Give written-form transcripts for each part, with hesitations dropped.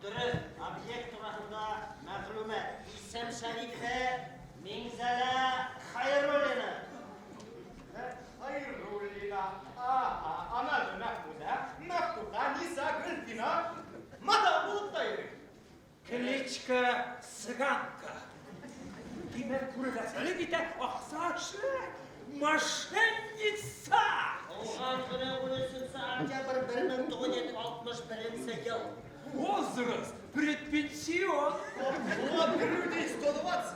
Дөрөҫ, объект тураһында мәғлүмәт. Исем-шәрифе Миңзәлә Хәйруллина. Хайруллина. Ага, она же Мәхмүдә, Мәфтуха, Ниса, Гөлфина. Мадам булып та йөри. Кличка Цыганка. Димәк, күрәзәчелек итә, акча эшли. Мошенница! Туган көне 13 октябрь 1961 ел. Возраст предпенсион. Вот груди 120,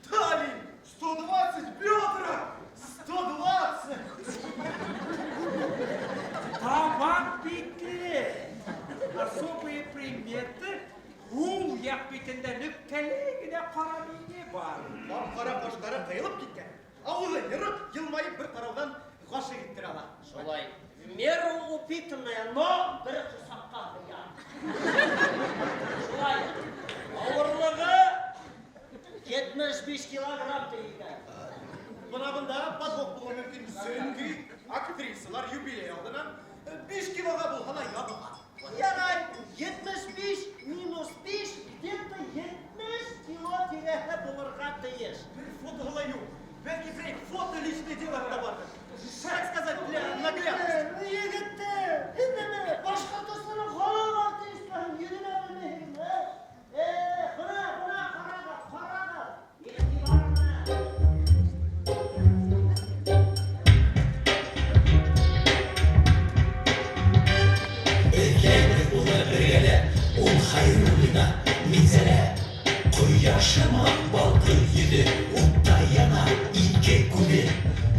талии 120, бедра 120. Табак битле. Особые приметы. Уң як битендә нөктәле генә кара миңе бар. Кап-кара кашлары кыелып киткән. Авызы ерык, елмаеп бер караудан гашыйк иттерә ала. Шулай. В меру упитанная, но бер корсакка сыя. Шулай. Авырлыгы 75 килограмм дигән. Бына бында подвох булыуы мөмкин. Сөнки актрисалар юбилей алдынан 5 килоға булһа ла ябыға. Ярай, 75 минус 5 где-то 70 кило тирәһе булырға тейеш. Бер фото ла юҡ. Бәлки берәй фото личный дело барҙыр. Так сказать, для наглядности. Егеттәр, инде Башҡортостанның халыҡ артисткаһын йөҙөнә белмәйһең, ә? Бына, бына, ҡарағыҙ, ҡарағыҙ. Иғтибар менән. Эҙләйбеҙ уны бергәләп, ул Хәйруллина Минзәлә. Ҡояш һымаҡ балҡый йөҙө, уттай яна ике күҙе.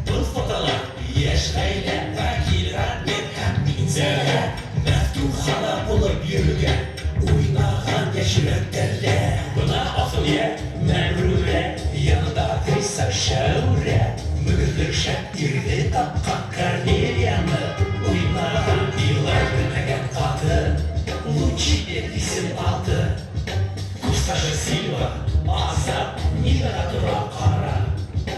Был фотола йәш ғаилә, Вәкил, Радмир һәм Минзәлә. Мәфтуха ла булып йөрөгән, уйнаған йәш йөрәктәрҙә. Бына Аҫылйә, Мәғрүрә, янында актриса Шәүрә. Мөгөҙлө шәп ирҙе тапҡан Корнелияны уйнаған илай белмәгән ҡатын. Лучи исем аты. Курсташы Сильва, Азат, Нинаға тора ҡара.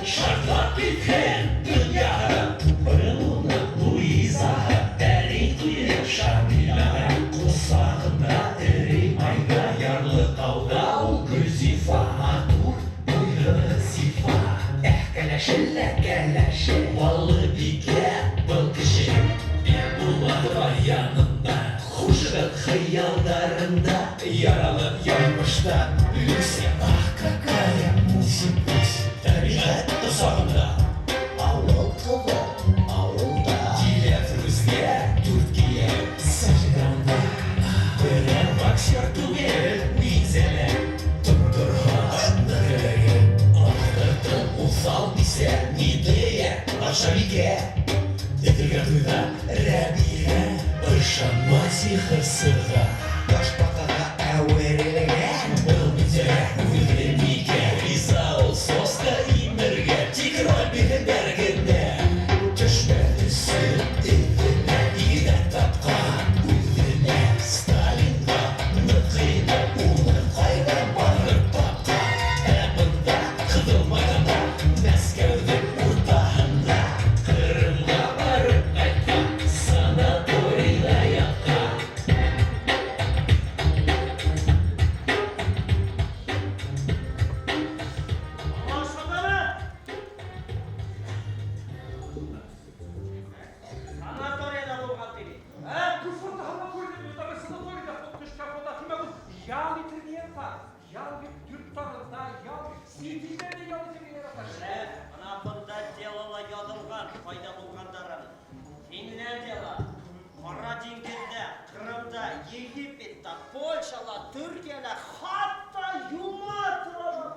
Шартлап киткән донъяһы. Был уның Луизаһы, пәрей туйы Шамилаға. Ҡосағында эре майҙа, ярлыҡауҙа ул Гөлзифа. Матур буйлы зифа. Эх, кәләше лә кәләше, Баллыбикә был кеше. Бикбулатова янында, хушығыҙ хыялдарында, яралы яҙмыштан Люся, ах, какая муси-пуси, тәбиғәт ҡосағында. Ауыл ҡыҙы ауылда. Дилә Флүзгә дүрт кейәү, Сажидә унда. Берәү боксер түгел, Минзәлә. Торһа ныҡ эләгер. Аҫтыртын уҫал бисә, Медея, батшабикә. Өҙөлгән туйҙа Рәбиғә, ышанма сихырсыға. Ташбаҡаға әүерелгән был Минзәлә үҙе микән? Риза ул соска имергә, тик роль бирһендәр генә. Төшмәҫ өсөн эҙенә, игеҙәк тапҡан үҙенә. Сталинға ныҡ ине, уны ҡайҙа барып тапҡан? Ә бында Ҡыҙыл майҙанда, Мәскәүҙең уртаһында, Ҡырымға барып ҡайтҡан, санаторийҙа ятҡан. Аңлашылдымы? Санаторийҙа булған ти. Ә? Был фотоһын күрҙем, мин теге санаторийҙа фото төшкән фото. Тимәк, ул ял итергә ярата. Ял йорттарында, ял сит илдәрҙә ял итергә ярата. Менә, бына бында делола яҙылған ҡайҙа булғандарын. Финляндияла, Ҡара диңгеҙҙә, Ҡырымда, Египетта, Польшала, Төркиәлә, хатта Юматрала.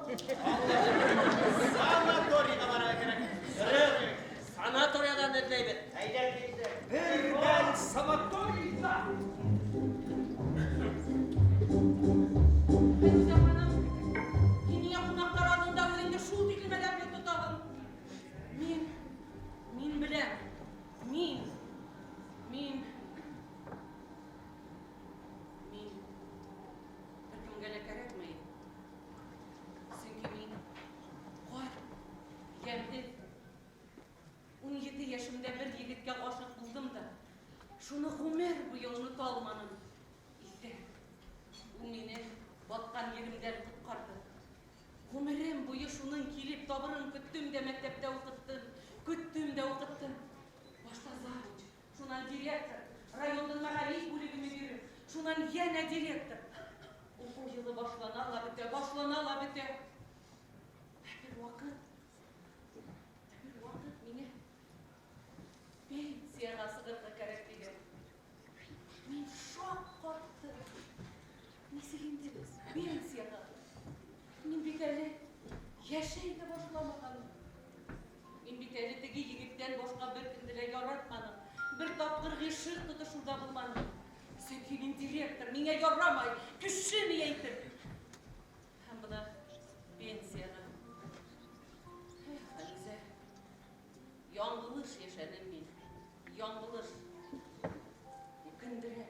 Санаторийға барырға кәрәк. Дөрөҫ, санаторийҙан эҙләйбеҙ. Әйҙә киттек. Бер мәл санаторийҙа. Фәнүзә ханым, һин ниңә ҡунаҡтар алдында үҙеңде шул тиклем әҙәпле тотаһың? Мин беләм. Мин бер кемгә лә кәрәкмәйем. Көттөм дә мәктәптә уҡыттым, көттөм дә уҡыттым. Башта завуч, шунан директор, райондың мәғариф бүлеге мөдире, шунан йәнә директор. Уҡыу йылы башлана ла бөтә, башлана ла бөтә. Ә бер ваҡыт, ә бер ваҡыт миңә пенсияға сығырға кәрәк тигән. Мин шаҡ ҡаттым. Нисек инде пенсияға? Мин бит әле йәшәй ҙә башламағанмын. Мин бит әле теге егеттән башҡа бер кемде лә яратманым. Бер тапҡыр ғишыҡ тотошоу ҙа булманы. Сөнки мин директор, миңә ярамай, кеше ни әйтер. Һәм бына пенсияға. Эх, Фәнүзә, яңылыш йәшәнем мин, яңылыш. Үкендерә,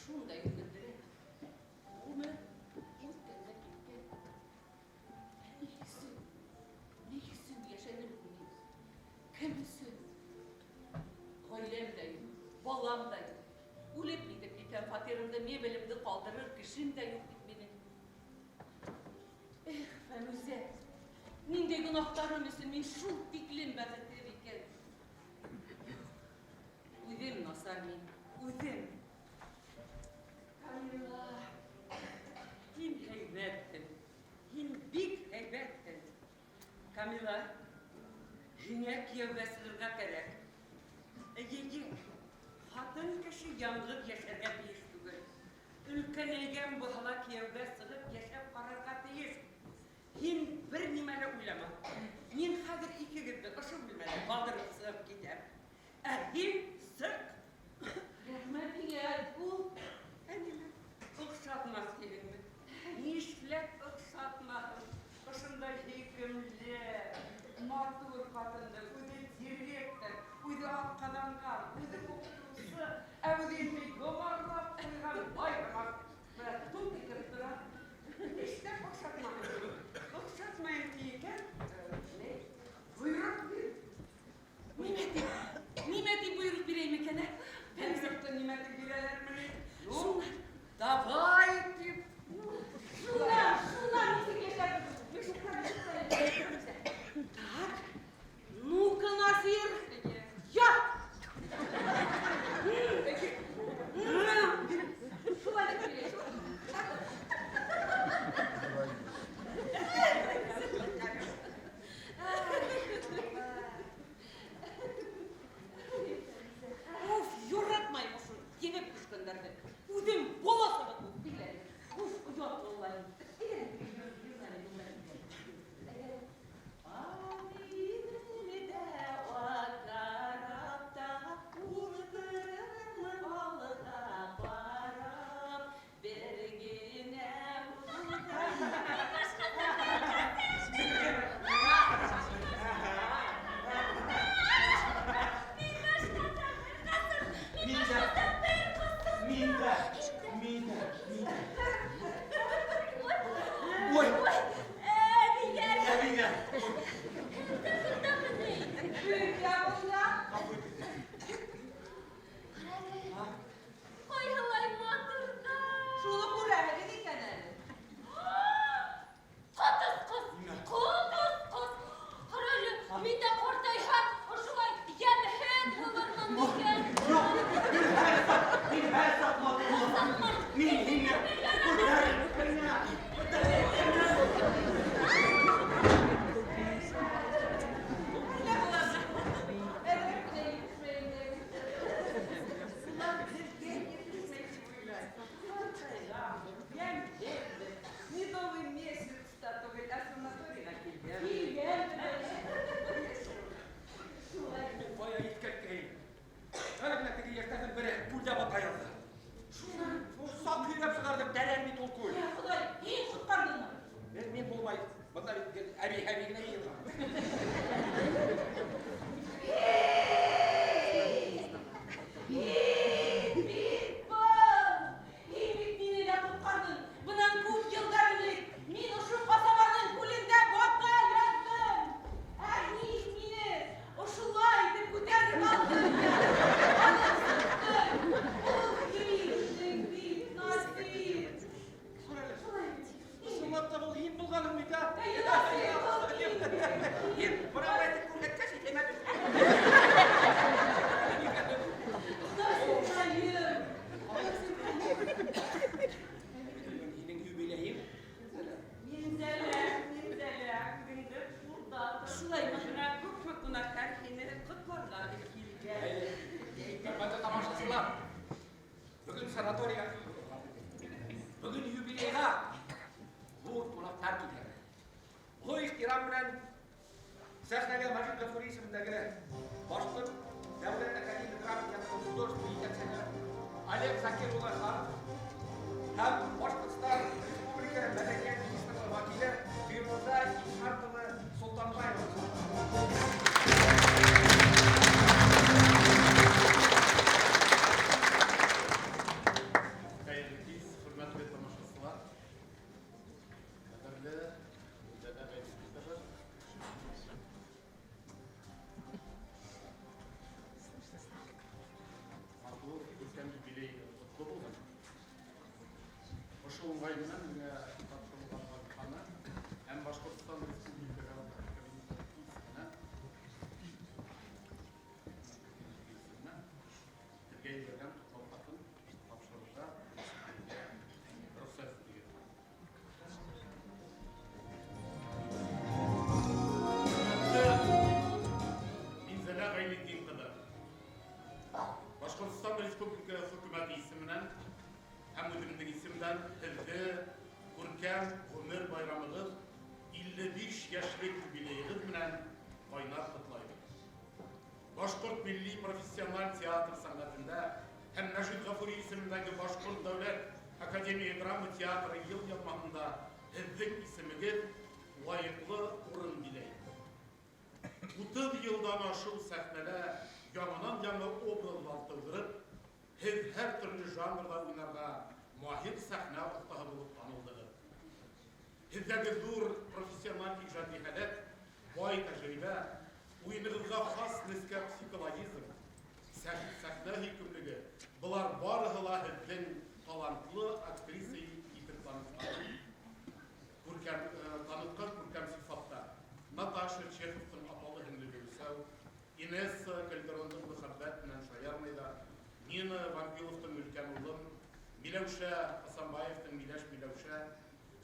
шундай үкендерә. Ғүмер үткән дә киткән. Ә ни өсөн, ни өсөн йәшәнем мин? Кем өсөн? Ғаиләм дә юҡ, балам да юҡ. Үлеп китеп китһәм, фатирымды, мебелемде ҡалдырыр кешем дә юҡ бит минең. Эх, Фәнүзә, ниндәй гонаһтарым өсөн мин шул тиклем бәхетһеҙ икән. Үҙем насар мин, үҙем. Камила, һин һәйбәтһең, һин бик һәйбәтһең. Камила, һиңә кейәүгә сығырға кәрәк. Эйе, ҡатын кеше яңғыҙ йәшәргә тейеш түгел. Өлкәнәйгән булһа ла кейәүгә сығып йәшәп ҡарарға тейеш. Һин бер нимә лә уйлама. Мин хәҙер икегеҙҙе ошо бүлмәлә ҡалдырып сығып китәм. Ә һин сыҡ. Рәхмәт һиңә, ул. Ә нимә? Оҡшатмаҫ тиһеңме? Нишләп оҡшатмаһын? Ошондай һөйкөмлө, матур ҡатынды, үҙе директор, үҙе атҡаҙанған, үҙе уҡытыусы, ә үҙе инде йомарлап ҡуйған бай һымаҡ. Бына туп итеп тора. Нишләп оҡшатмаһын? Оҡшатмайым ти икән, ни? Бойороҡ бир. Нимә тип? Нимә тип бойороҡ бирәйем икән, ә? Бойороҡто нимә тип бирәләрме ни? Ну, давай тип. Шунан, шунан нисек йәшәрбеҙ? Так, ну-ка, Насир, ят! Шулай тип бирәйем. Уф, яратмайым ошо еңеп төшкәндәрҙе. Үҙем бала саға кеүек тиле. Уф, оят валлаһи. Мин дә, мин дә, мин дә, мин дә. Ой, Әбигә! әбигә. Бөтә бында. Ғәфү итегеҙ. Ҡайһылай матур ҙа! Шуны күрәһегеҙ икән әле. Ҡотосҡос! Ҡотосҡос! Ҡара әле, мин дә ҡартайһам, ошолай йәмһеҙ булырмын микән? Юҡ, мин һәр саҡ, мин һәр саҡ матур булам. Мин һиңә күтәреп кенә, күтәреп кенә. Әллә буларҙы. Әҙерәк кенә етешмәй инде. Улар беҙгә етешмәй тип уйлай. Ҡартайғанбыҙ, йәмһеҙбеҙ. Медовый месяц та түгел, ә санаторийға килгән. Килгән. Шулай. Бая иҫкәрткәйне. Әле генә теге йәштәрҙең береһе күлдә бата яҙҙы. Шунан. Саҡ һөйрәп сығарҙым, тәрән бит ул күл. Йә Хоҙай, һин ҡотҡарҙыңмы? Мин булмай, бында бит гел әбей әбей генә йыйылған. Һин бит был! Һин бит мине лә ҡотҡарҙың. Бынан күп йылдар элек мин ошо ҡасабаның күлендә бата яҙҙым. Ә һин мине ошолай итеп күтәреп алдың. Алып сыҡтың. Ул һинең бит, Насир. Шулай бит. Ысынлап та был һин булғаның бит, ә? Әйе, Насир, был һин. Һин бына әйтеп күрһәткәс, иҫемә төштө. Насыйҡайым. Һинең юбилейың. Минзәлә, Минзәлә, үҙеңде ҡулда тот. Шулаймы? Бына күпме ҡунаҡтар һине ҡотларға дип килгән. Хөрмәтле тамашасылар, бөгөн санаторийға бөгөн юбилейға ҙур ҡунаҡтар килгән. Оло ихтирам менән сәхнәгә Мәжит Ғафури исемендәге Башҡорт дәүләт академия драма театрының художественный етәксеһе Олег Закир улы Ханов һәм Башҡортостан Республика мәҙәниәт министрлығы вәкиле Фируза Исхаҡ ҡыҙы Солтанбаева. Хәйерле кис, хөрмәтле тамашасылар. Ҡәҙерле Минзәлә Ғәйнетдин ҡыҙы. Матур, күркәм юбилей ҡотло булһын. Ошо уңай менән миңә тапшырылған вазифаны һәм Башҡортостан Республикаһы исеменән һеҙгә ебәргән ҡотлау хатын тапшырырға рөхсәт итегеҙ. Хөрмәтле Минзәлә Ғәйнетдин ҡыҙы, Башҡортостан Республикаһы хөкүмәте исеменән һәм үҙемдең исемдән һеҙҙе күркәм ғүмер байрамығыҙ 55 йәшлек юбилейығыҙ менән ҡайнар ҡотлайбыҙ. Башҡорт милли профессиональ театр сәнғәтендә һәм Мәжит Ғафури исемендәге Башҡорт дәүләт академия драма театры йылъяҙмаһында һеҙҙең исемегеҙ лайыҡлы урын биләй. 30 йылдан ашыу сәхнәлә яңынан яңы образлар тыуҙырып, һеҙ һәр төрлө жанрҙа уйнарға маһир сәхнә оҫтаһы булып танылдығыҙ. Һеҙҙәге ҙур профессиональ ижади һәләт, бай тәжрибә, уйынығыҙға хас нескә психологизм, сәхнә һөйкөмлөгө, былар барыһы ла һеҙҙең талантлы актриса итеп танытҡан. Танытҡан күркәм сифаттар. Наташа Чеховтың апалы һеңле Гөлсәү, Инесса Кальдерондың мөхәббәт менән шаярмайҙар, Нина Вампиловтың өлкән улым, Миләүшә Асанбаевтың Миләш Миләүшә,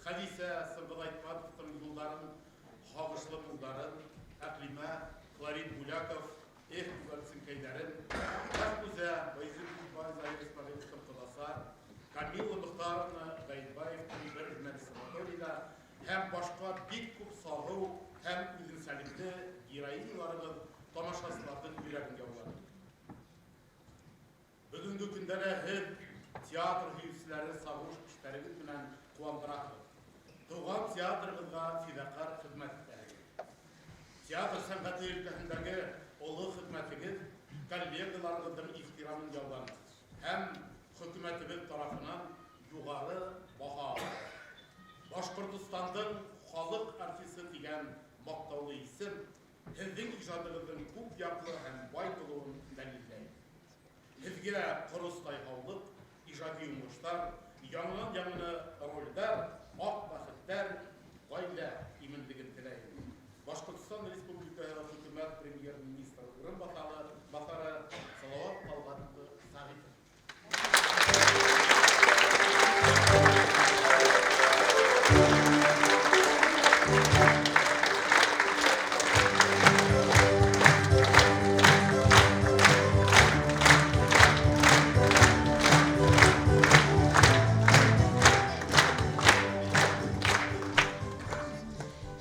Хәдисә Сыбыҙ Айтматовтың юлдарын, һағышлы моңдарын, Әҡлимә, Флорид Буляков, Эх күгәрсенкәйҙәрен, Мәхмүзә Байзир Исмәғиловтың ҡоҙаса, Камила Мөхтәровна Ғәйетбаевтың бер мәл санаторийҙа һәм башҡа бик күп сағыу һәм үҙенсәлекле героиняларығыҙ тамашасыларҙың йөрәген яуланы. Бөгөнгө көндә лә һеҙ театр һөйөүселәрен сағыш эштәрегеҙ менән ҡыуандыраһығыҙ. Тыуған театрығыҙға фиҙаҡәр хеҙмәт итәһегеҙ. Театр сәнғәте өлкәһендәге оло хеҙмәтегеҙ коллегаларығыҙҙың ихтирамын яуланы һәм хөкүмәтебеҙ тарафынан юғары баһа алды. Башҡортостандың халыҡ артисы тигән маҡтаулы исем һеҙҙең ижадығыҙҙың күп яҡлы һәм бай булыуын дәлилләй. Һеҙгә ҡоростай һаулыҡ, ижади уңыштар, яңынан-яңы ролдәр, аҡ бәхеттәр, ғаилә именлеген теләйем. Башҡортостан Республикаһы хөкүмәт премьер-министры урынбаҫары Салауат Талғат улы Сәғитов.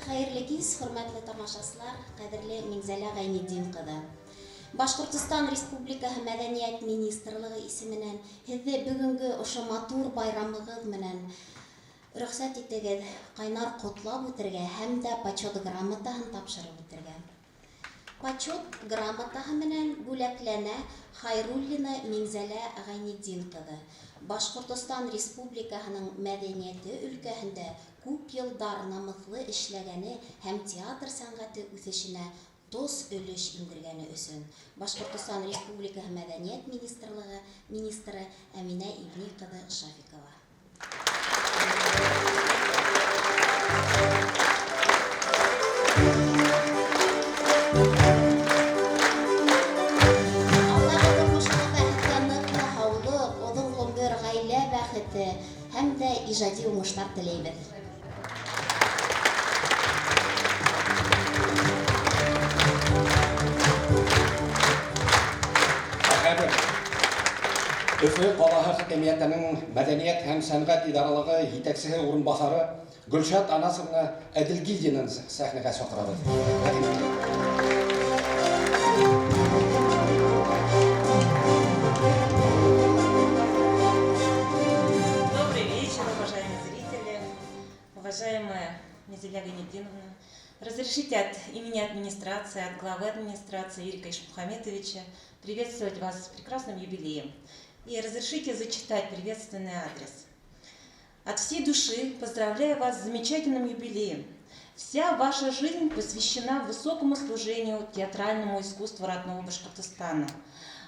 Хәйерле кис, хөрмәтле тамашасылар, ҡәҙерле Минзәлә Ғәйнетдин ҡыҙы. Башҡортостан Республикаһы Мәҙәниәт министрлығы исеменән һеҙҙе бөгөнгө ошо матур байрамығыҙ менән рөхсәт итегеҙ ҡайнар ҡотлап үтергә һәм дә почет грамотаһын тапшырып үтергә. Почет грамотаһы менән бүләкләнә Хайруллина Минзәлә Ғәйнетдин ҡыҙы. Башҡортостан Республикаһының мәҙәниәте өлкәһендә күп йылдар намыҫлы эшләгәне һәм театр сәнғәте үҫешенә тос өлөш индергәне өсөн Башҡортостан Республикаһы Мәҙәниәт министрлығы министры Әминә Ибни ҡыҙы Шафикова. Иҗади уңышлар теләйбез. Ә хәҙер Өфө ҡалаһы хакимиәтенең мәҙәниәт һәм сәнғәт идаралығы етәксеһе урынбаҫары Гөлшат Анасовна Әделгилдинаны сәхнәгә саҡырабыҙ. Рәхим итегеҙ. Добрый вечер, уважаемые зрители, уважаемая Минзаля Гайнетдиновна. Разрешите от имени администрации, от главы администрации Ирика Ишмухаметовича приветствовать вас с прекрасным юбилеем. И разрешите зачитать приветственный адрес. От всей души поздравляю вас с замечательным юбилеем. Вся ваша жизнь посвящена высокому служению театральному искусству родного Башкортостана.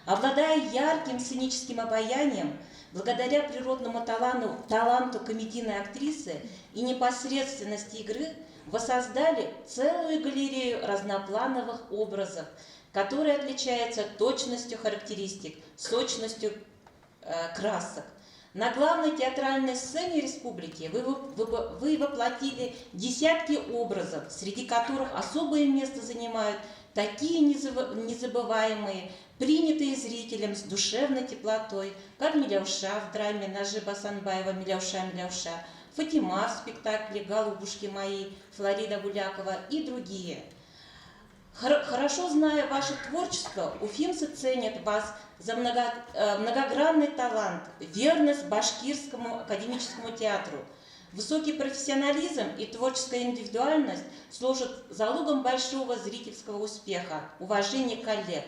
Обладая ярким сценическим обаянием, благодаря природному таланту комедийной актрисы и непосредственности игры, вы создали целую галерею разноплановых образов, которые отличаются точностью характеристик, сочностью красок. На главной театральной сцене республики вы воплотили десятки образов, среди которых особое место занимают такие незабываемые, принятые зрителем с душевной теплотой, как Миляуша в драме Нажиба Асанбаева «Миляуша, Миляуша», Фатима в спектакле «Голубушки мои» Флорида Булякова и другие. Хорошо зная ваше творчество, уфимцы ценят вас за многогранный талант, верность Башкирскому академическому театру. Высокий профессионализм и творческая индивидуальность служат залогом большого зрительского успеха, уважения коллег.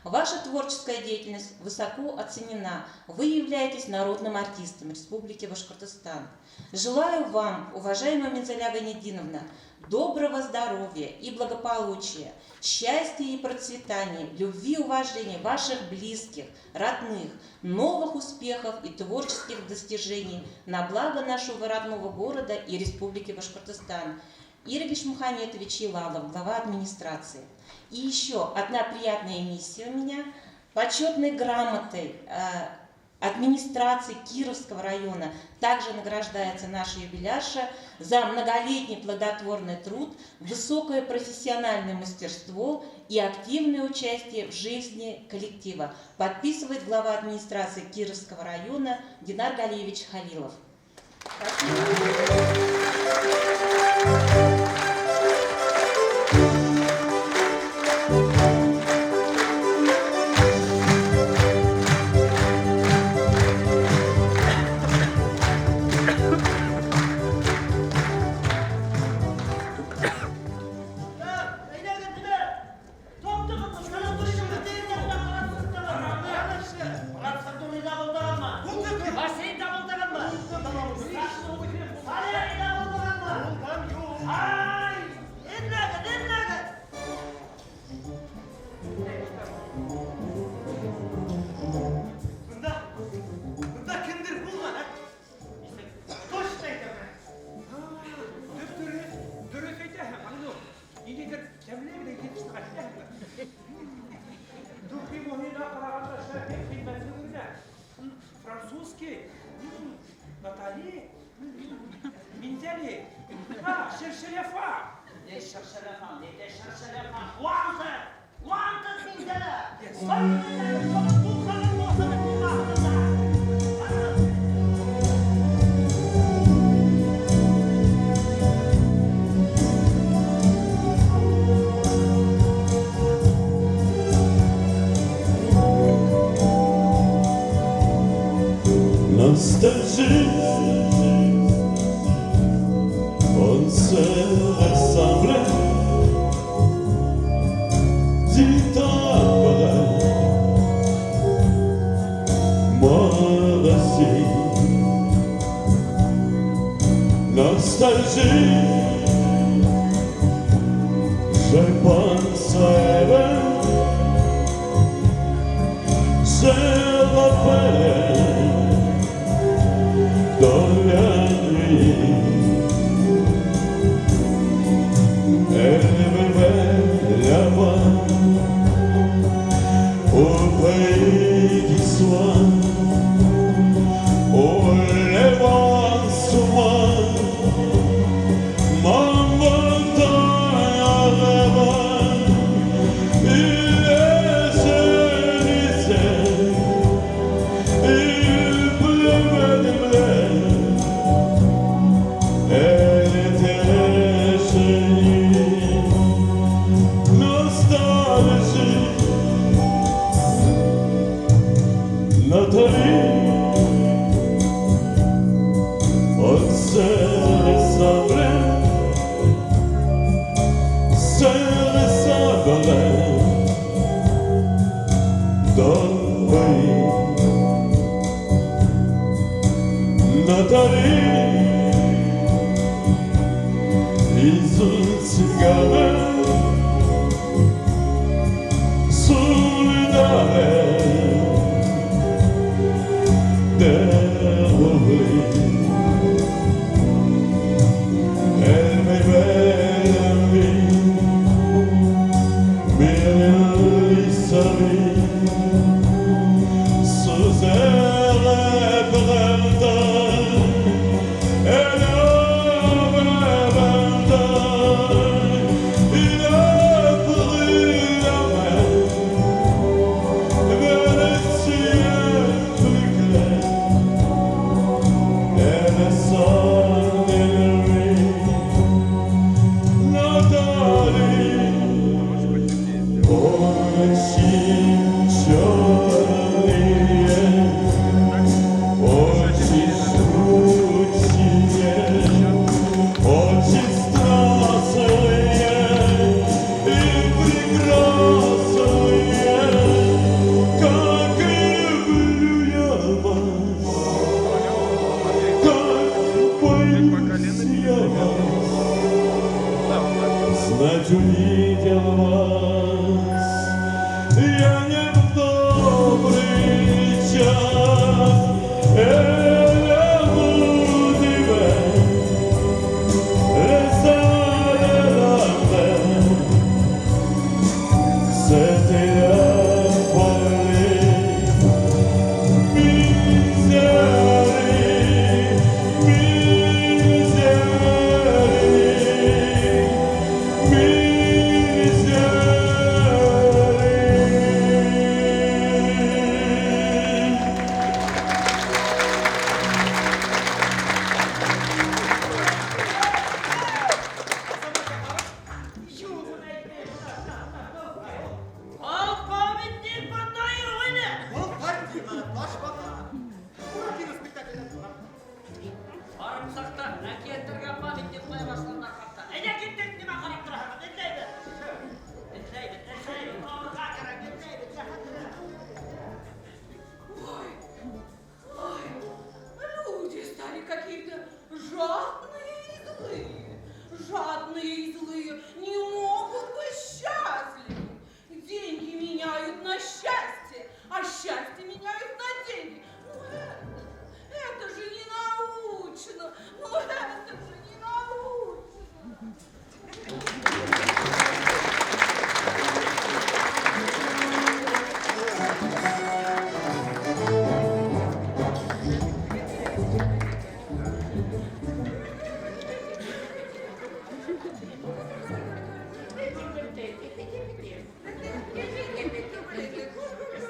Ваша творческая деятельность высоко оценена. Вы являетесь народным артистом Республики Башкортостан. Желаю вам, уважаемая Минзаля Гайнетдиновна, доброго здоровья и благополучия, счастья и процветания, любви и уважения ваших близких, родных, новых успехов и творческих достижений на благо нашего родного города и Республики Башкортостан. Ирек Ишмухаметович Илалов, глава администрации. И еще одна приятная миссия у меня. Почетной грамотой администрации Кировского района также награждается наша юбилярша за многолетний плодотворный труд, высокое профессиональное мастерство и активное участие в жизни коллектива. Подписывает глава администрации Кировского района Динар Галиевич Халилов. Әйҙәгеҙ, нимә? Таптығыҙмы? Марат Сатурийҙа булдығанмы? Бассейнда булдығанмы? Солярийҙа булдығанмы? Ай, эҙләгеҙ, эҙләгеҙ. Бында кемдер булған, ә? Точно әйтәм. Дөрөҫ, дөрөҫ әйтәһең, Ағнур. Ниндәйҙер тәмле генә еҫ сыға, һиҙәһеңме? Духи муһина ҡарағанда шәп ҡиммәтле күренә. Французский, Натали, Минзәли, Шершеляфа. Не шыршырапам, не те шыршырапам. Ҡыуантыҡ, ҡыуантыҡ Минзәлә. Булғанын булһын булмаһын да. Nostalgie, on se ressemblait du temps après, moi aussi. Nostalgie, je pense à elle, je rappelle dans Цигане, solidare de l'oubli. Elle m'aimait la vie, mais elle sa vie sous elle printemps. Elle il a pris la main vers le ciel plus clair. Elle s'en est Nathalie, очи черные, очи жгучие, очи страстные и прекрасные, как люблю я вас, как боюсь я вас, знать увидел вас, я не в добрый час, elle vous dirait, C'était la folie, misère, misère, misère. Полковник Батаевне! Был картина, ташбака. Буратино спектакльдән тора. Барымсаҡта әкиәттәргә памятник ҡуя башланылар хатта. Әйҙә киттек, нимә ҡарап тораһығыҙ? Эҙләйбеҙ. Эҙләйбеҙ, эҙләйбеҙ, табырға кәрәк, эҙләйбеҙ, йәһәтләп. Ой, ой, люди стали какие-то жадные и злые. Жадные и злые не могут быть счастливы. Деньги меняют на счастье, а счастье меняют на деньги. Ну это же не научно, ну это же не научно.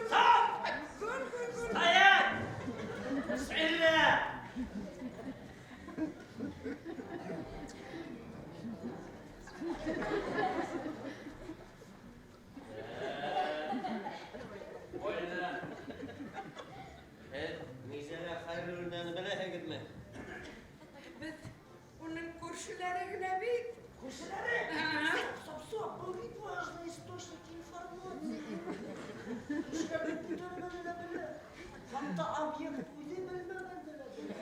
Стоп! Стоять! Бисмилла! Больно. Мизәлә Хәйруллинаны беләһегеҙме? Беҙ уның күршеләре генә бит. Күршеләре? Стоп, стоп, был бит важный источник информации. Күршеләр бит бөтә нәмәне лә белә. Хатта объект үҙе белмәгәнде лә белә.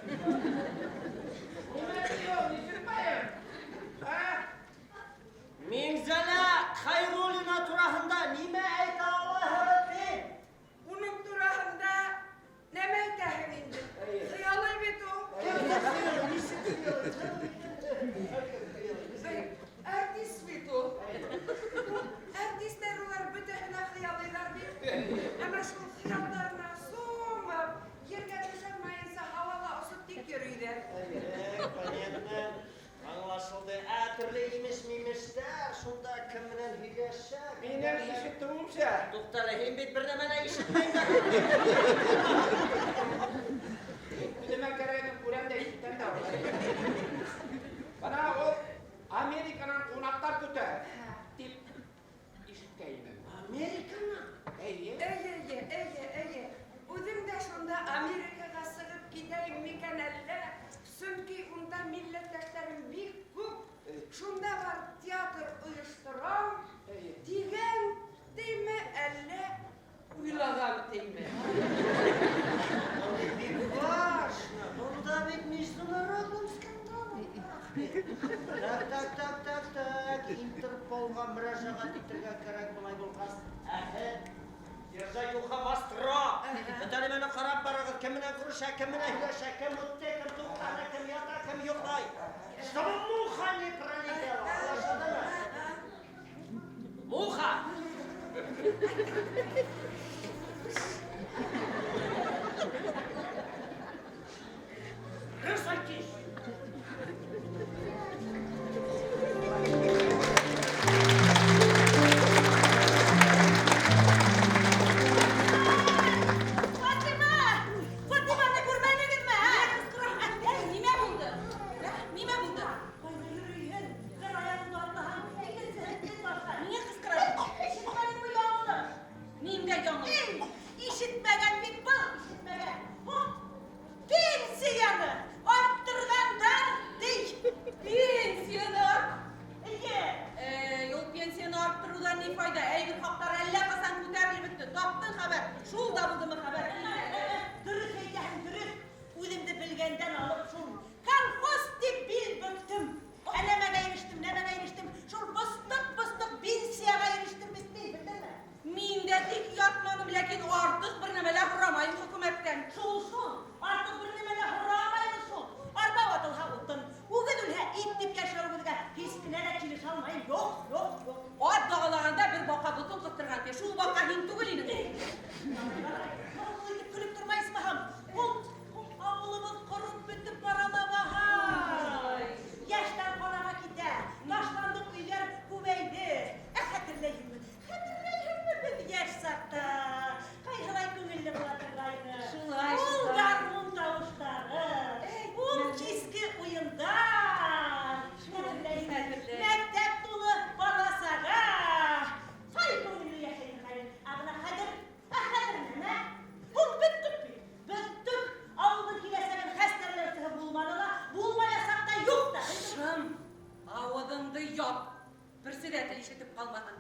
Миңзәлә Хәйруллина тураһында нимә әйтә алаһығыҙ ти? Уның тураһында нәмә әйтәһең инде? Хыялый бит ул. Бей, Артист бит ул. Артистлар улар бөтәһенә хыялыйлар бит. Әммә шул хыялдарына сумып, ергә төшә алмайынса һауала осоп тик йөрөйҙәр. Понятно. Аңлашылды. Ә төрлө имеш-мимештәр шунда кем менән һөйләшә? Минең ишетеүемсә, Туҡта әле, һин бит бер нәмә лә ишетмәйҙең. үҙемә кәрәген күрәм дә ишетәм дә. Бына ул Американан ҡунаҡтар көтә тип ишеткәйнем. Американан? Эйе. Эйе, эйе, эйе, эйе. Үҙем дә шунда Америкаға сығып китәйем микән әллә? Сөнки унда милләттәштәрем бик күп. Шунда барып театр ойошторам тигән тиме әллә уйлаған тиме? Был бик важно. Бында бит международный скандал. Так, так, так, так, так. Интерполға мөрәжәғәт итергә кәрәк былай булғас. Әһе. Держа юха востро. Бөтә нәмәне ҡарап барығыҙ. Кем менән күрешә, кем менән һөйләшә, кем үтте, кем туҡтаны, кем ята, кем йоҡлай. Чтобы муха не пролетела. Аңлашылдымы? Муха! Рысайтесь! Фатима! Фатиманы күрмәнегеҙме, ә? Нимә булды? Нимә булды? Ҡайҙа йөрөйһөң? Бер аяғыңды атлаһаң, икенсеһен тиҙ баҫа. Ниңә ҡысҡыраһың? Ишетмәнеңме яңылыҡ? Ниндәй яңылыҡ? Эй, ишетмәгән бит был, ишетмәгән. Һо, Пенсияны арттырғандар ти. Пенсияны Эйе. Эй, ул пенсияны арттырыуҙан ни файҙа? Әйбер хаҡтары әллә ҡасан күтәрелеп бөттө. Таптың хәбәр. Шул да булдымы хәбәр? Дөрөҫ әйтәһең, дөрөҫ. Үҙемде белгәндән алып шул колхоз тип бил бөктөм. Ә нәмәгә ирештем, нәмәгә ирештем? Шул бостыҡ-бостыҡ пенсияға ирештем бит мин, белдеңме? Мин дә тик ятманым, ләкин артыҡ бер нәмә лә һорамайым хөкүмәттән. Шул шул, артыҡ бер нәмә лә һорамайбыҙ шул. Арба ватылһа утын, үгеҙ үлһә ит тип йәшәүебеҙгә һис кенә лә килешә алмайым. Юҡ, юҡ, юҡ. Ат дагалағанда бер баҡа ботон ҡыҫтырған ти. Шул баҡа һин түгел инең. Ул итеп көлөп тормай исмаһам. Ул ауылыбыҙ ҡороп бөтөп бара ла баһа. Йәштәр ҡалаға китә, ташландыҡ өйҙәр күбәйҙе. Ә хәтерләйһеңме? Хәтерләйһеңме беҙ йәш саҡта? Ҡайһылай күңелле була торғайны. Шулай, Ул шулай. гармун тауыштары, ул киске уйындар. Хәтерләйһеңме? Хәтерләйем. Мәктәп тулы бала-саға. Һай күңелле йәшәй торғайны. Ә бына хәҙер, ә хәҙер нәмә? Ул бөттөк бит. Бөттөк. Ауылдың киләсәген хәстәрләүсеһе булманы ла, булмаясаҡ та юҡ та. Шым, авыҙыңды яп. Председатель ишетеп ҡалмаһын.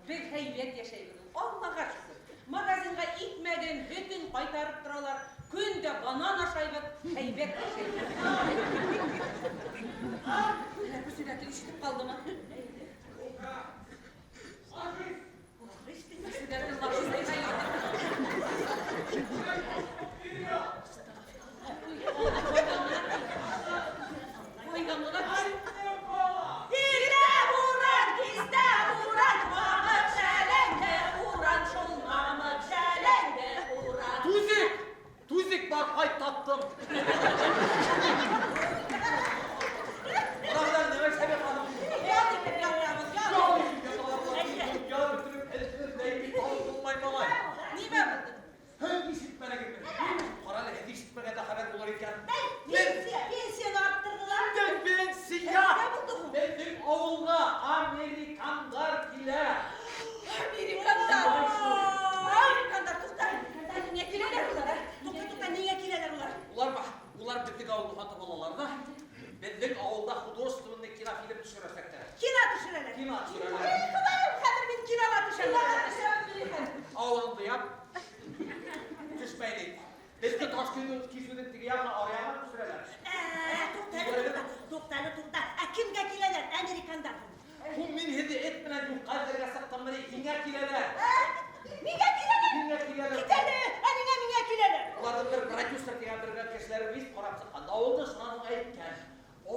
Беҙ һәйбәт йәшәйбеҙ. Аллаға шөкөр. Магазинға икмәген, һөтөн ҡайтарып торалар. Көн дә банан ашайбыҙ, һәйбәт йәшәйбеҙ. Әллә председатель ишетеп ҡалдымы? Председатель ложится ятыр. Ҡайҙан ғына Иртә буран, кистә буран, мамыҡ шәлеңде уран, шул мамыҡ шәлеңде уран. Тузик! Тузик бар, ай таптым. Ҡарағыҙ әле, нимә эшләп ятҡанын. Ял итеп ятабыҙ, ял. Ял итеп яталар. Ял бөтөрөп, әле алып булмай малай. Нимә булды? Һеҙ ишетмәнегеҙме? Ҡара әле, һеҙ ишетмәгәндә хәбәр булыр икән. Пенсия, пенсияны арттырҙылар. Ниндәй пенсия? Нимә булды һуң? Беҙҙең ауылға американдар килә. Американдар. Американдар, туҡта. Ниңә киләләр улар? ә? Туҡта, туҡта, ниңә киләләр улар? Улар улар беҙҙең ауылды һатып алалар ҙа. Беҙҙең ауылда художественный кинофильм төшөрәсәктәр. Кино төшөрәләр. Кино төшөрәләр. Эй, Хоҙайым, хәҙер мин киноға төшәм. Киноға төшәм. Ауыҙыңды яп. Төшмәй ти. Беҙҙе таш кисеүҙең теге яғына аръяғына төшөрәләр. Ә, туҡта әле, туҡта, туҡта әле, туҡта. Ә кемгә киләләр? Американдар. Һуң мин һеҙҙе эт менән юҡҡа эҙләргә сыҡтыммы ни? Һиңә киләләр. Ә? Миңә киләләр? Һиңә киләләр. Кит әле, ә ниңә миңә киләләр? Уларҙың бер продюсер тигән бер кешеләре бит ҡарап сыҡҡан. Ауылды шунан һуң әйткән. О,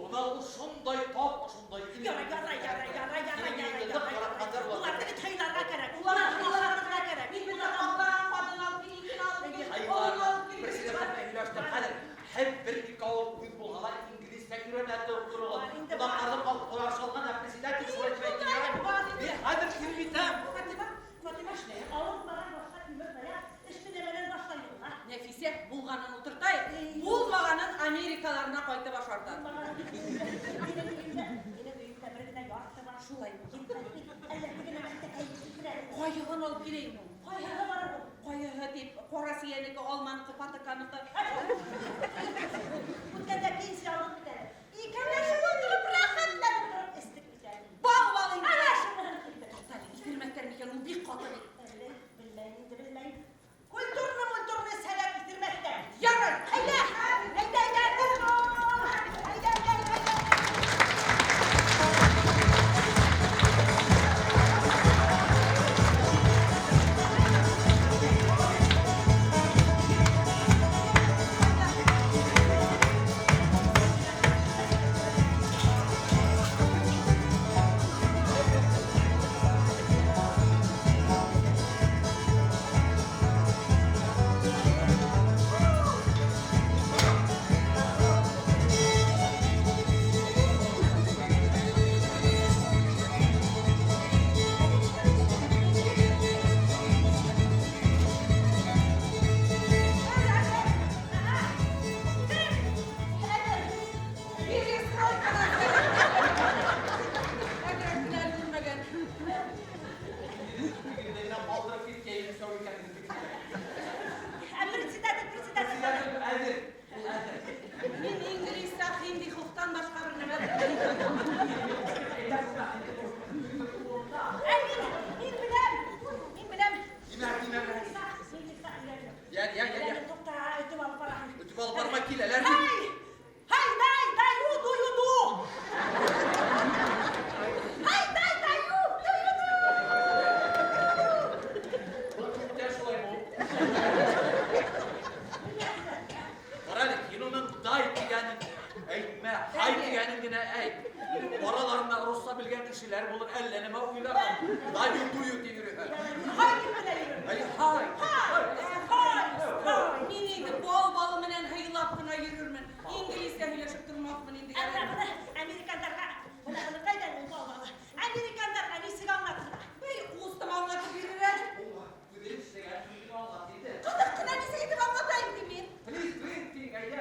бына ул шундай тап, ошондай. Ярай, ярай, ярай, ярай, ярай, ярай, Ныҡ яратҡандар ярай. улар. Уларҙы бит һыйларға кәрәк. Уларҙы ашатырға кәрәк. Мин бында ҡалған ҡатын алып кил, икене алып кил, Һыйлар. олоно алып кил. Председатель менән һөйләштем. Хәҙер һеҙ бер ике ауыл һүҙ булһа ла инглизсә өйрәнә тороғоҙ. Бар инде, бар. Ҡунаҡтарҙың ҡаршы алған председатель шулай тип әйтте. Яраймы? Бар инде. Мин хәҙер килеп етәм. Фатима, Фатима, ауыртмаған башҡа тимер таяҡ, эште нәмәнән башлай юлға. Нәфисә, булғанын ултыртайыҡ, булмағанын Америкаларына ҡайтып ашарҙар. Минең өйөмдә, минең өйөмдә бер генә ярты бар. Шулай. Етмәҫ бит. Әллә теге нәмәктә килтерә. Ҡайһыһын алып киләйем ул? Ҡайһыһы бар ул? Ҡайһыһы тип, ҡара сейәнеке, алманыҡы, патыканыҡы. Үткәндә пенсия алып бит әле. Икәүләшеп ултырып, рәхәтләнеп тороп эстек бит әле. Бал-бал инде. Ана шуныһын килтер. Туҡта әле, иҫермәҫтәр микән, ул бик ҡаты бит. Әле, белмәйем инде, белмәйем. Культурно-мультурно сәбәп иҫермәҫтәр. Ярай. Әйҙә, әйҙә, әйҙә, әйҙә, әйҙә, әйҙә, әйҙә. белгән кешеләр булыр, әллә нәмә уйларһың. Даю дую дип йөрөһәң. Һай дип кенә йөрөрмен. Әй, һай. Һай, һай, һай. Мин инде бал-балы менән һыйлап кына йөрөрмен. Инглизсә һөйләшеп тормаҫмын инде. Ә менә американдарга, менә быны кайдан ул бал-балы? Американдарга нисек аңлатырга? Бей, устым аңлатып бирер әле. Үҙе эшләгән сүзен аңлат инде. Ҡыҙыҡ ҡына нисек итеп аңлатайым ти мин. Please drink тиң әйҙә.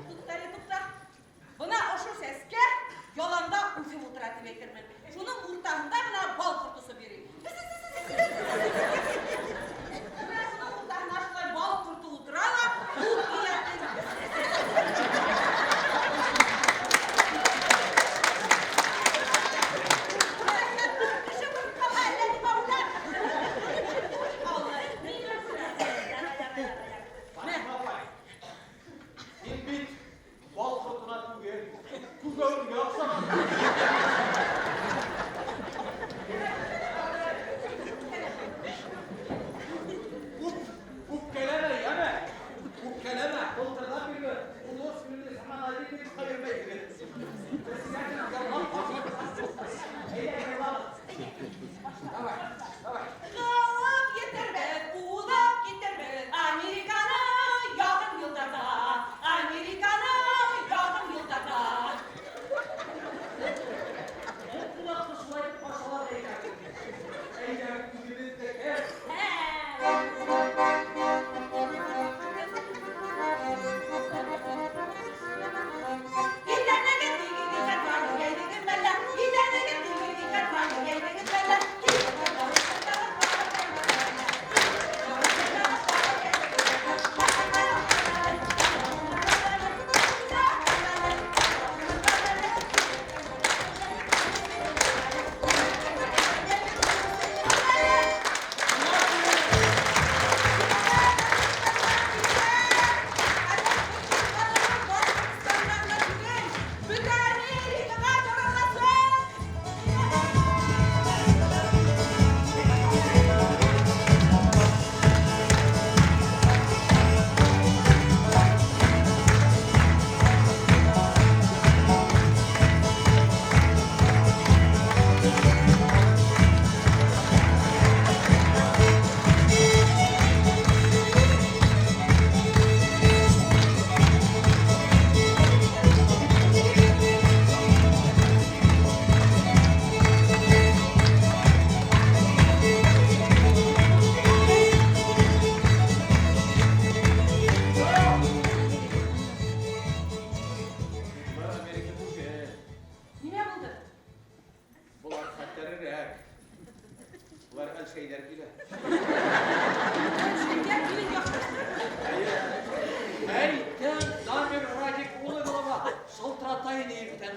Туҡта әле, туҡта. Бына ошо сәскә яланда үҫеп ултыра тип әйтермен. Шуның уртаһында бына бал ҡорто осоп йөрөй. Бына шуның уртаһына шулай бал ҡорто ултыра ла, ут килә. Кеше күреп ҡалһа, әллә нимә уйлар. Алай. Фатима апай, һин бит бал ҡортона түгел, күгәүенгә оҡшаған. Үпкәләмә, йәме? Үпкәләмә. Былтырҙан бирле урыҫ телендә саманалик дип йөрөмәйһегеҙ. Председатель ялған Әйҙә, йырлағыҙ. Давай, давай. Ҡыуып етербеҙ, ҡыуып китербеҙ Американы яҡын йылдарҙа, Американы яҡын йылдарҙа. Ул ҡунаҡты шулай итеп ҡаршы алалар икән. Әйҙә, үҙебеҙҙеке. Бөтә Америкаға тараласын! Былар Америка түгел. Нимә булды? Былар хәтәрерәк. Былар Әлшәйҙәр килә. Шәйҙәр килен яҡташтар. Әйе. Әйтәм, Дамир Радик улы булама. Шылтыратайын иртән.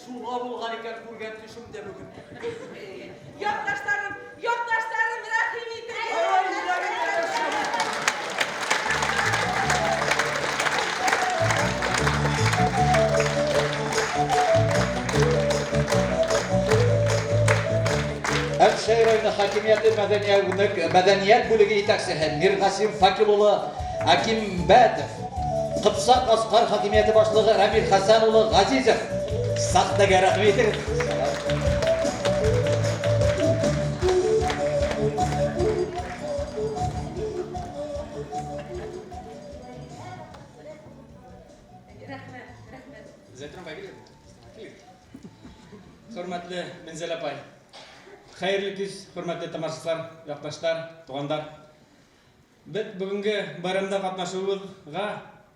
Шуңа булған икән күргән төшөмдә бөгөн. Яҡташтарым, яҡташтарым, рәхим итегеҙ! Ай, рәхим. Әлшәй районы хакимияте мәҙәниәт бүлеге етәксеһе Мирғасим Факил улы Акимбәтов, Ҡыпсаҡ Асҡар хакимияте башлығы Рамил Хәсән улы Ғәзизов сәхнәгә рәхим итегеҙ. Рәхмәт, рәхмәт. Зәйтүн апай, килегеҙ. Килегеҙ. Хөрмәтле Минзәлә апай, хәйерле кис, хөрмәтле тамашасылар, яҡташтар, туғандар. Беҙ бөгөнгө байрамда ҡатнашыуыбыҙға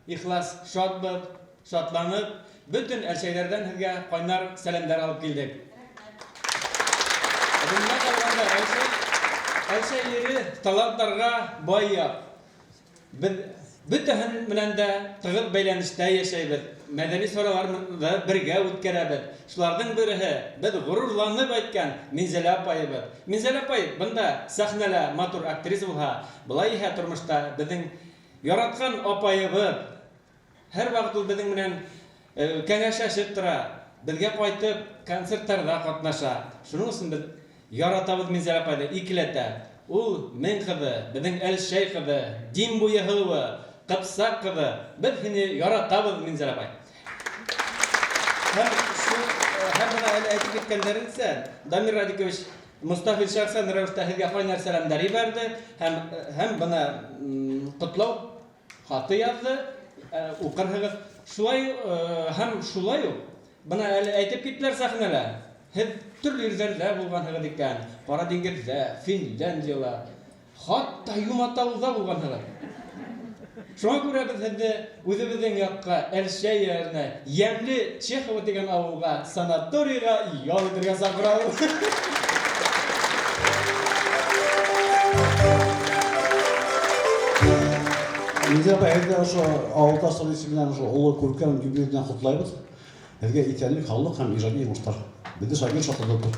ихлас шатбыҙ, шатланып, бөтөн Әлшәйҙәрҙән һеҙгә ҡайнар сәләмдәр алып килдек. Бында ҡалғанда Әлшәй ере таланттарға бай яҡ. Беҙ бөтәһен менән дә тығыҙ бәйләнештә йәшәйбеҙ. Мәҙәни сараларҙы бергә үткәрәбеҙ. Шуларҙың береһе беҙ ғорурланып әйткән Минзәлә апайыбыҙ. Минзәлә апай бында сәхнәлә матур актриса булһа, былай иһә тормошта беҙҙең яратҡан апайыбыҙ. Һәр ваҡыт ул беҙҙең менән кәңәшләшеп тора, беҙгә ҡайтып концерттарҙа ҡатнаша. Шуның өсөн беҙ яратабыҙ Минзәлә апайҙы икеләтә. Ул мең ҡыҙы, беҙҙең Әлшәй ҡыҙы, Дим буйы һылыуы, Ҡыпсаҡ ҡыҙы. Беҙ һине яратабыҙ, Минзәлә апай. Һәм шул Һәм бына әле әйтеп киткәндәренсә, Дамир Радикович Мостафин шәхсән рәүештә һеҙгә ҡайнар сәләмдәр ебәрҙе һәм бына ҡотлау хаты яҙҙы, уҡырһығыҙ. Шулай һәм шулай уҡ бына әле әйтеп киттеләр сәхнәлә. Һеҙ төрлө ерҙәрҙә булғанһығыҙ икән. Ҡара диңгеҙҙә, Финляндияла, хатта Юматауҙа булғанһығыҙ. Шуңа күрә беҙ һеҙҙе үҙебеҙҙең яҡҡа, Әлшәй еренә, йәмле Чехово тигән ауылға, санаторийға ял итергә саҡырабыҙ. Минзәлә апай, һеҙҙе ошо ауылдаштар исеменән ошо оло күркәм юбилей менән ҡотлайбыҙ. Һеҙгә иҫәнлек, һаулыҡ һәм ижади уңыштар. Беҙҙе шагир шатландырҙы.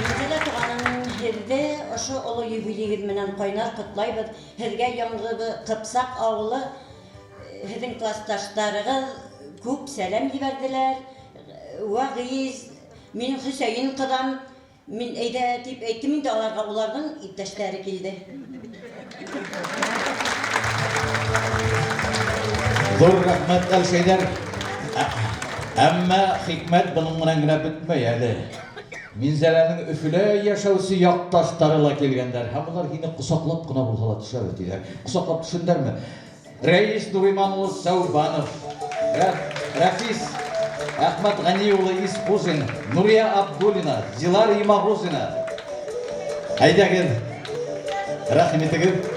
Минзәлә туғаным, һеҙҙе ошо оло юбилейегеҙ менән ҡайнар ҡотлайбыҙ. Һеҙгә яңғы Ҡыпсаҡ ауылы, һеҙҙең класташтарығыҙ күп сәләм ебәрҙеләр. Вағиз, минең Хөсәйен ҡыҙам, мин әйҙә тип әйттем инде аларға, уларҙың иптәштәре килде. Ҙур рәхмәт, Әлшәйҙәр. Әммә хикмәт бының менән генә бөтмәй әле. Минзәләнең Өфөлә йәшәүсе яҡташтары ла килгәндәр. Һәм улар һине ҡосаҡлап ҡына булһа ла төшәбеҙ тиҙәр. Ҡосаҡлап төшөндәрме? Рәис Нуриман улы Сәүбанов, Рәфис Әхмәт Ғәни улы Исҡужин, Нурия Абдуллина, Зилар Имағужина. Әйҙәгеҙ, рәхим итегеҙ.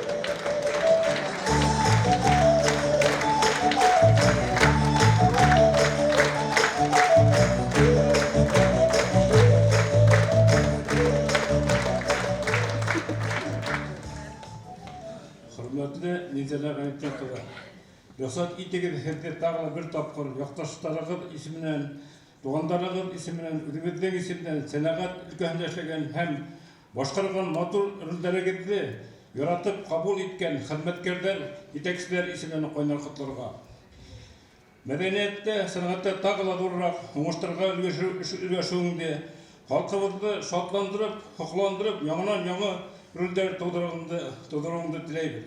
Хөрмәтле Минзәлә Ғәйнетдин ҡыҙы, рөхсәт итегеҙ һеҙҙе тағы ла бер тапҡыр яҡташтарығыҙ исеменән, туғандарығыҙ исеменән, үҙебеҙҙең исемдән сәнәғәт өлкәһендә эшләгән һәм башҡарған матур ролдәрегеҙҙе яратып ҡабул иткән хеҙмәткәрҙәр, етәкселәр исеменән ҡайнар ҡотларға. Мәҙәниәттә, сәнәғәттә тағы ла ҙурыраҡ уңыштарға өлгәшеүеңде, халҡыбыҙҙы шатландырып, һоҡландырып, яңынан-яңы ролдәр тыуҙырыуыңды теләйбеҙ.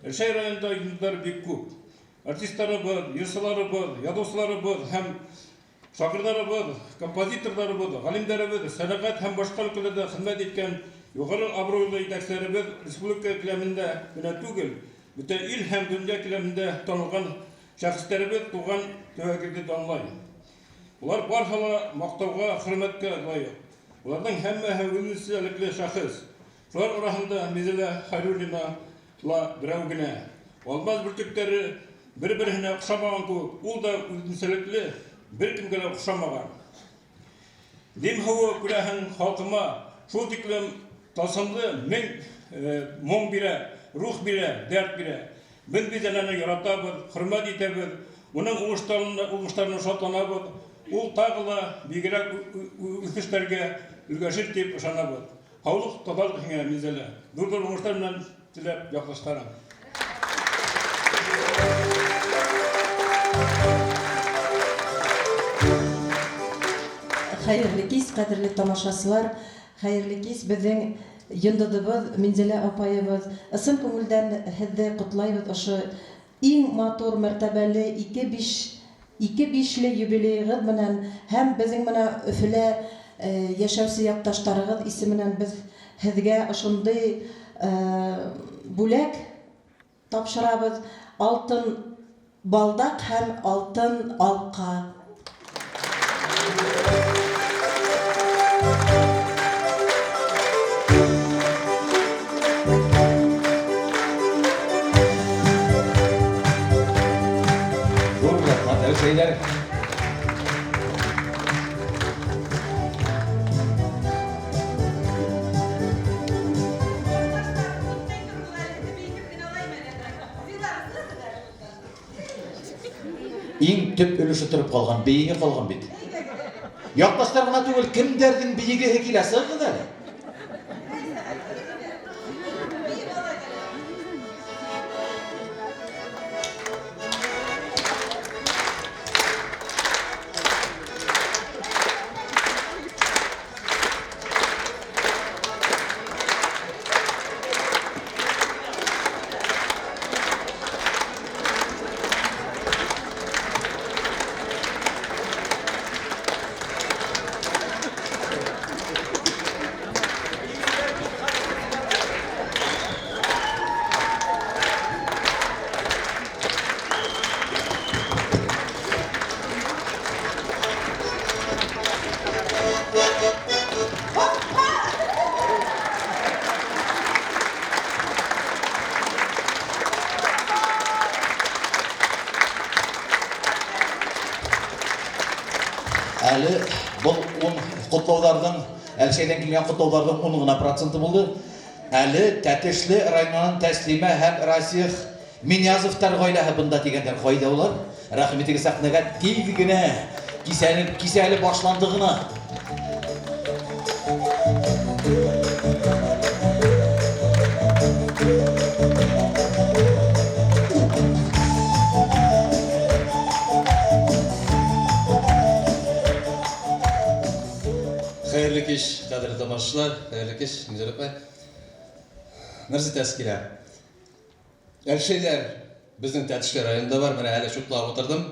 Әлшәй районында йондоҙҙар бик күп. Артисттарыбыҙ, йырсыларыбыҙ, яҙыусыларыбыҙ һәм шағирҙарыбыҙ, композиторҙарыбыҙ, ғалимдарыбыҙ, сәнәғәт һәм башҡа өлкәләрҙә хеҙмәт иткән юғары абруйлы етәкселәребеҙ республика күләмендә генә түгел, бөтә ил һәм донъя күләмендә танылған шәхестәребеҙ тыуған төбәгебеҙҙе данлай. Улар барыһы ла маҡтауға, хөрмәткә лайыҡ. Уларҙың һәммәһе үҙенсәлекле шәхес. Шулар араһында Минзәлә Хәйруллина ла берәү генә. Алмаз бөртөктәре бер-береһенә оҡшамаған кеүек, ул да үҙенсәлекле, бер кемгә лә оҡшамаған. Дим һыуы күрәһең халҡыма шул тиклем тылсымлы моң бирә, рух бирә, дәрт бирә. Беҙ Минзәләне яратабыҙ, хөрмәт итәбеҙ, уның уңыштарына шатланабыҙ. Ул тағы ла бигерәк үҫештәргә өлгәшер тип ышанабыҙ. Һаулыҡ, таҙалыҡ һиңә, Минзәлә. Ҙур-ҙур уңыштар менән теләп яҡташтарың. Хәйерле кис, ҡәҙерле тамашасылар. Хәйерле кис, беҙҙең йондоҙобоҙ Минзәлә апайыбыҙ. Ысын күңелдән һеҙҙе ҡотлайбыҙ ошо иң матур мәртәбәле ике бишле юбилейығыҙ менән һәм беҙҙең менән Өфөлә йәшәүсе яҡташтарығыҙ исеменән беҙ һеҙгә ошондай бүләк тапшырабыҙ. Алтын балдаҡ һәм алтын алҡа. Ҙур рәхмәт, Әлшәйҙәр. Иң төп өлөшө тороп ҡалған, бейеге ҡалған бит. Яҡташтар ғына түгел, кемдәрҙең бейегеһе килә, сығығыҙ әле. Әле был ун ҡотлауҙарҙың, Әлшәйҙән килгән ҡотлауҙарҙың 10 ғына проценты булды. Әле Тәтешле районынан Тәслимә һәм Расих Минязовтар ғаиләһе бында тигәндәр. Ҡайҙа улар? Рәхим итегеҙ сәхнәгә тиҙ генә. Кисәне, кисә әле башланды ғына. Хәйерле кис, ҡәҙерле тамашасылар, хәйерле кис, Минзәлә апай. Нәрсә әйтәсе килә? Әлшәйләр безнең Тәтешле районында бар, менә әле шутлап утырдым.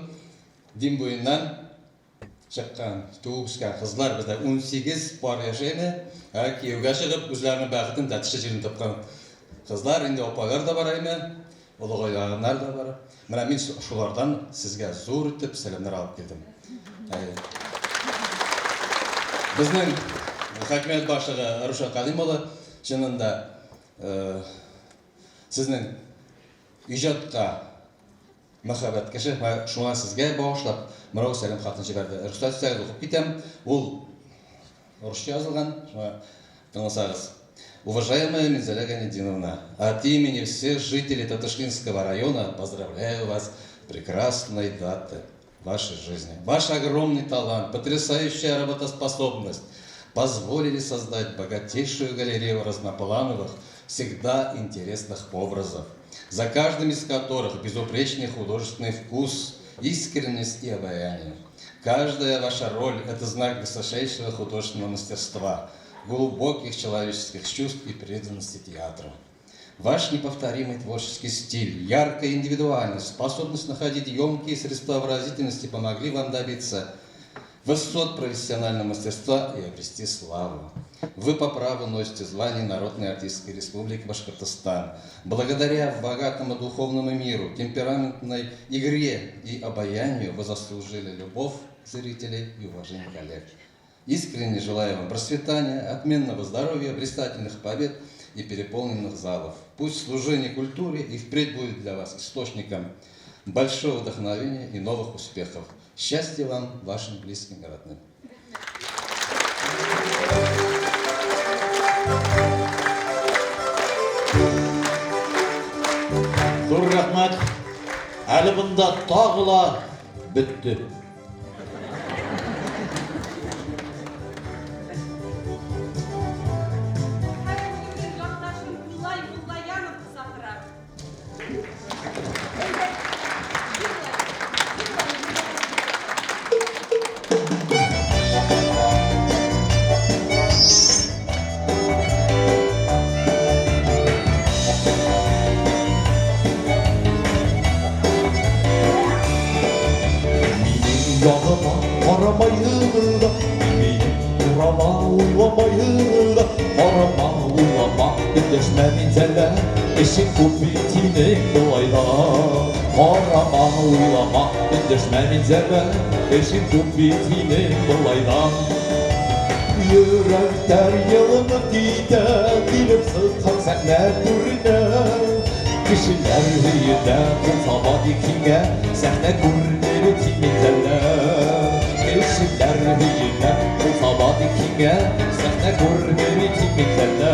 Дим буеннан чыккан, туып үскән кызлар бездә 18 пар яшәйме? Ә кияүгә чыгып, үзләренең бәхетен Тәтешле җирен тапкан кызлар, инде апайлар да бар әйме, олыгайганнар да бар. Менә мин шулардан сезгә зур итеп сәламнәр алып килдем. Әйе. Безнең хакимият башлыгы Рушан Кадим улы чыннан да сезнең иҗатка мәхәббәт кеше, шуңа сезгә багышлап мынау сәлам хатын җибәрде. Рөхсәт итсәгез укып китәм. Ул русча язылган, шуңа тыңласагыз. Уважаемая Минзәлә Гайнетдиновна, от имени всех жителей Татышлинского района поздравляю вас с прекрасной датой вашей жизни. Ваш огромный талант, потрясающая работоспособность позволили создать богатейшую галерею разноплановых, всегда интересных образов, за каждым из которых безупречный художественный вкус, искренность и обаяние. Каждая ваша роль – это знак высочайшего художественного мастерства, глубоких человеческих чувств и преданности театру. Ваш неповторимый творческий стиль, яркая индивидуальность, способность находить емкие средства выразительности помогли вам добиться высот профессионального мастерства и обрести славу. Вы по праву носите звание Народной артистки Республики Башкортостан. Благодаря богатому духовному миру, темпераментной игре и обаянию вы заслужили любовь зрителей и уважение коллег. Искренне желаю вам процветания, отменного здоровья, блистательных побед и переполненных залов. Пусть служение культуре и впредь будет для вас источником большого вдохновения и новых успехов. Счастья вам, вашим близким и родным. Ҙур рәхмәт. Әле бында тағы ла бөттө. Хәҙер үҙемдең яҡташым Юлай Муллаяновты саҡырам. Әйҙә, йырла, йырла, Минең яғыма ҡарамайһығыҙ ҙа, минең турала уйламайһығыҙ ҙа. Ҡарама, уйлама, өндәшмә, Минзәлә, эшең күп бит һинең былай ҙа. Ҡарама, уйлама, өндәшмә, Минзәлә, эшең күп бит һинең былай ҙа. Йөрәктәр йылынып китә, килеп сыҡһаң сәхнә түренә. Кешеләр һөйөнә, ҡул саба тик һиңә, сәхнә күренер һин, Минзәлә. Кешеләр һөйөнә, ҡул саба тик һиңә, сәхнә күренер һин, Минзәлә.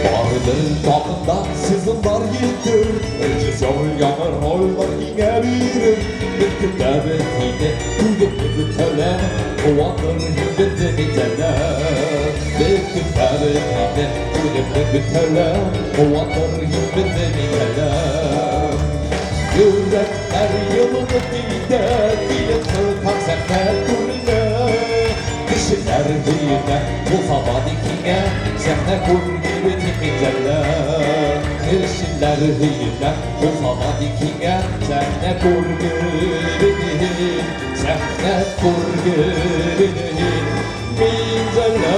Барыбер тағын да сезондар етер, режиссер яңы ролдәр һиңә бирер. Беҙ көтәбеҙ һине, түҙемле бөтәлә, ҡыуаныр һин беҙҙе, Минзәлә. Беҙ көтәбеҙ һине, түҙемле бөтәлә, ҡыуаныр һин беҙҙе, Минзәлә. Йөрәктәр йылынып китә, килеп сыҡһаң сәхнә түренә. Кешеләр һөйөнә, ҡул саба тик һиңә, сәхнә күргер һин, Минзәлә. Кешеләр һөйөнә, ҡул саба тик һиңә, сәхнә күргер һин, сәхнә күргер һин, Минзәлә.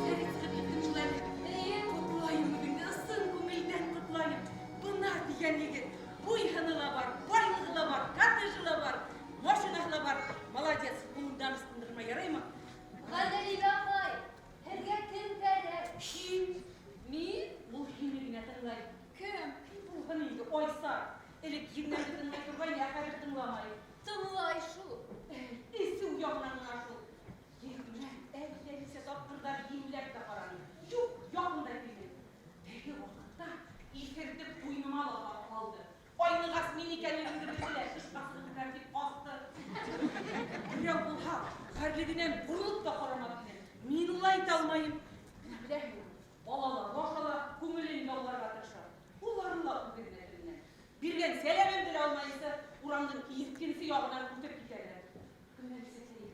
Фәрит сығып китте шул әле. Эйе, ҡотлайым үҙеңде ысын күңелдән. Элек еңгәмде тыңлай торғайны, ә хәҙер тыңламай. Тыңлай шул. Эсеү яғынан ғына шул. Еңгәм әллә нисә тапҡырҙар имләп тә ҡараны. Юҡ, яҡын да килмәне. Теге ваҡытта иҫертеп ҡуйыныма ла һалды. Айнығас мин икәнлегемде белде лә, тышҡа сығып тип ҡасты. Берәү булһа, ғәрлегенән боролоп та ҡарамаҫ ине. Мин улай итә алмайым. Менә беләһеңме, балалар аша ла күңелен яуларға тырыша. Уларын ла үҙенә теленә. Биргән сәләмемде лә алмайынса, урамдың икенсе яғынан үтеп китәләр. Гөлнәфисә әсәй,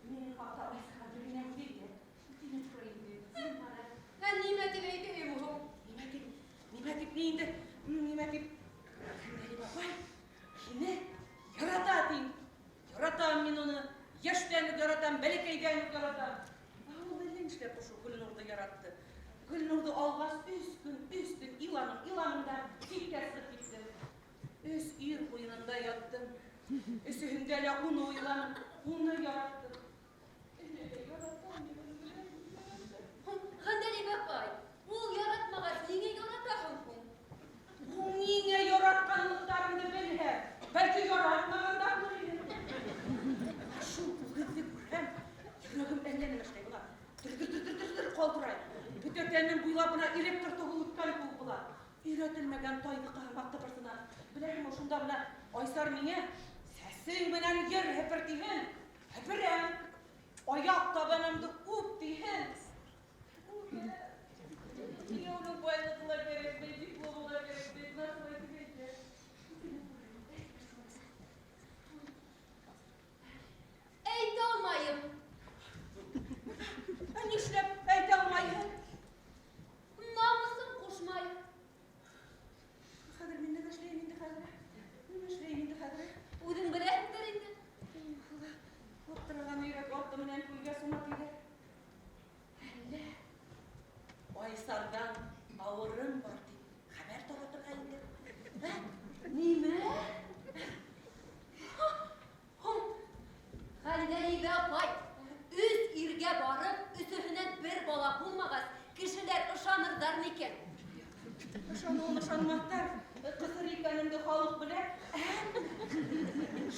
минең хаҡта Айсарға бер генә һүҙ әйт. Үтенеп һорайым инде. Зинһар. Ә нимә тип әйтәйем һуң? Нимә тип? Нимә тип ни инде? Нимә тип? Ғәндәлип апай, һине ярата тим. Яратам мин уны. Йәштән үк яратам, бәләкәйҙән үк яратам. Ә ул әллә нишләп ошо Гөлнурҙы яратты. Гөлнурҙы алғас, өс көн, өс төн иланым, иланым да ситкә сығып киттем. Өс ир ҡуйынында яттым. Өсөһөндә лә уны уйланым, уны яраттым. Әле лә яратам мин уны, беләһеңме? Ғәндәлип апай, ул яратмағас, ниңә яратаһың һуң? Ул ниңә яратҡанлыҡтарымды белһә, бәлки яратмаған да булыр ине. Шул үгеҙҙе күрһәм, йөрәгем әллә нәмә эшләй була. Дер-дер-дер-дер-дер ҡалтырай. Бөтә тәнем буйлап бына электр тогы үткән кеүек була. Өйрәтелмәгән тайҙыҡы һымаҡ тыпырсына. Беләһеңме, шунда бына Айсар миңә сәсең менән ер һепер тиһен, һеперәм. Аяҡ табанымды үп тиһен. Үбәм. Миңә уның байлығы ла кәрәкмәй, дипломы ла кәрәкмәй. Бына шулай тип әйтә. Әйтә алмайым. Ә нишләп әйтә алмайһың? Намыҫым ҡушмай. Хәҙер мин нимә эшләйем инде хәҙер? Нимә эшләйем инде хәҙер? Үҙең беләһеңдер инде. Аптыраған өйрәк аты менән күлгә сума тиҙәр. Әллә Айсарҙан ауырым бар тип хәбәр таратырға инде. Ә? Нимә? Һуң, Ғәндәлибә апай, өс иргә барып, өсөһөнән бер бала булмағас, кешеләр ышанырҙар микән? Ышаныуын ышанмаҫтар. Ҡыҫыр икәнемде халыҡ белә.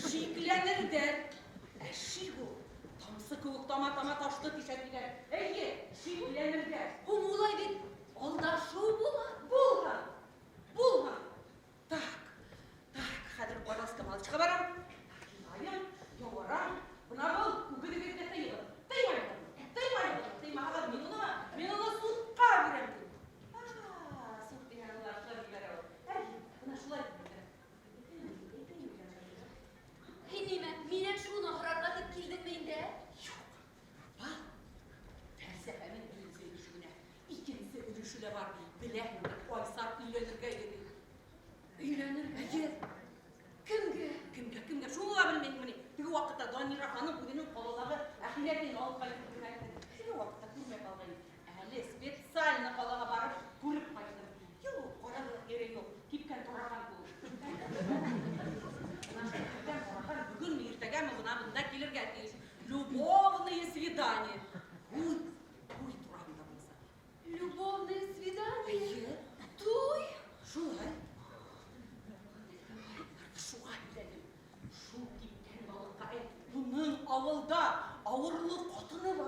Шикләнерҙәр. Ә шик ул тамсы кеүек тама-тама ташты тишә тиҙәр. Эйе, шикләнерҙәр. Һуң улай бит алдашыу була. Булһын, булһын. Так, так, хәҙер Боровско-Малычҡа барам. Илайым, яуарам. Бына был үгеҙегеҙгә тыйығыҙ. Тыймайығыҙ, тыймайығыҙ. Тыймаһағыҙ, мин уны судҡа бирәм тим. Суд тигән улар шулай ебәрә ул. Әйе, бына шулай тип әйтә. Һин нимә, минән шуны һорарға тип килдеңме инде? Юҡ. Был фәлсәфәнең беренсе өлөшө генә. Икенсе өлөшө лә бар. Беләһеңме, Айсар өйләнергә йөрөй. Өйләнергә? Эйе. Кемгә? Кемгә, кемгә? Шуны ла белмәйһеңме ни? Теге ваҡытта Данира ханым үҙенең ҡалалағы әхирәтен алып ҡайтып күрмәкте. Теге ваҡытта күрмәй ҡалғайным. Әле специально ҡалаға барып күреп ҡайттым. Юҡ, ҡарарлыҡ ере юҡ. Кипкән тараҡан кеүек. Бына шул кипкән тараҡан бөгөнмө, иртәгәме бына бында килергә тейеш. Любовное свидание. Туй, туй тураһында булса. Любовное свидание? Эйе. Туй? Шулай. Шуға һөйләнем. Шул кипкән балыҡҡа әйт, уның ауылда ауырлы ҡатыны бар.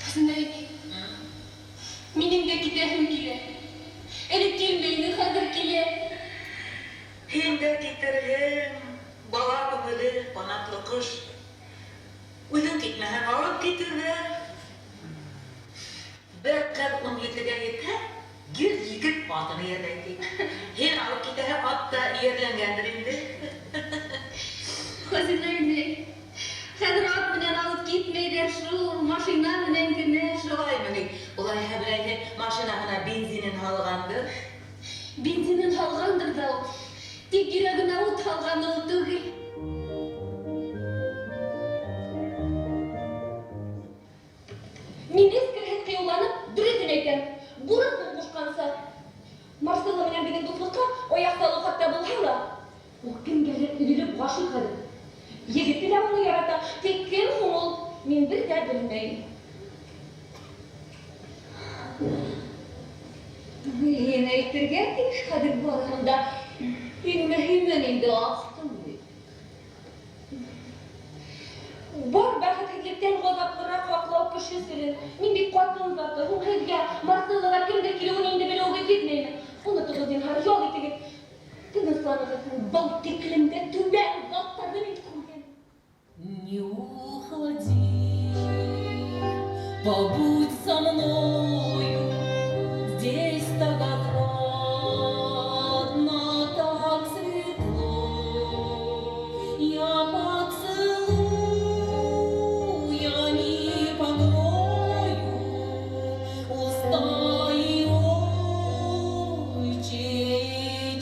Хәсән, минең дә китәһем килә. Элек килмәйне, хәҙер килә. Һин дә китерһең, бала күңеле, ҡанатлы ҡош. Үҙең китмәһәң, алып китерҙәр. Бер ҡыҙ 17-гә етһә, 100 егет атын эйәрләй ти. Һин алып китәһе ат та эйәрләнгәндер инде. Хазина инәй, хәҙер ат менән алып китмәйҙәр шул, машина менән генә. Шулаймы ни? Улайһа берәйһе машинаһына бензинен һалғандыр. Бензинен һалғандыр ҙа ул. Тик йөрәгенә ут һалғаны ул түгел. Мин эскерһеҙ ҡыйыуланып, дөрөҫөн әйтәм. Бурысын ҡушҡанса. Марселла менән беҙҙең дуҫлыҡҡа аяҡ салыу хатта булһа ла, ул кемгәлер өҙөлөп ғашиҡ хәҙер. Егете лә уны ярата, тик кем һуң ул, мин бер ҙә белмәйем. Мин әйтергә тейеш хәҙер барыһын да. Иң мөһимен инде астым бит. Бар бәхетһеҙлектән ғазаплыраҡ һаҡлау кеше серен. Мин бит ҡатын заты, һуң һеҙгә Марселлаға кемдер килеүен инде белеүегеҙ етмәйме? Онотоғоҙ зинһар, ял итегеҙ. Тынысланығыҙ. Был тиклемдә түбән заттарҙы мин күргәнем. Не уходи, побудь со мною, здесь так отрадно, так светло. Я поцелуями покрою уста и очи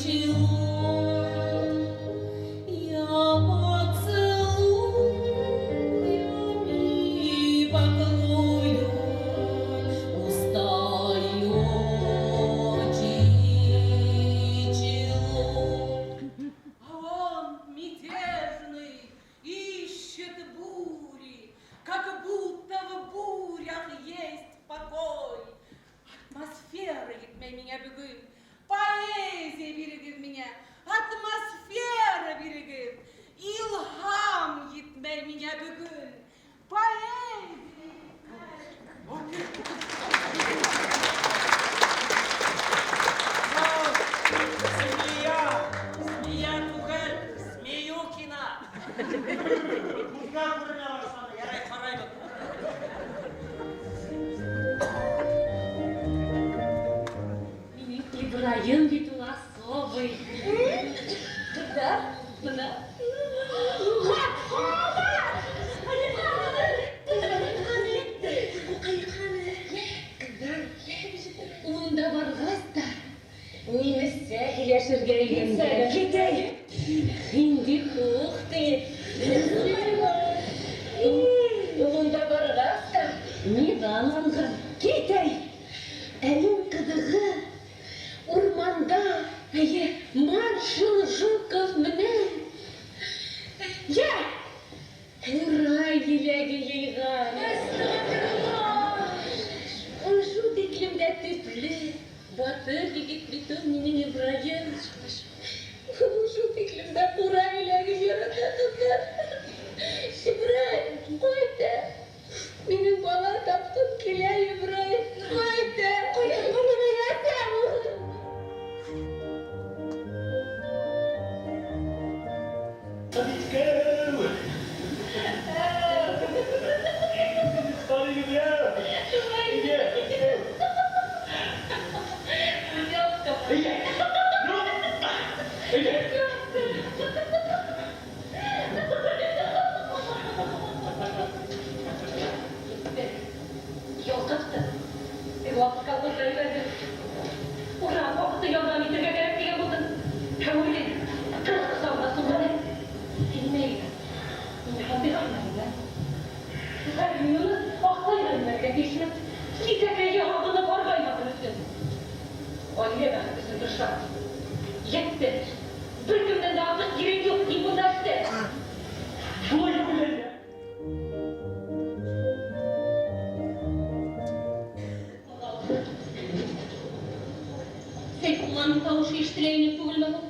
чело. Я поцелуями покрою уста и очи чело. А он мятежный ищет бури, как будто в бурях есть покой. Атмосфера етмәй миңә бөгөн, поэзия бирегеҙ миңә, атмосфера бирегеҙ, илһам етмәй миңә бөгөн, поэзия. Змея! Змея түгел, Змеюкина! Күҙгә күренә башланы, ярай ҡарайбыҙ. Минең Ибраһим бит ул особый. Ҡыҙҙар, бына. Унда барғас та немессә һөйләшергә өйрәндем. Китәйек. Инде хух ти. Унда барғас та миҙал алған. Китәйек. Әлем ҡыҙығы урманда, әйе, маршал Жуков менән. Йә, ҡурай еләге йыйған. Ул шул тиклем дә төплө, батыр егет бит ул минең Ибраһим. Ул шул тиклем дә ҡурай еләге ярата, ҡыҙҙар. Ибраһим, ҡайта. Минең бала тапҡым килә, Ибраһим. Ҡайта. Ҡайта, ҡайта. Ялҡыпты. Ваҡыт колхозға ебәрҙе. Ура, ваҡытты ярҙам итергә кәрәк тигән булдым. Һәм уйлайым, ҡыҙ ҡосағына сумған. Һин мин һатыйғанмын да. Хәҙер мин уны аҡсайға ебәрергә тейешмен. Кисәкәй яғағына барғаймаһын өсөн. Ғаилә бәхете өсөн тырышам. Етте. Бер кемдән дә артыҡ ирең юҡ, һин бында эшлә. Шулай үләлә. Сәйфулланың тауышы ишетелә ине түгелме һуң?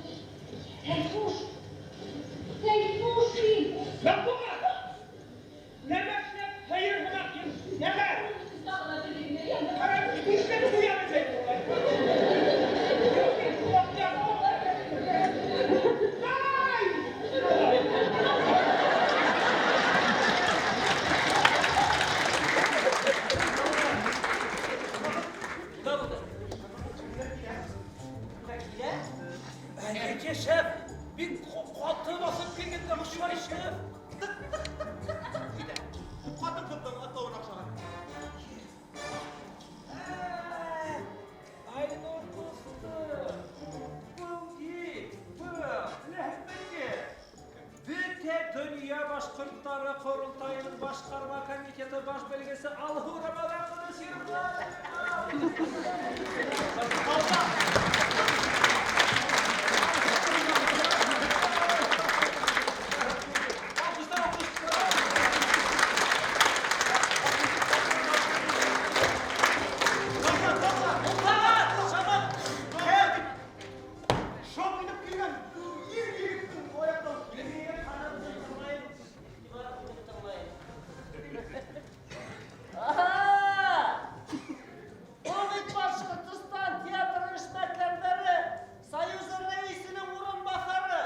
Сәйфуш! Сәйфуш! Мәғфүрә! Нәмә эшләп һыйыр һымаҡ йөрөйһөң? Нәмә? мәдәниәте баш белгесе Алһыу Рамаҙан ҡыҙы Сирғәлиева. Алҡыштар, алҡыштар. Шап итеп килгән ир егеттең аяҡтан Ага! Ул бит Башҡортостан театр эшмәкәрҙәре Союзы рәйесенең урынбаҫары,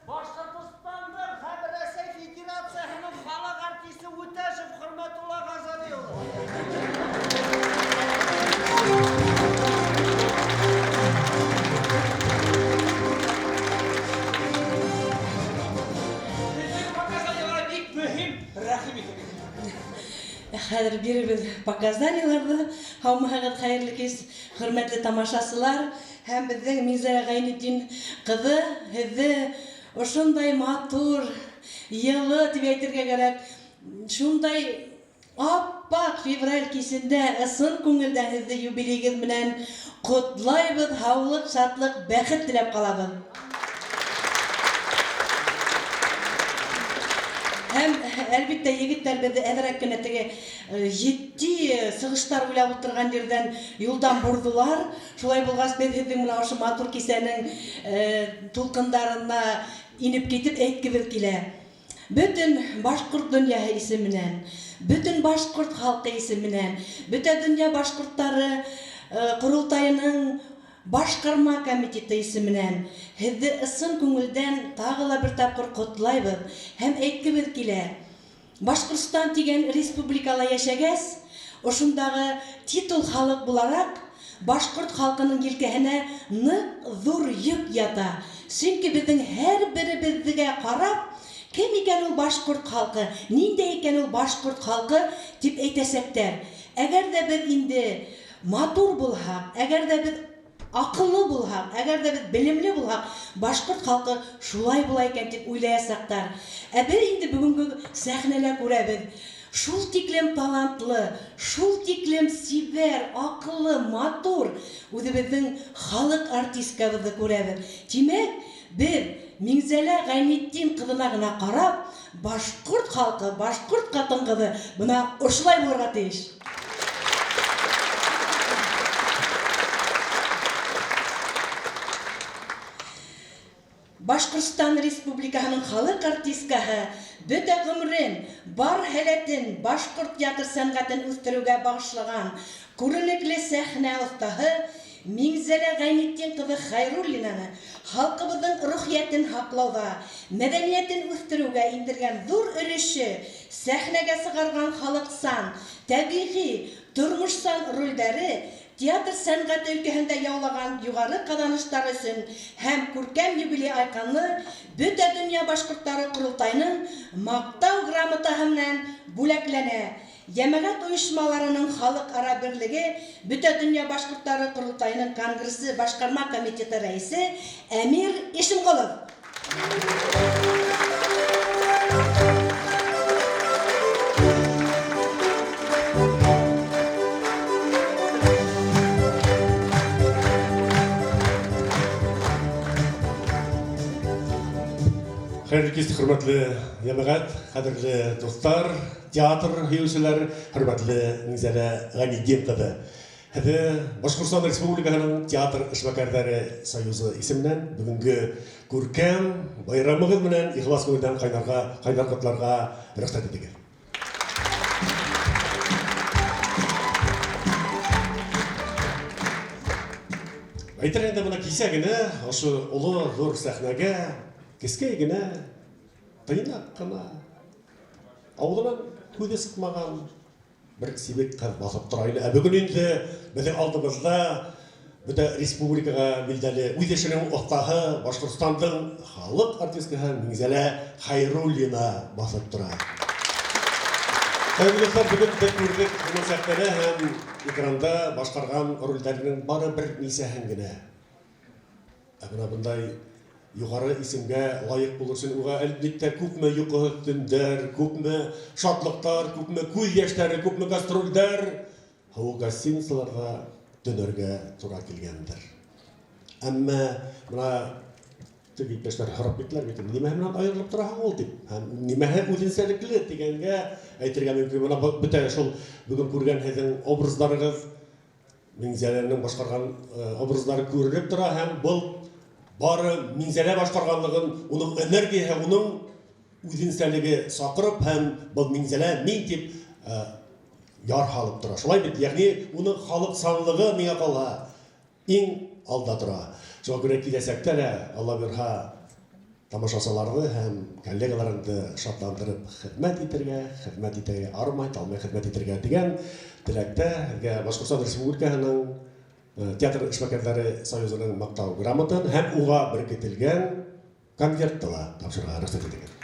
Башҡортостандың һәм Рәсәй Федерацияһының халыҡ артисы Үтәшев Хөрмәтулла Ғазали улы. Һеҙҙең показаниялар бик мөһим, рәхим итегеҙ. Хәҙер бирербеҙ показанияларҙы. Һаумыһығыҙ, хәйерле кис, хөрмәтле тамашасылар. Һәм беҙҙең Минзәлә Ғәйнетдин ҡыҙы һеҙҙе ошондай матур, йылы тип әйтергә кәрәк, шундай аппаҡ февраль кисендә ысын күңелдән һеҙҙе юбилейегеҙ менән ҡотлайбыҙ, һаулыҡ, шатлыҡ, бәхет теләп ҡалабыҙ. Һәм әлбиттә егеттәр беҙҙе әҙерәк кенә теге етди сығыштар уйлап ултырған ерҙән юлдан борҙолар. Шулай булғас, беҙ һеҙҙең менән ошо матур кисәнең тулҡындарына инеп китеп әйткебеҙ килә. Бөтөн башҡорт донъяһы исеменән, бөтөн башҡорт халҡы исеменән, бөтә донъя башҡорттары ҡоролтайының башҡарма комитеты исеменән һеҙҙе ысын күңелдән тағы ла бер тапҡыр ҡотлайбыҙ һәм әйткебеҙ килә. Башҡортостан тигән республикала йәшәгәс, ошондағы титул халыҡ булараҡ башҡорт халҡының елкәһенә ныҡ ҙур йөк ята. Сөнки беҙҙең һәр беребеҙгә ҡарап, кем икән ул башҡорт халҡы, ниндәй икән ул башҡорт халҡы тип әйтәсәктәр. Әгәр ҙә беҙ инде матур булһаҡ, әгәр ҙә беҙ аҡыллы булһаҡ, әгәр ҙә беҙ белемле булһаҡ, башҡорт халҡы шулай була икән тип уйлаясаҡтар. Ә беҙ инде бөгөнгө сәхнәлә күрәбеҙ, шул тиклем талантлы, шул тиклем сибәр, аҡыллы, матур үҙебеҙҙең халыҡ артисткабыҙҙы күрәбеҙ. Тимәк, беҙ Минзәлә Ғәйнетдин ҡыҙына ғына ҡарап, башҡорт халҡы, башҡорт ҡатын-ҡыҙы бына ошолай булырға тейеш. Башҡортостан Республикаһының халыҡ артисткаһы бөтә ғүмерен, бар һәләтен башҡорт театр сәнғәтен үҫтереүгә бағышлаған күренекле сәхнә оҫтаһы Минзәлә Ғәйнетдин ҡыҙы Хәйруллинаны халҡыбыҙҙың рухиәтен һаҡлауҙа, мәҙәниәтен үҫтереүгә индергән ҙур өлөшө, сәхнәгә сығарған халыҡсан, тәбиғи, тормошсан ролдәре театр сәнғәте өлкәһендә яулаған юғары ҡаҙаныштар өсөн һәм күркәм юбилей айҡанлы бөтә донъя башҡорттары ҡоролтайының маҡтау грамотаһы менән бүләкләнә. Йәмәғәт ойошмаларының халыҡ-ара берлеге бөтә донъя башҡорттары ҡоролтайының конгрессы башҡарма комитеты рәйесе Әмир Ишемғолов. Хәйерле кис, хөрмәтле йәмәғәт, ҡәҙерле дуҫтар, театр һөйөүселәр, хөрмәтле Минзәлә Ғәйнетдин ҡыҙы. Һеҙҙе Башҡортостан Республикаһының театр эшмәкәрҙәре союзы исеменән бөгөнгө күркәм байрамығыҙ менән ихлас күңелдән ҡайнар ҡотларға рөхсәт итегеҙ. Әйтер инде бына кисә генә ошо оло ҙур сәхнәгә кескәй генә, тыйнаҡ ҡына, ауыҙынан һүҙе сыҡмаған бер сибек ҡыҙ баҫып тора ине. Ә бөгөн инде беҙҙең алдыбыҙҙа бөтә республикаға билдәле үҙ эшенең оҫтаһы, Башҡортостандың халыҡ артисткаһы Минзәлә Хәйруллина баҫып тора. Хәйерле дуҫтар, бөгөн беҙ күрҙек уның сәхнәлә һәм экранда башҡарған ролдәренең бары бер нисәһен генә. Ә бына бындай юғары исемгә лайыҡ булыр өсөн уға әлбиттә күпме йоҡоһоҙ төндәр, күпме шатлыҡтар, күпме күҙ йәштәре, күпме гастролдәр, һыуыҡ гостиницаларҙа төнәргә тура килгәндер. Әммә бына теге иптәштәр һорап киттеләр бит, нимәһе менән айырылып тораһың ул тип, һәм нимәһе үҙенсәлекле тигәнгә әйтергә мөмкин. Бына бөтә шул бөгөн күргән һеҙҙең образдарығыҙ, Минзәләнең башҡарған образдары күренеп тора, һәм был бары Минзәлә башҡарғанлығын, уның энергияһы, уның үҙенсәлеге саҡырып, һәм был Минзәлә мин тип яр һалып тора. Шулай бит, йәғни уның халыҡсанлығы миңә ҡалһа иң алда тора. Шуға күрә киләсәктә лә Алла бирһә тамашасыларҙы һәм коллегаларыңды шатландырып хеҙмәт итергә, хеҙмәт итергә, армай, талмай хеҙмәт итергә тигән теләктә һеҙгә Башҡортостан Республикаһының Театр эшмәкәрҙәре союзының маҡтау грамотын һәм уға беркетелгән конвертты ла тапшырырға рөхсәт итегеҙ.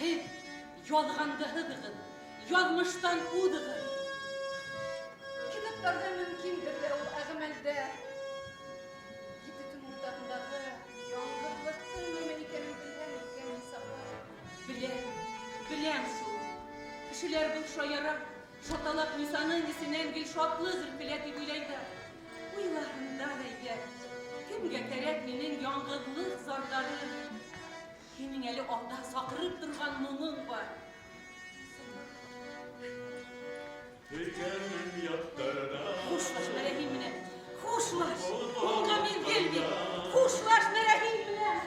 һеҙ яҙғанды һыҙығыҙ, яҙмыштан уҙығыҙ. Китаптарҙа мөмкиндер ҙә ул, ә ғәмәлдә ете төн уртаһындағы яңғыҙлыҡтың нимә икәнен белһәң икән, Ниса апай. Беләм, беләм шул. Кешеләр был шаяра, шаталаҡ Нисаның эсенән гел шатлыҡ өркөлә тип уйлайҙар. Уйлаһындар әйҙә. Кемгә кәрәк минең яңғыҙлыҡ зарҙары? Һинең әле алда саҡырып торған моңоң бар. Һөйгәнем яттарҙа. Хушлаш Мәрәһим менән. Хушлаш. Уңға миҙгел бит. Хушлаш Мәрәһим менән.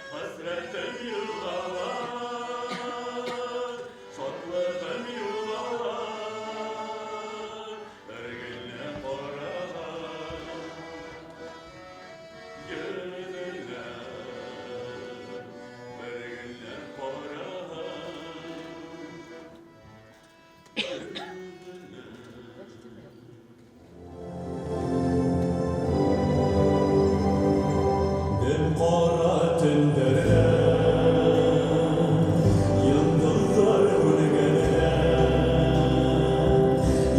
Хәсрәтем йылғалар, шатлығым юлалар, бер генә ҡараған йөҙөңә, бер генә ҡараған Дөм ҡара төндәрҙә йондоҙҙар күренгәндә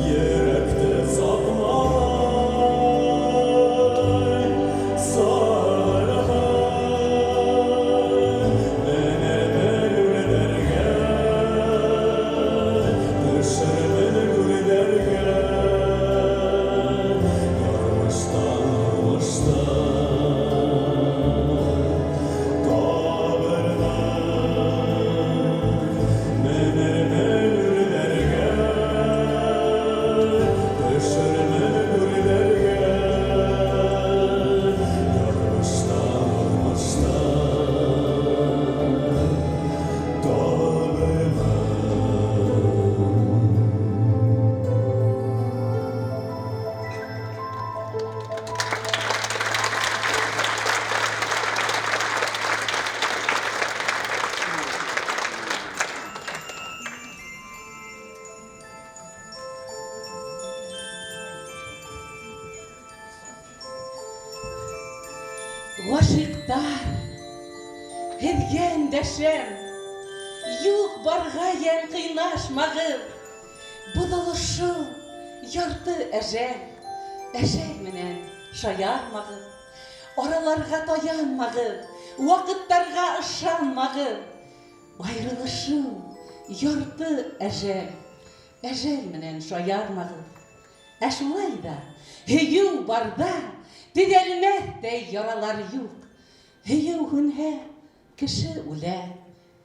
йөрәкте саҡмай сағырған менермен үрләргә, төшөрмөн гүрләргә, яҙмыштан уңыштан табырмын. Менермен үрләргә, төшөрмөн гүрләргә, яҙмыштан уңыштан табырмын. Ғашиҡтар, һеҙгә өндәшәм, юҡ барға йән ҡыйнашмағыҙ. Боҙолошоу ярты әжәл, әжәл менән шаярмағыҙ. Араларға таянмағыҙ, ваҡыттарға ышанмағыҙ. Айырылышыу ярты әжәл, әжәл менән шаярмағыҙ. Ә шулай ҙа һөйөү барҙа төҙәлмәҫтәй яралар юҡ. Һөйөү һүнһә, кеше үлә,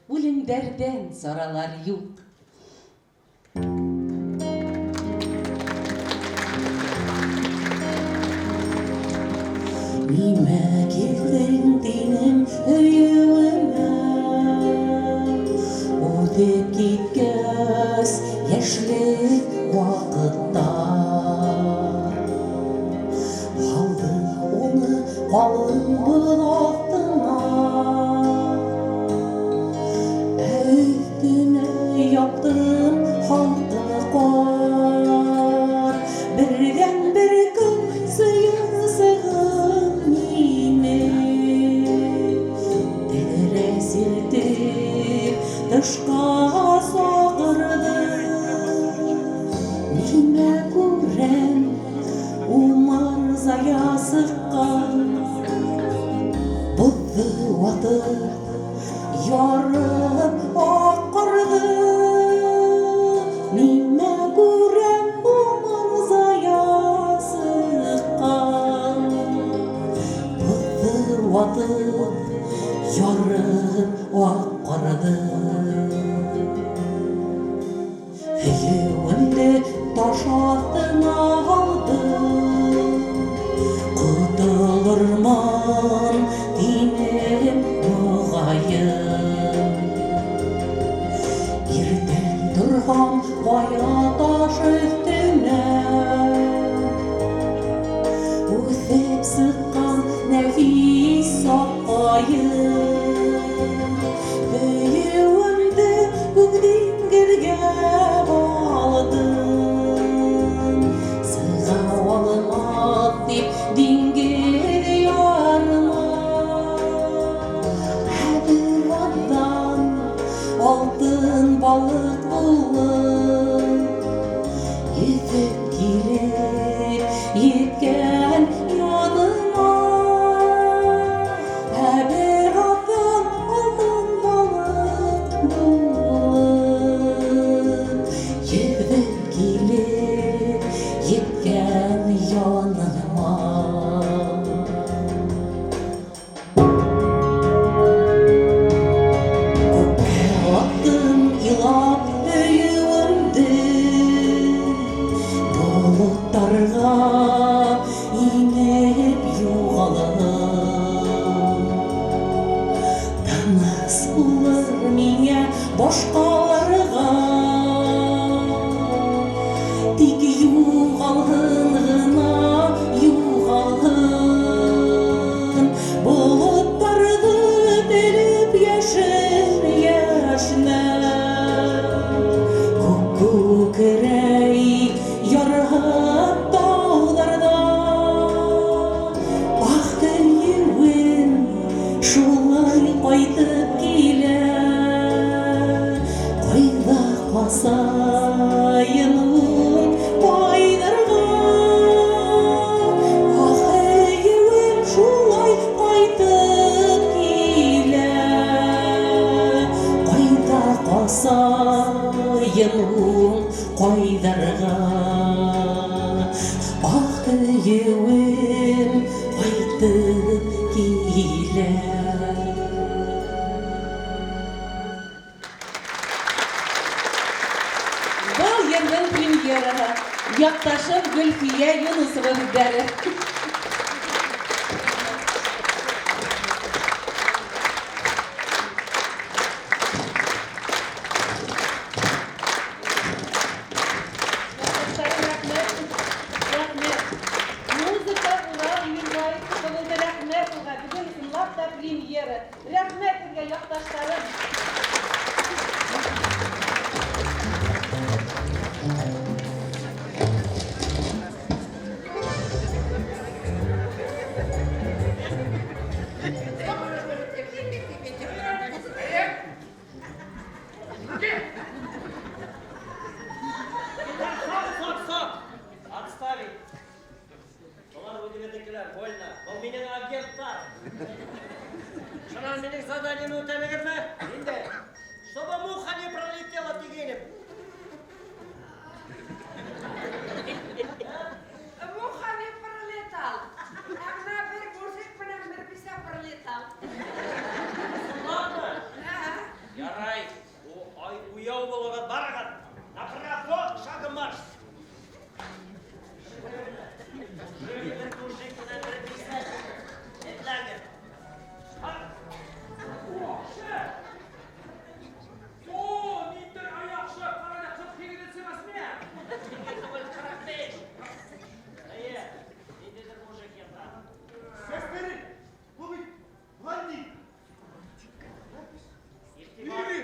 үлемдәрҙән саралар юҡ. Нимә килдең тинем һөйөүемә, үтеп киткәс йәшлек ваҡыттар. Һалдым уны ҡалын боҙ аҫтына, ә өҫтөнә яптым һалҡын ҡар. Берҙән-бер көн сыйынсығым мине тәҙрә сиртеп тышҡа саҡырҙы. Нимә күрәм, умырзая сыҡҡан, боҙҙо ватып, ярып аҡҡарҙы. Нимә күрәм, умырзая сыҡҡан, боҙҙо ватып, ярып аҡҡарҙы. Һөйөүемде таш аҫтына һалдым, ҡотолормон тинем моғайын. Иртән торһам ҡая таш өҫтөнә үҫеп сыҡҡан нәфис аҡҡайын. Һөйөүемде күк диңгеҙгә һалдым, сыға алмаҫ алтын балыҡ булып йөҙөп килеп еткән яныма. Ә бер аҙҙан алтын балыҡ булып йөҙөп килеп еткән яныма. Күккә аттым илап һөйөүемде, болоттарға инеп юғалып, тыныс булыр миңә башҡаларға, тик юғалһын ғына, юғалһын. Болоттарҙы телеп йәшен йәшнәп, күк күкрәй ярһып тауҙарҙа. Ах, һөйөүем шулай ҡайтып килә, ҡайҙа ҡасайын ул байҙарға. Ах, һөйөүем шулай ҡайтып килә, ҡайҙа ҡасайын ул ҡайҙарға. Ах, һөйөүем ҡайтып килә. Был йырҙың премьераһы. Яҡташым Гөлфиә Юнысова һүҙҙәре. Яҡташтарым, рәхмәт. Рәхмәт. Музыка Урал Именбаев булды. Рәхмәт уға. Бөгөн ысынлап та премьера. Рәхмәт һеҙгә, яҡташтарым. Стоп, стоп, стоп! Отставить! Улар үҙебеҙҙекеләр, вольно. Был минең агенттар. Шунан минең заданиены үтәнегеҙме? Инде. Чтобы муха не пролетела тигәйнем. Муха не пролетал. Әммә бер мужик менән бер бисә пролетал. Ладно. Ярай, ай, уяу булығыҙ, барығыҙ. Направо, шагом марш. Бер мужик менән бер бисә. Этләгеҙ. О, шеф! О, ниндәй аяҡ, шеф, ҡара, 48 размер. Түгел, 45. Әйе, ниндәйҙер мужик ята. Сәстәре, был бит блондин. Иғтибар. Ире,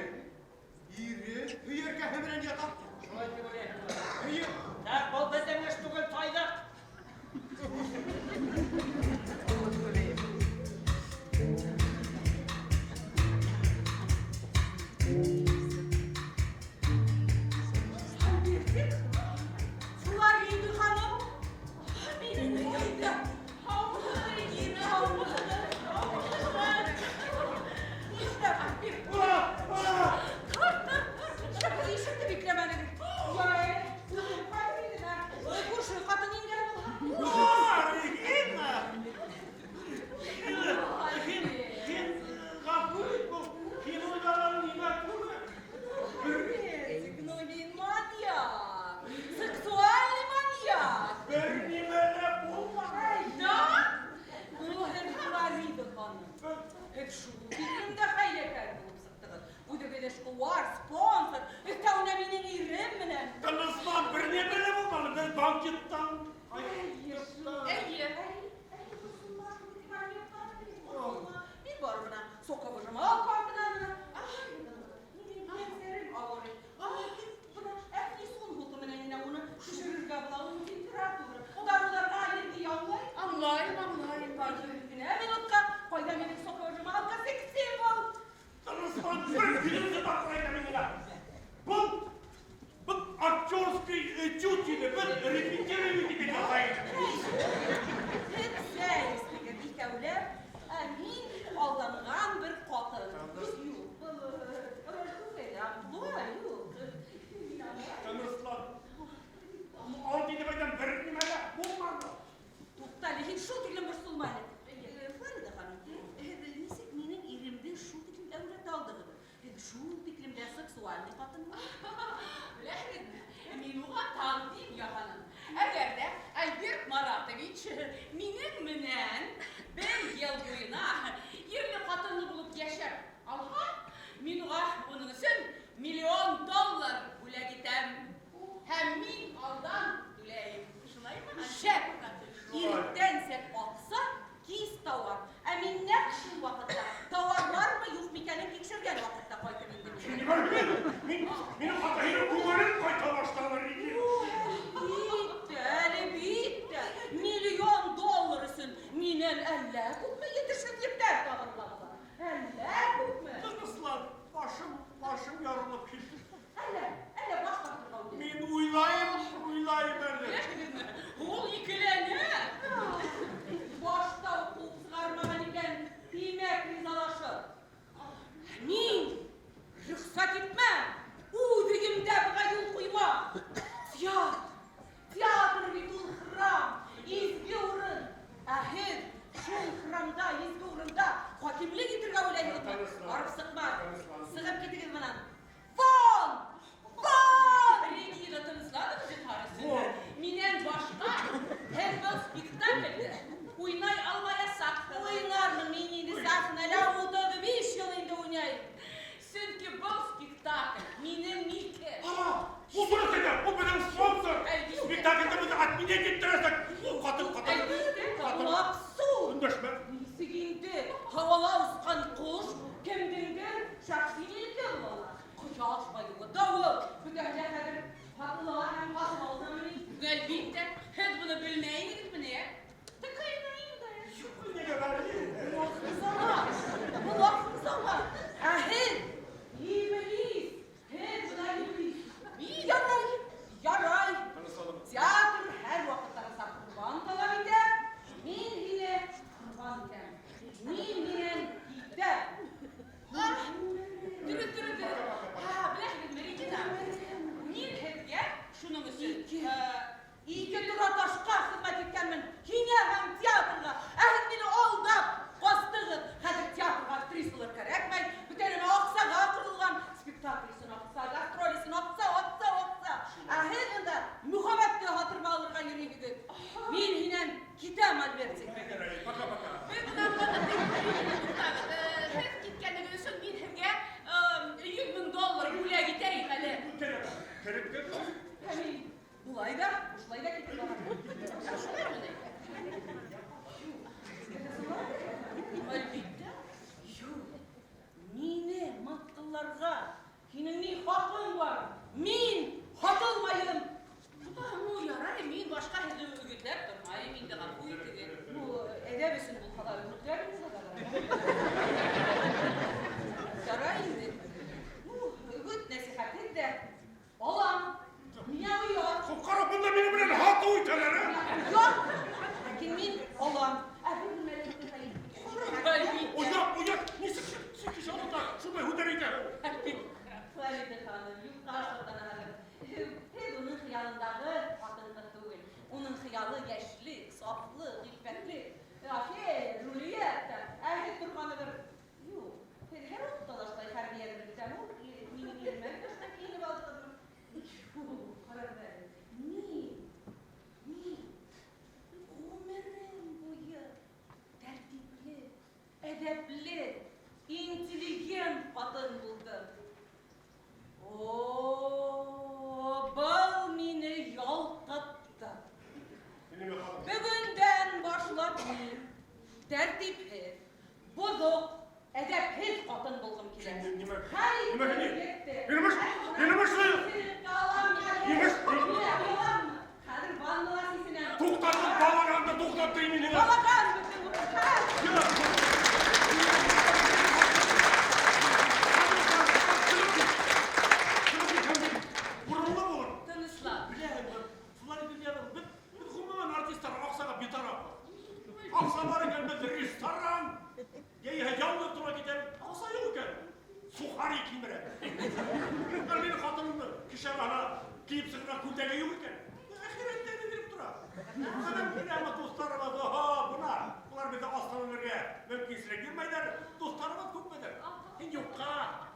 ире, һөйәркәһе менән ята. Шулай тип уйлайһыңмы? Эйе. Так, был беҙҙең эш түгел, тайҙыҡ. Флорида ханым, минең өйөмдә. Һаумыһығыҙ, Регина, һаумыһығыҙ, һаумыһығыҙ. Нишләп, Альберт? Нишләп һеҙ ишекте бикләмәнегеҙ? Яй, үҙем ҡайтыр инем, ә? Күрше ҡатын ингән булһа. Регина! Һин, һин ғәфү ит, был һин уйлаған нимә түгел. Альбертик, ну һин маньяк, сексуальный маньяк. Бер нимә лә булманы. Да? Ну, һеҙ Флорида ханым. Һеҙ шул тиклем дә хәйләкәр булып сыҡтығыҙ. Үҙегеҙ эшҡыуар, спонсор, өҫтәүенә минең ирем менән. Тыныслан, бер нимә лә булманы. Беҙ банкеттан Эйе. Мин барып бына соковыжималка артынан бына. Ай, минең күҙҙәрем ауырый. Ай, бына әфлисун һуты менән генә уны төшөрөргә була, уның температура. Дарыуҙарға аллергия аңлай. Аңлайым, аңлайым. Бар генә минутҡа ҡайҙа минең соковыжималка секс-символ. Тыныслан, бер килде тапҡыр әйтәм мин. Барып сыҡмаҫ. Сығып китегеҙ бынан. Вон! Вон! Регина, тынысланығыҙ зинһар өсөн. Минән башҡа һеҙ был спектаклде уйнай алмаясаҡһығыҙ. Уйнармын мин инде сәхнәлә 35 йыл инде уйнайым. Сөнки был спектакль минең милке. Ул дөрөҫ әйтә, ул беҙҙең спонсор. Спектаклде беҙ отменять иттерәсәк. Ул ҡатын, ҡатын. Ул абсурд. Өндәшмә. Нисек инде һауала осҡан ҡош кемдеңдер шәхси милке була ала? Ҡояш байлығы, дауыл, бөтәһе лә хәҙер һатыла һәм һатып алынамы ни? Әлбиттә, һеҙ быны белмәй инегеҙме ни, ә? Был ахырзаман. Ә һеҙ иблис, һеҙ бына иблис. Ярай, ярай. Театр һәр ваҡыттағыса ҡорбан талап итә. Мин һине ҡорбан итәм. Мин һинән китәм. Дөрөҫ, дөрөҫ, дөрөҫ. Һа, беләһегеҙме, Регина? Мин һеҙгә шуның өсөн Ике тораташҡа хеҙмәт иткәнмен. Һиңә һәм театрға. Ә һеҙ мине алдап ҡастығыҙ. Хәҙер театрға актрисалар кәрәкмәй. Бөтә нәмә аҡсаға ҡоролған. Спектакль өсөн аҡса, гастроль өсөн аҡса, аҡса, аҡса. Ә һеҙ бында мөхәббәтте һатырға алырға йөрөйһөгөҙ. Мин һинән китәм, Альбертик. Пока, пока. Беҙ бына туҡтағыҙ. Һеҙ киткәнегеҙ өсөн мин һеҙгә 100 мең доллар бүләк итәйем әле. Кәрәк, кәрәк. Мин Булай ҙа, ошолай ҙа китеп барам. Шулаймы ни? Әлбиттә. Юҡ, мине мыҫҡылларға һинең ни хаҡың бар? Мин һатылмайым. Ну, ярай, мин башҡа һеҙҙе өгөтләп тормайым инде, ғәфү итегеҙ. Ну, әҙәп өсөн булһа ла өгөтләрегеҙ ҙә. Ярай инде. Ну, өгөт нәсихәтен дә алам. Миңә оят. Ҡара, бында минең менән һатыу итәләр, ә? Оят. Ләкин мин алам. Ә бер нәмә Оят, оят. Нисек кеше алда шундай һүҙҙәр әйтә? Флорида ханым, юҡҡа шатланаһығыҙ. Һеҙ уның хыялындағы ҡатын-ҡыҙ түгел. Уның хыялы йәшлек, сафлыҡ, ғиффәтлек. Офелия, Джульетта, ә һеҙ торғаны бер... Юҡ, һеҙ һәр ваҡытта ла шулай хәрби әҙерлектән ул минең иремә башта кейенеп алдығыҙмы? Юҡ, ҡарағыҙ әле. Мин ғүмерем буйы тәртипле, әҙәпле, интеллигент ҡатын булдым. О, был мине ялҡытты. Бөгөндән башлап мин тәртипһеҙ, боҙоҡ, әҙәпһеҙ ҡатын булғым килә. Хәл итте. Хәҙер ваннала сисенәм. Туҡтатып, балағанды туҡтатты мине. Балаған беҙҙең хәл. Урынлы булыр. Тыныслан. Беләһеңме, Флорида, беҙ ғөмүмән артистар аҡсаға битараф. Аҡса бар икән, беҙ ресторан, йәиһә ялны тура китәбеҙ. Аҡса юҡ икән, сухари кимерәбеҙ. Ә минең ҡатынымды кеше араһына кейеп сығырға күлдәге юҡ икән. Әхирәттән биреп тора. Бына беләме дуҫтарыбыҙ, оһо, бына. Улар беҙҙе асланырға мөмкинселек бирмәйҙәр. Дуҫтарыбыҙ күпмедер. Һин юҡҡа,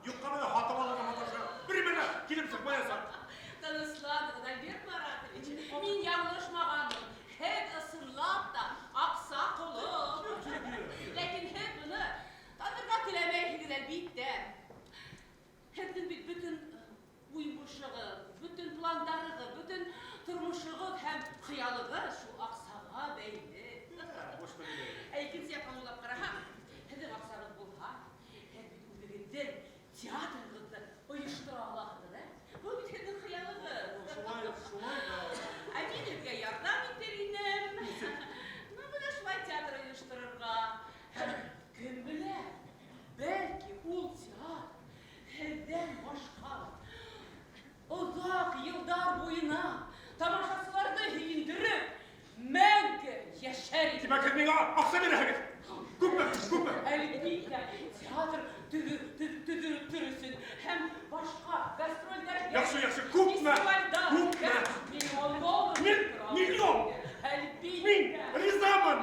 юҡҡа беҙҙе һатып алырға маташа. Бер менә килеп сыҡмаясаҡ. Тынысланыгыҙ, Альберт Маратович. Мин яңылышмағанмын. Һеҙ ысынлап та аҡса ҡоло. Ләкин һеҙ быны танырға теләмәйһегеҙ, әлбиттә. Һеҙҙең бит бөтөн уймышығыҙ, бөтөн пландарығыҙ, бөтөн тормошоғоҙ һәм хыялығыҙ шул аҡсаға бәйле. Ә икенсе яҡтан уйлап ҡараһаң, һеҙҙең аҡсағыҙ булһа, һеҙ бит үҙегеҙҙең театрығыҙҙы ойоштора алаһығыҙ, ә? Был бит һеҙҙең хыялығыҙ. Шулай, шулай да. Ә мин һеҙгә ярҙам итер инем. Ну, бына шулай театр ойошторорға. Һәм кем белә, бәлки ул театр һеҙҙән башҡа оҙаҡ йылдар буйына тамашасыларҙы һөйөндөрөп, мәңге йәшәр ине. Тимәк, һеҙ миңә аҡса бирәһегеҙ. Күпме, күпме? Әлбиттә, театр төҙөтөр өсөн һәм башҡа гастролдәргә. Яҡшы, яҡшы, күпме? Фестивальдар, Күпме? Миллион доллар. Мин миллион. Әлбиттә. Мин ризамын.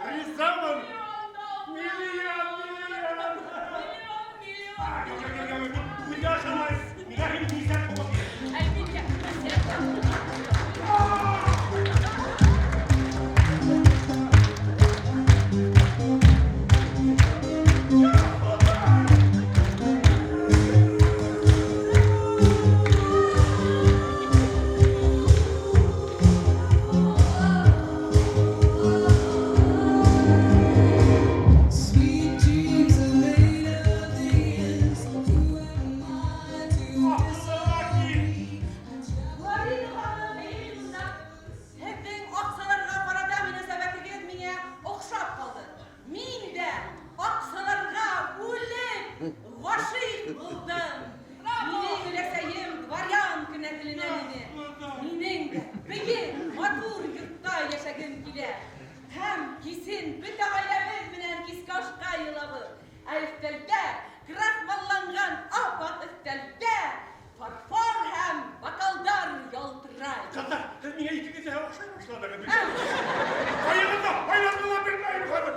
Ризамын. Миллион доллар. Миллион, миллион. Миллион. Үҙе ашамай. Миңә һин кисәк булып бир. Әлбиттә. Sweet dreams are made of these. Who am I to disagree? Ларина ханым, әйе, Һеҙҙең аҡсаларға ҡарата мөнәсәбәтегеҙ миңә оҡшап ҡалды. Мин дә аҡсаларға үлеп ғашиҡ булдым. Минең өләсәйем дворянка нәҫеленән ине. Минең дә бейек, матур йортта йәшәгем килә. Һәм кисен бөтә ғаиләбеҙ менән киске ашҡа йыйылабыҙ. Ә өҫтәлдә крахмалланған ап-аҡ өҫтәлдә фарфор һәм бокалдар ялтырай. Ҡыҙҙар, һеҙ миңә икегеҙ ҙә оҡшай башланығыҙ. Ҡайығыҙҙы һайланы ла белмәйем хәҙер.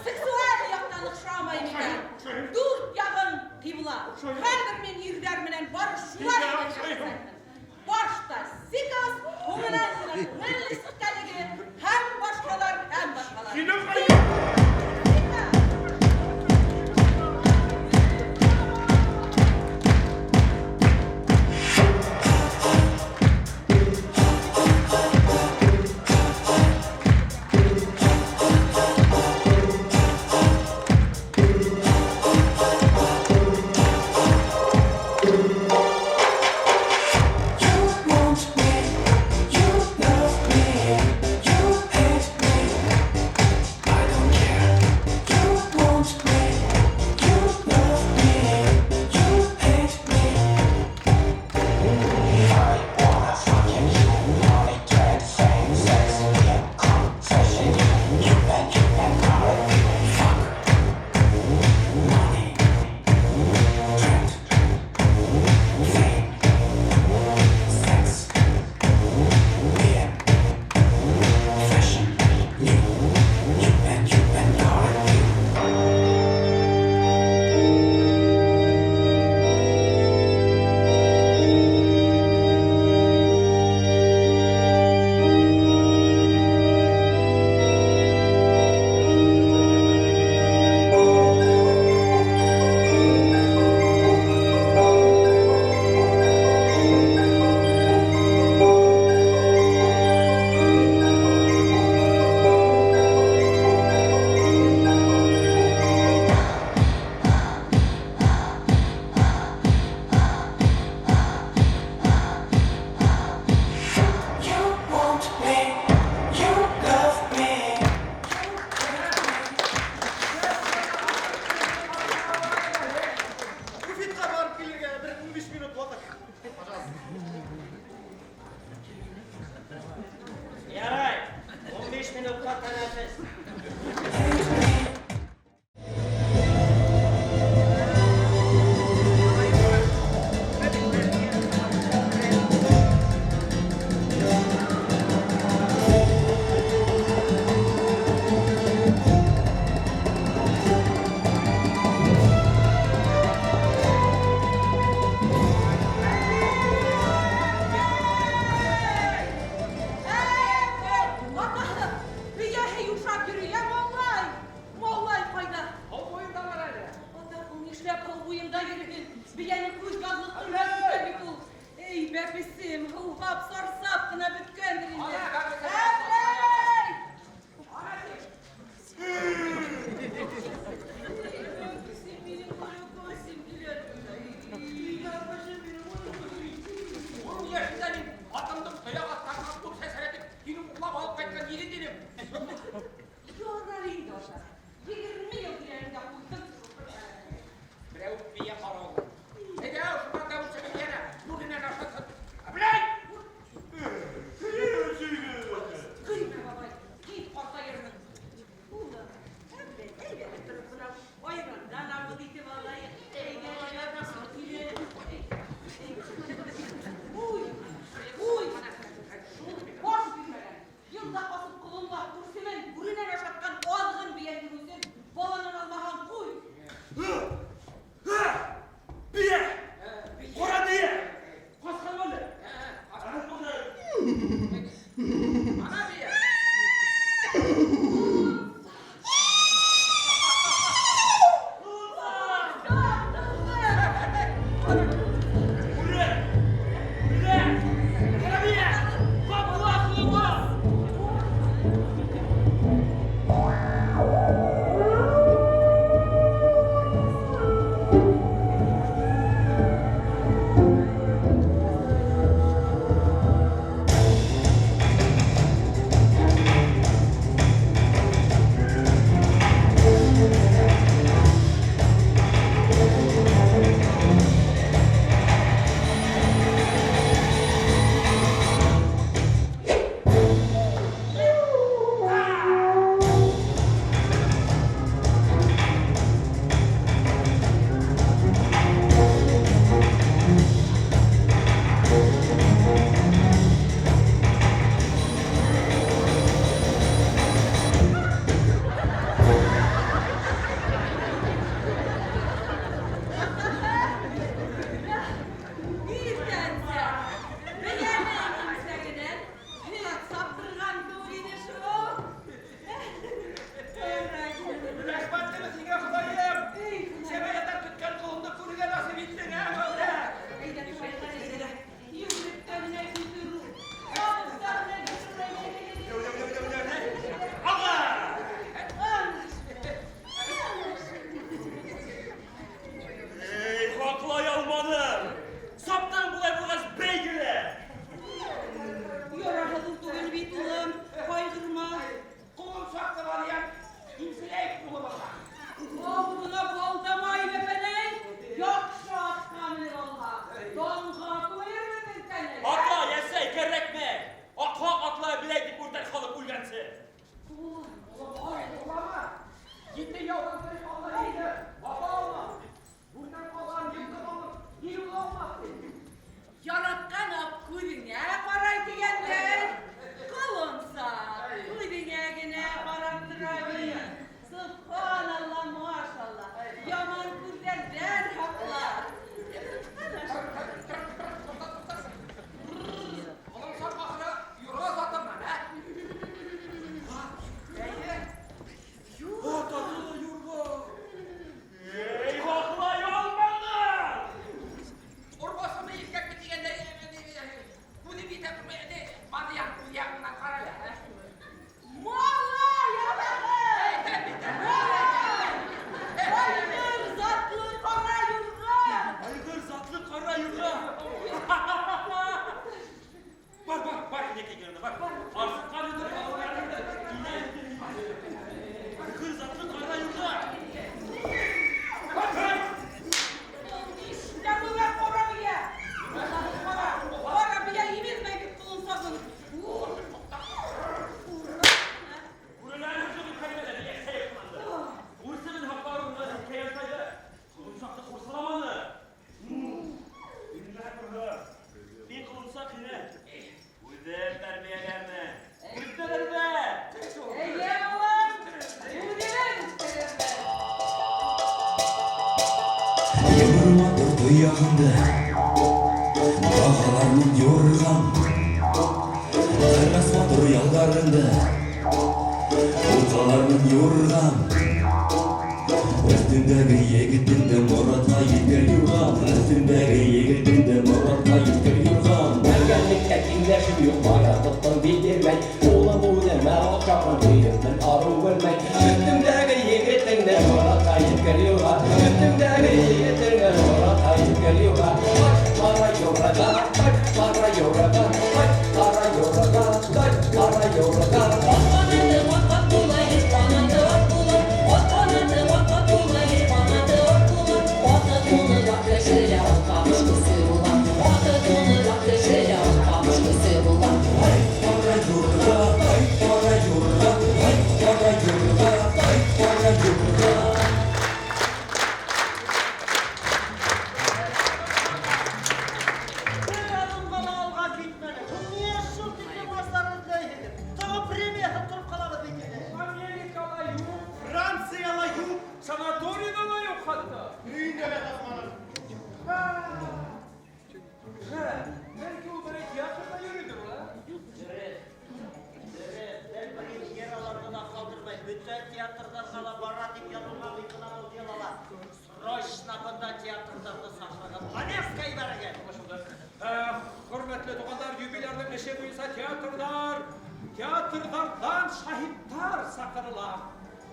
Сексуаль яҡтан оҡшамай микән? Дүрт яғың ҡибла. Хәҙер мин ирҙәр менән бары шулай Мин дә гына оҡшайым. шәхсәнмен. Башта сикас, һуңынан күңел нескәлеге һәм башҡалар, һәм башҡалар. Һинең ҡайҙа? You want me, you love me, you hate me. I don't care. You want me, you love me, you hate me. I wanna fucking you, money, trade, fame, sex, income, fashion, you, you and you and I. Fuck, money, trade, fame. Sex, beer, fashion, you, you and you and I. You want me, you love me. Буфетҡа барып килергә бер 15 минут ваҡыт. Пожалуйста. Ярай, 15 минутҡа тәнәфес. Атаһы, бейәһе юшап йөрөй, ә малай? Малай ҡайҙа? Һыу буйында бар әле. Атаһы, нишләп һыу буйында йөрөһөн? Бейәне күҙ яҙлыҡ бөткән бит ул. Эй, бәпесем, һыуһап, сарсап ҡына бөткәндер инде. Әбләй! Бәпесем минең, күсем килә. Ун йәшендә мин атымдың тояҡ аҫтынан күп сәсрәтеп, һине урлап алып ҡайтҡан егет инем. Ярар инде, аша. 20 йыл тирәһендә ҡуйҙың. Берәү бейә ҡарауыл. Әйҙә, шунан да үсеп йәнә бүренән ашатһын. Әбләй! Йүгер матур тояғыңды, Бағалармын юрғам. Ҡырмаҫ матур ялдарыңды, Уҡалармын юрғам. Өҫтөңдәге егетеңде Моратҡа еткер юрғам. Өҫтөңдәге егетеңде Моратҡа еткер юрғам. Мәргәнлектә тиңдәшем юҡ, баярлыҡтың бил бирмәй. Улым үҙемә оҡшаған һөйөрмөн, арыу белмәй. Өҫтөңдәге егетеңде Моратҡа еткер юрға. Өҫтөңдәге егетеңде Моратҡа еткер юрға. Ҡайт, ҡара юрға, ҡайт, ҡара юрға, ҡайт, ҡара юрға, ҡайт, ҡара юрға. Ат ҡанаты ат-ат була, ир ҡанаты ат була. Ат ҡанаты ат-ат була, ир ҡанаты ат була. Аты тунырак кешелә ат ҡамышҡысы була. Аты тунырак кешелә ат ҡамышҡысы була. Ҡара юрға, ҡайт, ҡара юрға, ҡайт, ҡара юрға, ҡайт, ҡара юрға. Бер адымға ла алға китмәне. Һуң ниңә шул тиклем уңыштар эҙләйһегеҙ? Тағы премияһыҙ тороп ҡалабыҙ бит инде. Америкала юҡ, Францияла юҡ, санаторийҙа ла юҡ хатта. Өйөндә лә тапманыҡ. Бәлки ул берәй театрҙа йөрөйҙөр, а? Дөрөҫ. Дөрөҫ. Бер премьераларҙы ла ҡалдырмай. Бөтә театрҙарға ла бара тип яҙылған бит бына был делала. Срочно бында театрҙарҙы саҡырығыҙ. Повестка ебәрегеҙ. Хөрмәтле туғандар, юбилярҙың эше буйынса театрҙарҙан шаһиттар саҡырыла.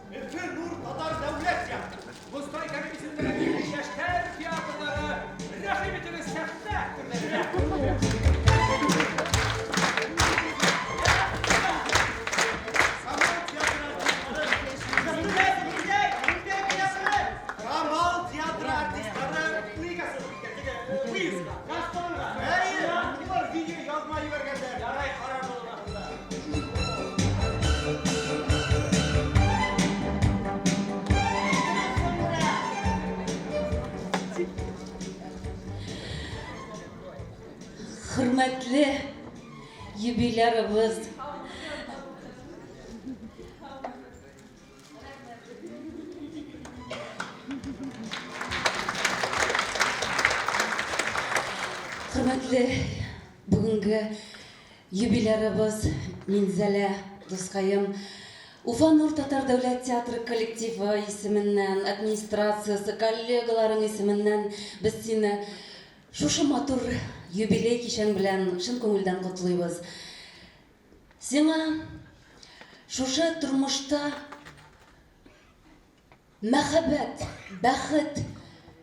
Өфө Нур татар дәүләт театры. Мостай Кәрим исемендәге милли йәштәр театрҙары, рәхим итегеҙ сәхнә түрҙәренә. Камал театры артистлары. Камал театры артистлары нигә киткән? Теге выездға. Гастрольгә. Әйе, улар видео яҙма ебәргәндәр. Ярай, ҡарар булыр ахырҙа. Хөрмәтле юбилярыбыҙ, хөрмәтле бөгөнгө юбилярыбыҙ Минзәлә дуҫҡайым, Уфа Нур татар дәүләт театры коллективы исеменнән, администрациясы, коллегаларың исеменнән беҙ һине шушы матур юбилей кисәң белән чын күңелдән ҡотлайбыҙ. Сиңа шушы тормошта мәхәббәт, бәхет,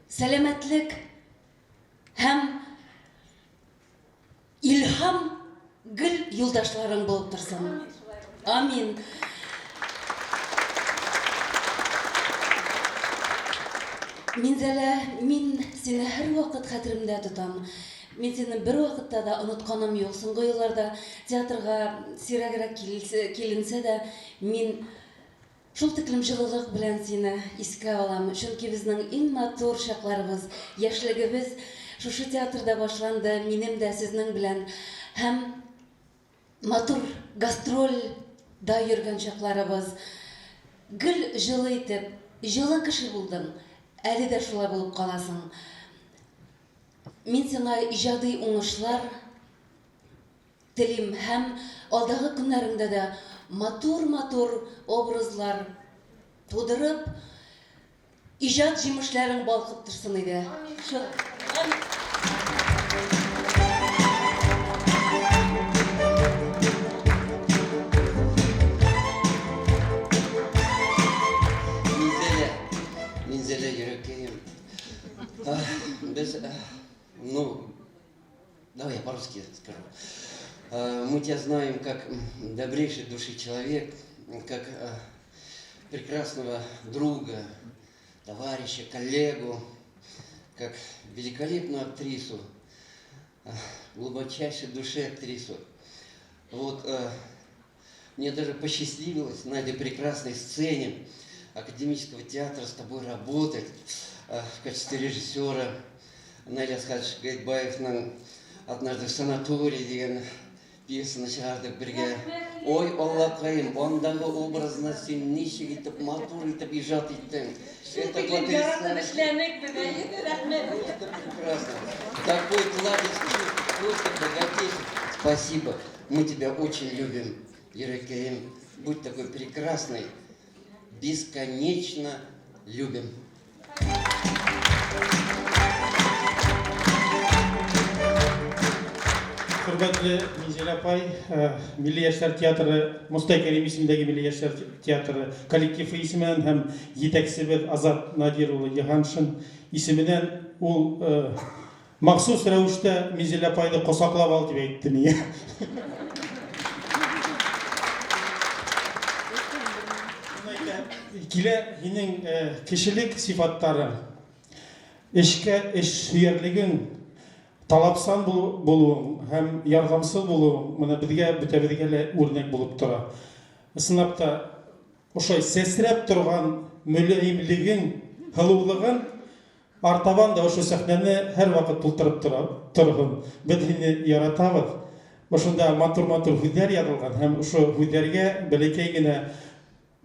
сәләмәтлек һәм илһам гел юлдашларың булып торсын. Амин. Минзәлә, мин сине һәр ваҡыт хәтеремдә тотам. Мин сине бер ваҡытта да онотҡаным юҡ. Һуңғы йылларҙа театрға сирәгерәк киленсә дә, мин шул тиклем җылылыҡ белән сине искә алам. Чөнки беҙҙең иң матур чаҡларыбыҙ, йәшлегебеҙ шушы театрҙа башланды, минем дә сезнең белән. Һәм матур гастрольдә йөргән чаҡларыбыҙ. Гел җылы итеп, җылы кеше булдың. Әле дә шулай булып ҡаласың. Мин сиңа ижади уңышлар телим һәм алдағы көннәреңдә дә матур-матур образлар тудырып, ижат җимешләрең балкып торсын иде. Минзәлә, Минзәлә йөрәкәем. Без, ну, давай я по-русски скажу. Мы тебя знаем как добрейшей души человек, как прекрасного друга, товарища, коллегу, как великолепную актрису, глубочайшей души актрису. Мне даже посчастливилось на этой прекрасной сцене Академического театра с тобой работать в качестве режиссера. Наиль Асхатович Гаитбаев нам однажды в санатории дигән Пьесаны сығарҙыҡ бергә. Ой, Аллаҡайым, андағы образны һин нисек итеп, матур итеп ижад иттең. Это Яратып эшләнек беҙ, рәхмәт. Прекрасно. Такой кладезь чувств, просто богатейший. Спасибо. Мы тебя очень любим, Йөрәкәйем. Будь такой прекрасной. Бесконечно любим. Хөрмәтле Минзәлә апай, Милли йәшләр театры, Мостай Кәрим исемендәге Милли йәшләр театры коллективы исеменән һәм етәксебеҙ Азат Надир улы Йыһаншин исеменән ул махсус рәүештә Минзәлә апайҙы ҡосаҡлап ал тип әйтте миңә. Килә һинең кешелек сифаттарың, эшкә эш һөйәрлегең, талапсан булыуың һәм ярҙамсыл булыуың мына беҙгә, бөтәбеҙгә лә үрнәк булып тора. Ысынлап та ошолай сәсрәп торған мөләйемлегең, һылыулығың артабан да ошо сәхнәне һәр ваҡыт тултырып торһон. Беҙ һине яратабыҙ. Ошонда матур-матур һүҙҙәр яҙылған һәм ошо һүҙҙәргә бәләкәй генә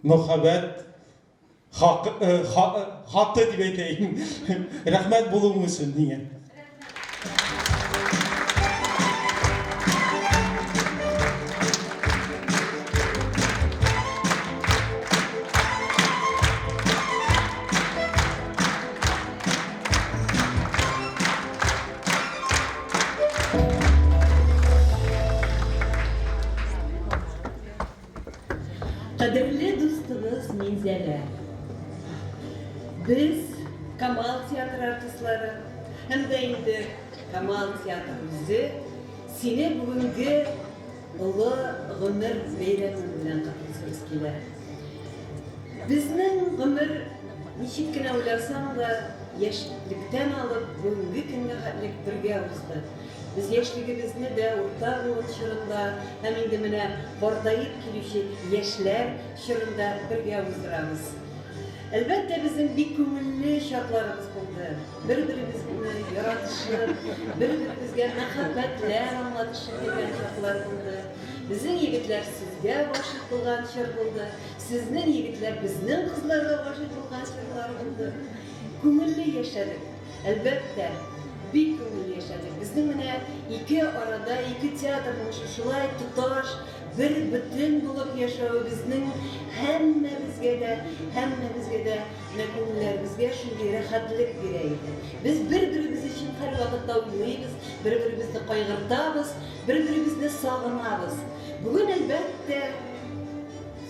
мөхәббәт хаты тип әйтәйем. Рәхмәт булыуың өсөн һиңә. Ҡәҙерле дуҫыбыҙ Минзәлә, беҙ Камал театры артистлары һәм дә инде Камал театры үҙе һине бөгөнгө оло ғүмер бәйрәме менән ҡотлайһыбыҙ килә. Беҙҙең ғүмер нисек кенә уйласаң да, йәшлектән алып бөгөнгө көнгә хәтлек бергә уҙҙы. Беҙ йәшлегебеҙҙе дә урта быуын чорында һәм инде менә ҡартайып килеүсе йәшләр чорында бергә уҙҙырабыҙ. Әлбәттә, беҙҙең бик күңелле шартларыбыҙ булды. Бер-беребеҙҙе яратышып, бер-беребеҙгә мөхәббәтләр аңлатышып йөрөгән шартлар булды. Беҙҙең егетләр һеҙгә ғашиҡ булған чор булды. Һеҙҙең егетләр беҙҙең ҡыҙҙарға ғашиҡ булған чорлар булды. Күңелле йәшәнек. Әлбәттә, бик күңелле йәшәнек. Беҙҙең менә ике арада, ике театрның шушылай тоташ, бер бөтөн булып йәшәүе беҙҙең һәммәбеҙгә дә, менә күңелләребеҙгә шундый рәхәтлек бирә ине. Беҙ бер-беребеҙ өсөн һәр ваҡытта уйлайбыҙ, бер-беребеҙҙе ҡайғыртабыҙ, бер-беребеҙҙе сағынабыҙ. Бөгөн, әлбәттә,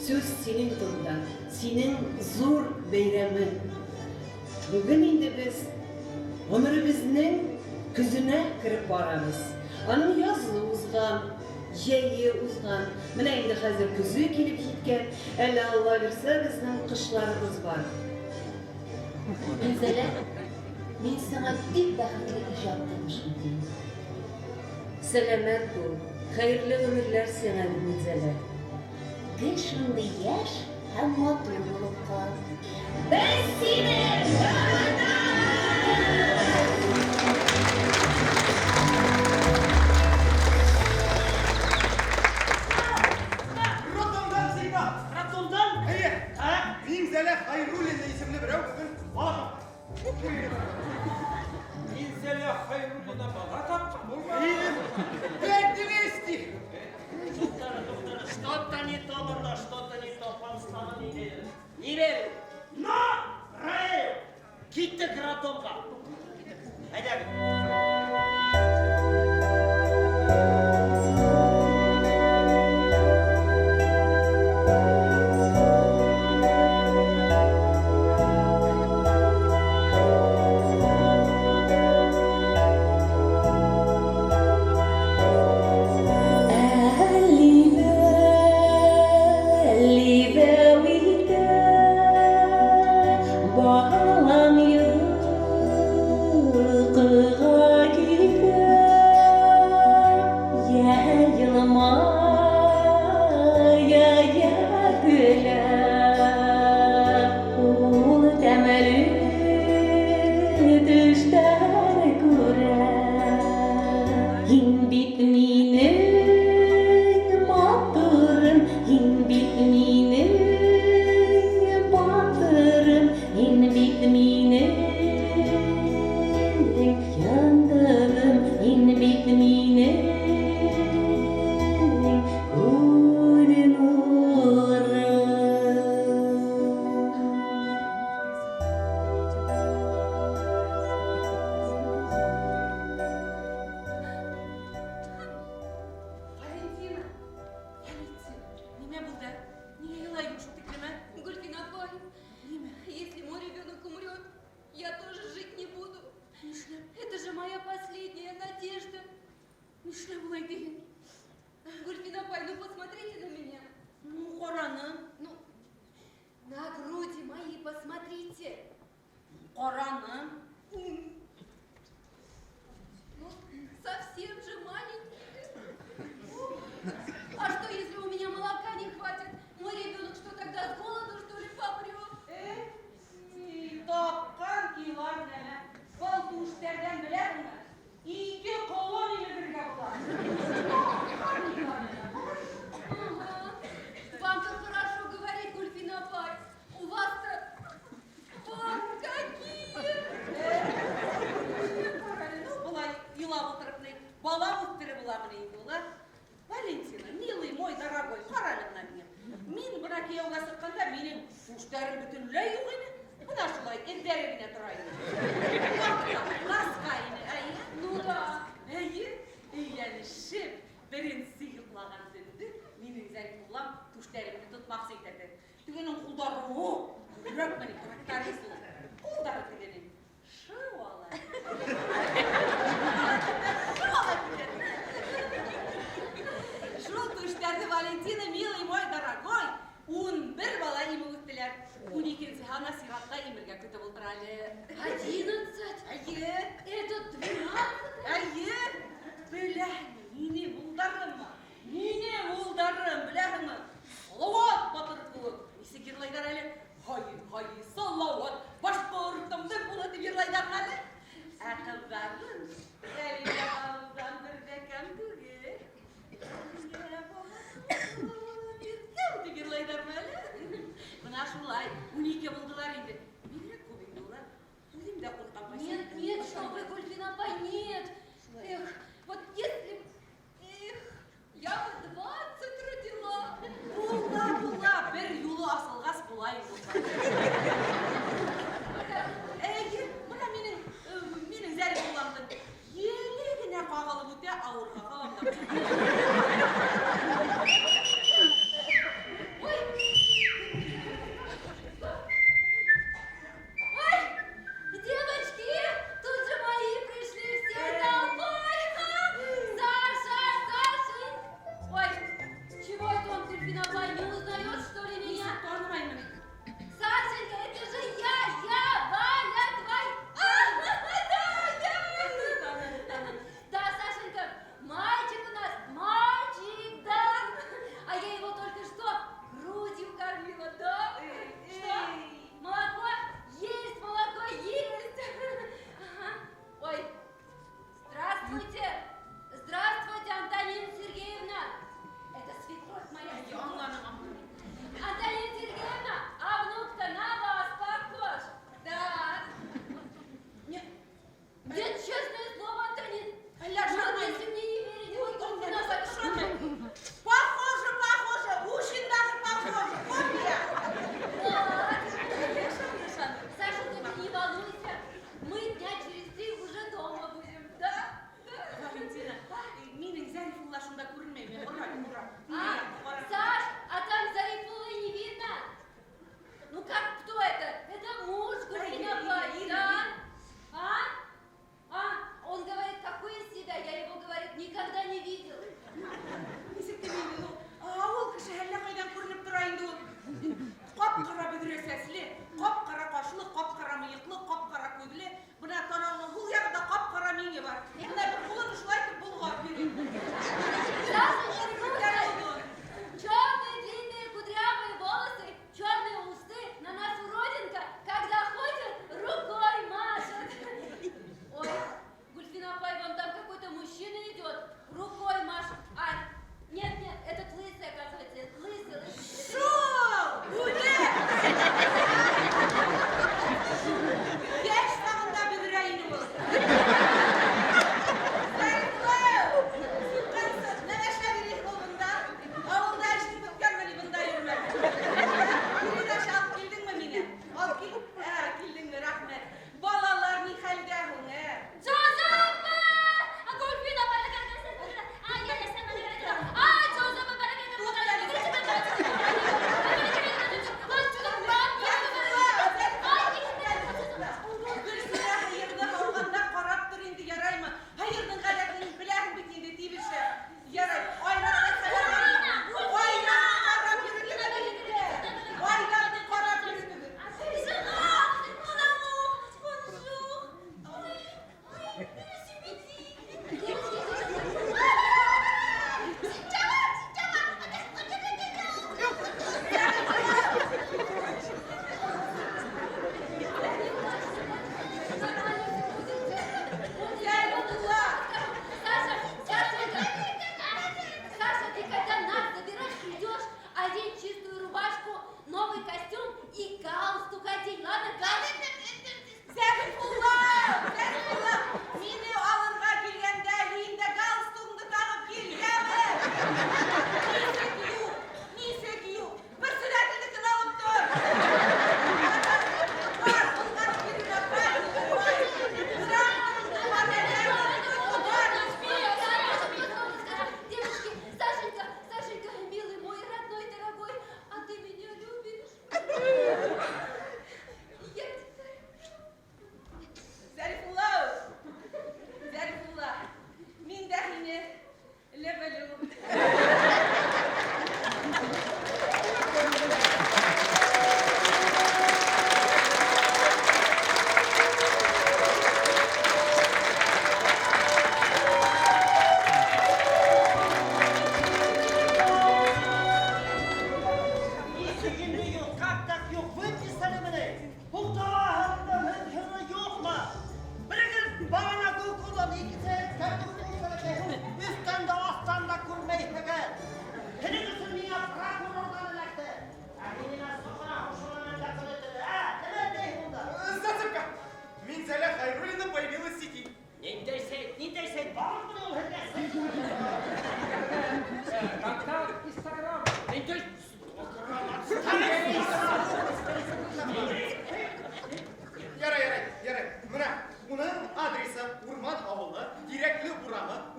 сүз һинең турында, һинең ҙур бәйрәмең. Бөгөн инде беҙ ғүмеребеҙҙең көҙөнә кереп барабыҙ. Аның язы уҙған, йәйе уҙған. Менә инде хәҙер көҙө килеп еткән. Әле Алла бирсә, беҙҙең ҡышларыбыҙ бар. Минзәлә, мин сиңа бик бәхетле ижад тормошон теләйем. Сәләмәт бул, хәйерле ғүмерләр сиңа, Минзәлә. Гел шундый йәш һәм матур булып ҡал. Беҙ һине яратабыҙ! Ротондан сигнал! Ротондан? Әйе. Минзәлә Хәйруллина исемле берәү бөгөн бала тапты. Минзәлә Хәйруллина бала тапҡан булмай. 5200! Что-то не то, бында, что-то не то, панстаны не верю. Не верю. Но, проверю. Киттек роддомға. Әйҙәгеҙ. Балам йоҡоға Нишләп улай тиһең? Гульфина апай, ну посмотрите на меня. Ну, ҡараным. Ну, на груди мои посмотрите. Ҡараным. Ну, совсем же маленькие. А что, если у меня молока не хватит? Мой ребенок что тогда, с голоду, что ли, помрет? Эй, тапҡан килар нәмә. Был түштәрҙән беләһеңме? Ике ҡолон имеҙергә була. Тапҡан килар нәмә. Ага. Вам-то хорошо говорить, Гульфина апай. У вас-то вон какие! Ну, былай илап ултырып ни, бала үҫтереп буламы ни инде ул, а? Валентина, милый мой дорогой, ҡара әле бына миңә. Мин бына кейәүгә сыҡҡанда минең түштәрем бөтөнләй юҡ ине. Бына шулай эҙҙәре генә тора ине. Ҡыҫҡа ине, әйе? Ну да. Әйе, өйләнешеп, беренсе йоҡлаған төндө минең Зәрифуллам түштәремде тотмаҡсы итә. Тегенең ҡулдары, о, көрәк менән тракторист ул. Ҡулдары тегенең шыуала. Шыуала китә. Шул түштәрҙе Валентина, милый мой дорогой, 11 бала имеп үҫтеләр. 12-нсе ана сиратҡа имергә көтөп ултыра әле. 11? Әйе. Это 12? Әйе. Беләһеңме, минең улдарыммы? Минең улдарым, беләһеңме? Салауат батыр кеүек. Нисек йырлайҙар әле? Һай, һай, Салауат, башҡортомдоң улы тип йырлайҙар әле. Ә ҡыҙҙарым Сәлимә апабыҙҙан бер ҙә кәм түгел. Иркәм тип йырлайҙармы әле? Бына шулай, 12 булдылар инде. Бигерәк күп инде улар. Үҙем дә ҡурҡам. Нет, нет, что вы, Гульфина апай, нет. Эх, вот если б, эх, я бы 20 родила. Була, була, бер юлы асылғас була инде. Әйе, бына минең Зәрифулламдың еле генә ҡағылып үтә, ауырға ҡалам да. Ой! Ой! Девочки, тут же мои пришли всей толпой. Саша, Саша! Ой, чего это он, Гульфина апай, не узнает, что ли, меня? Танымаймын. Сашенька, это же я, Валя, твой. А, да, я. Да, Сашенька, мальчик у нас, мальчик, да.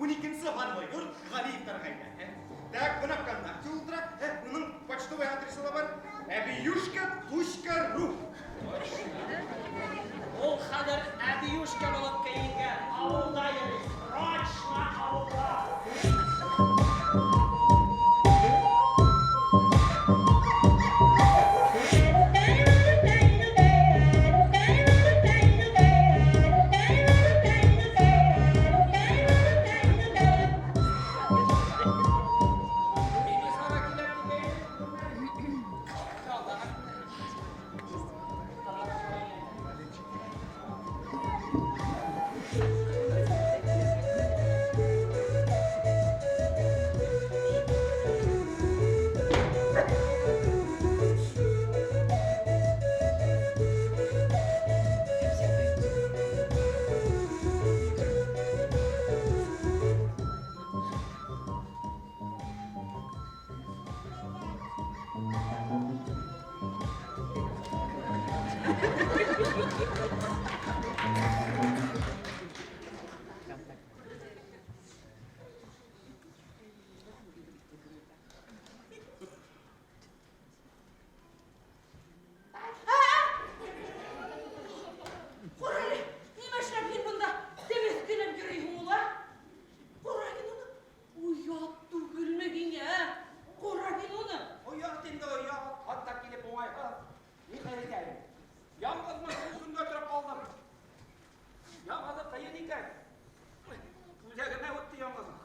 12-нсе һанлы йорт, Галиевтар гаиләһе. Так, бына ВКонтакте ултыра, уның почтовый адресы ла бар. Әбиюшка.ру. Ул хәҙер әбиюшка булып кейенгән, ауылда йөрөй. Срочно ауылға. Бибисара килә дигәйне. Ҡара әле, нимә эшләп һин бында темеҫкенәп йөрөйһөң улар? Ҡара һин уны. Оят түгелме һиңә? Ҡара һин уны. Оят инде оят, хатта килеп уңайһыҙ. Ни хәл итәйем? Яңғыҙмын, шул көнгә тороп ҡалдым. Яңғыҙлыҡ ҡыйын икән. Үҙәгемә үтте яңғыҙлыҡ.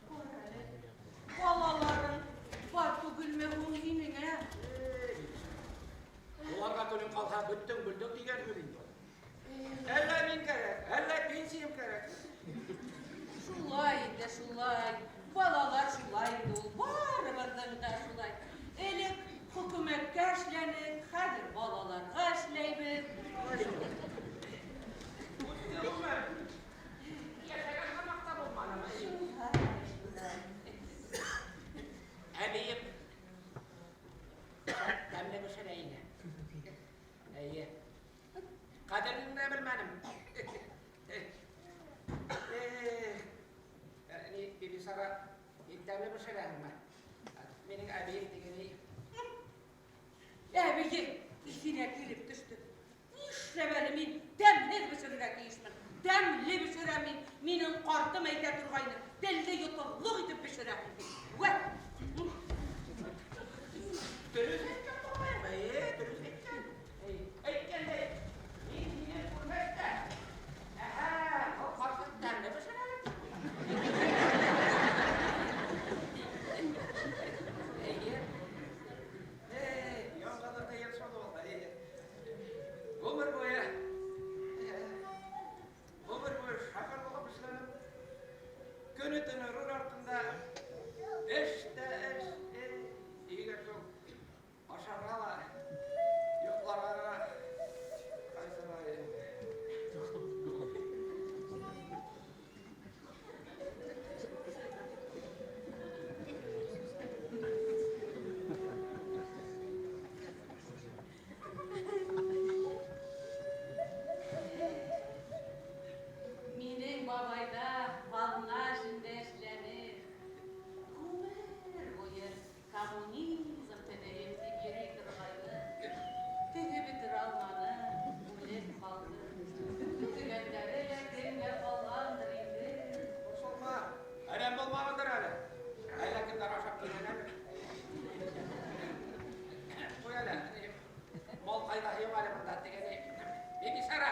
Ҡара әле. Балаларың бар түгелме һуң һинең, ә? Уларға көнөң ҡалһа, бөттөң, бөлдөң тигән һүҙ инде. Әллә мин кәрәк, әллә пенсиям кәрәк. Шулай инде, шулай. Балалар шулай инде ул. Барыбыҙҙың да шулай. Элек хөкүмәткә эшләнек, хәҙер балаларға эшләйбеҙ. Үтте ғүмер. Йәшәгән һымаҡ та булманы. Шулай, шулай. Әбейем тәмле бешерә ине. Эйе. Ҡәҙерен дә белмәнем. Ни, Бибисара, һин тәмле бешерәһеңме? Минең әбейем тигәне. Әбейе иҫенә килеп төштө. Нишләп әле мин тәмһеҙ бешерергә тейешмен? Тәмле бешерәм мин. Минең ҡартым әйтә торғайны. Телде йоторлоҡ итеп бешерәм тип. Вәт. Дөрөҫ әйткән булмайым, эйе, дөрөҫ әйткән. Әйткәндәй, мин һине күрмәҫ тә. Әһә, был ҡарсыҡ тәмле бешерә. Эйе. Эй, яңғыҙлыҡ ҡыйын шул ул, эйе. Ғүмер буйы, ғүмер буйы шофер булып эшләнем. Көнө-төнө руль артында эш тә эш, эй, өйгә шул ашарға ла, йоҡларға ла ҡайсылай. Минең бабай ҙа ҡаҙна эшендә эшләне. Ғүмер буйы коммунизм төҙөйөм тип йөрөй торғайны. Төҙөп бөтөрә алманы, үлеп ҡалды. Төҙөгәндәре лә кемгә ҡалғандыр инде. Борсолма, әрәм булмағандыр әле. Әллә кемдәр ашап килгән әле. Ҡуй әле, мал ҡайҙа юҡ әле бында тигәне. Бибисара,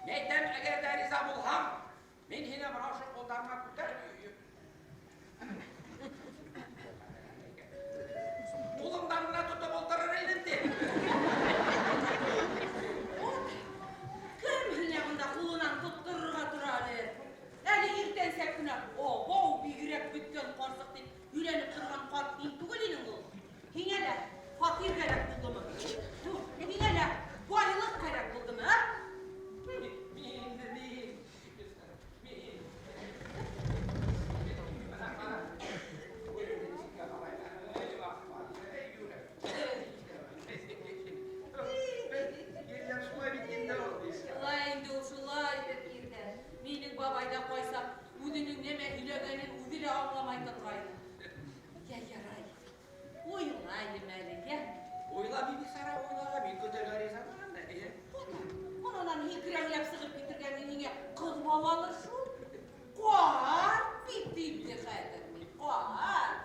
әйтәм, әгәр ҙә риза булһаң, мин һине бына ошо ҡулдарыма күтәреп ҡулыңдан ғына тотоп ултырыр инем ти. Кем һиңә бында ҡулынан тотторорға тора әле? Әле иртәнсәк кенә, абау, бигерәк бөткән ҡарсыҡ тип һөйләнеп торған ҡарт һин түгел инең ул. Һиңә лә фатир кәрәк булдымы? Һиңә лә байлыҡ кәрәк булдымы, ә? Мин инде, мин. Мин. Бабай ҙа ҡайсаҡ үҙенең нәмә һөйләгәнен үҙе лә аңламай торғайны. Йә, ярай, уйлайым әле, йә. Уйла, Бибисара, уйла, мин көтөргә ризамын. Бынан һикерәңләп сығып китергә һиңә ҡыҙ балалыр шул. Ҡарт бит инде хәҙер мин, ҡарт.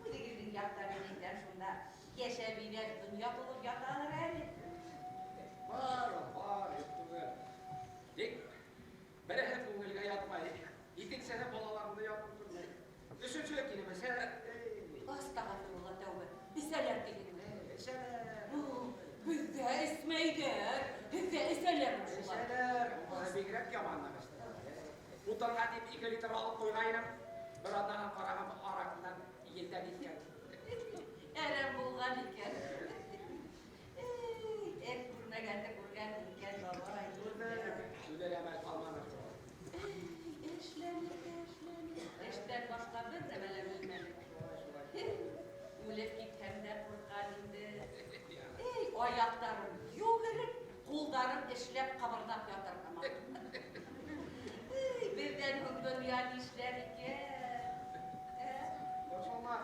Үҙегеҙҙең яҡта әбейҙәр шунда йәш әбейҙәр донъя тулып яталыр әле. Бар, бар, юҡ түгел. Тик береһе күңелгә ятмай, икенсеһе балаларымды яҡын күрмәй. Өсөнсөһө килмәсә, Астағфирулла, тәүбә. Эсәләр тигәнме? Эсәләр. Беҙҙә эсмәйҙәр. Һеҙҙә эсәләрме шулай? Эсәләр. Бигерәк яманлыҡ эштәр. Утынға тип 2 литр алып ҡуйғайным. Бер аҙнанан ҡарағам, араҡынан елдән иҫкән. Әрәм булған икән. Эй, күрмәгәнде күргән икән, бабай. Түҙер әмәл ҡалманы. Эшләнек, эшләнек. Эштән башҡа бер нәмә лә белмәнек. Үлеп китһәм дә ҡурҡам инде. Эй, аяҡтарым йүгереп, ҡулдарым эшләп ҡабырҙап ятыр һымаҡ. Эй, беҙҙән һуң донъя нишләр икән? Борсолма,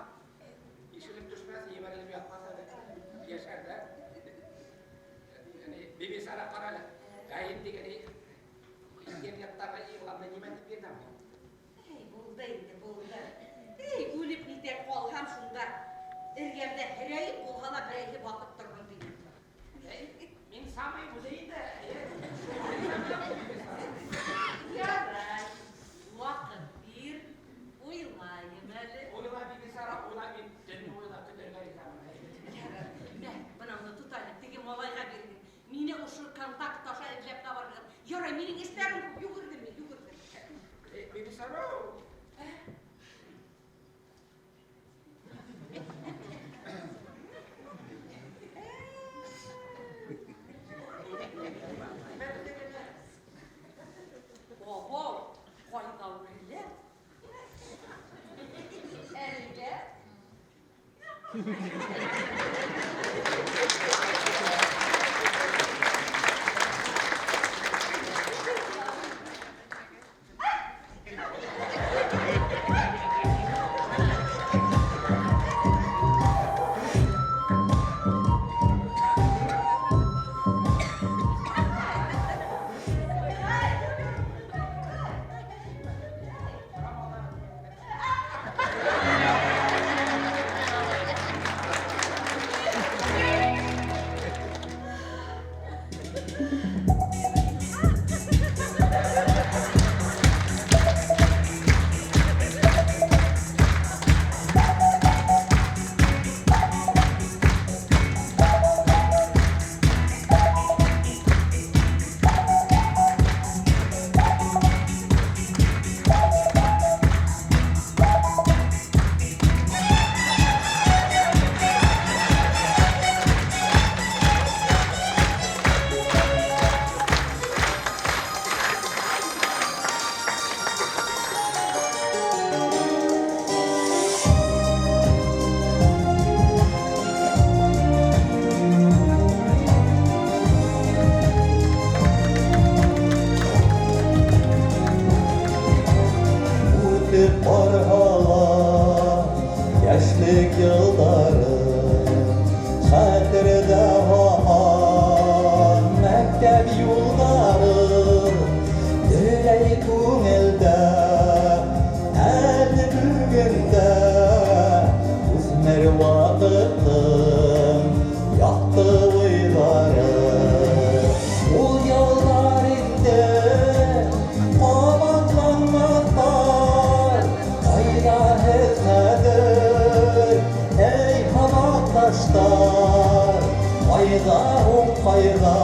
ишелеп төшмәҫ, емерелеп ятмаҫ әле. Йәшәрҙәр. Бибисара, ҡара әле. Ғәйен тигән интернеттағы иғланды нимә тип бирҙең? Эй, булды инде, булды. Эй, үлеп нитә ҡалһам шунда. Эргәмдә һерәйеп булһа ла берәйһе баҡып торһон тигән. Мин самый үҙе инде. Ярай, ваҡыт бир, уйлайым әле. Уйла, Бибисара, уйла, мин төн уйла, көтөргә ризамын. Ярай, мә, бынауны тот әле, теге малайға бирҙем. Мине ошо контакт аша эҙләп табырһығыҙ. Ярай, минең эштәрем күп, йүгерҙем мин, йүгерҙем. Бибисара. Ого, ҡайҙа үрелә? Әлгә? Үтеп барһа йәшлек йылдары, хәтерҙә һаман мәктәп юлдары, теләй күңелдә әле бөгөн дә үҫмер ваҡыттың яҡты уйҙары. Ул йылдар инде ҡабатланмаҫтар, ҡайҙа һеҙ хәҙер, эй һабаҡташтар? Ҡайҙа һуң, ҡайҙа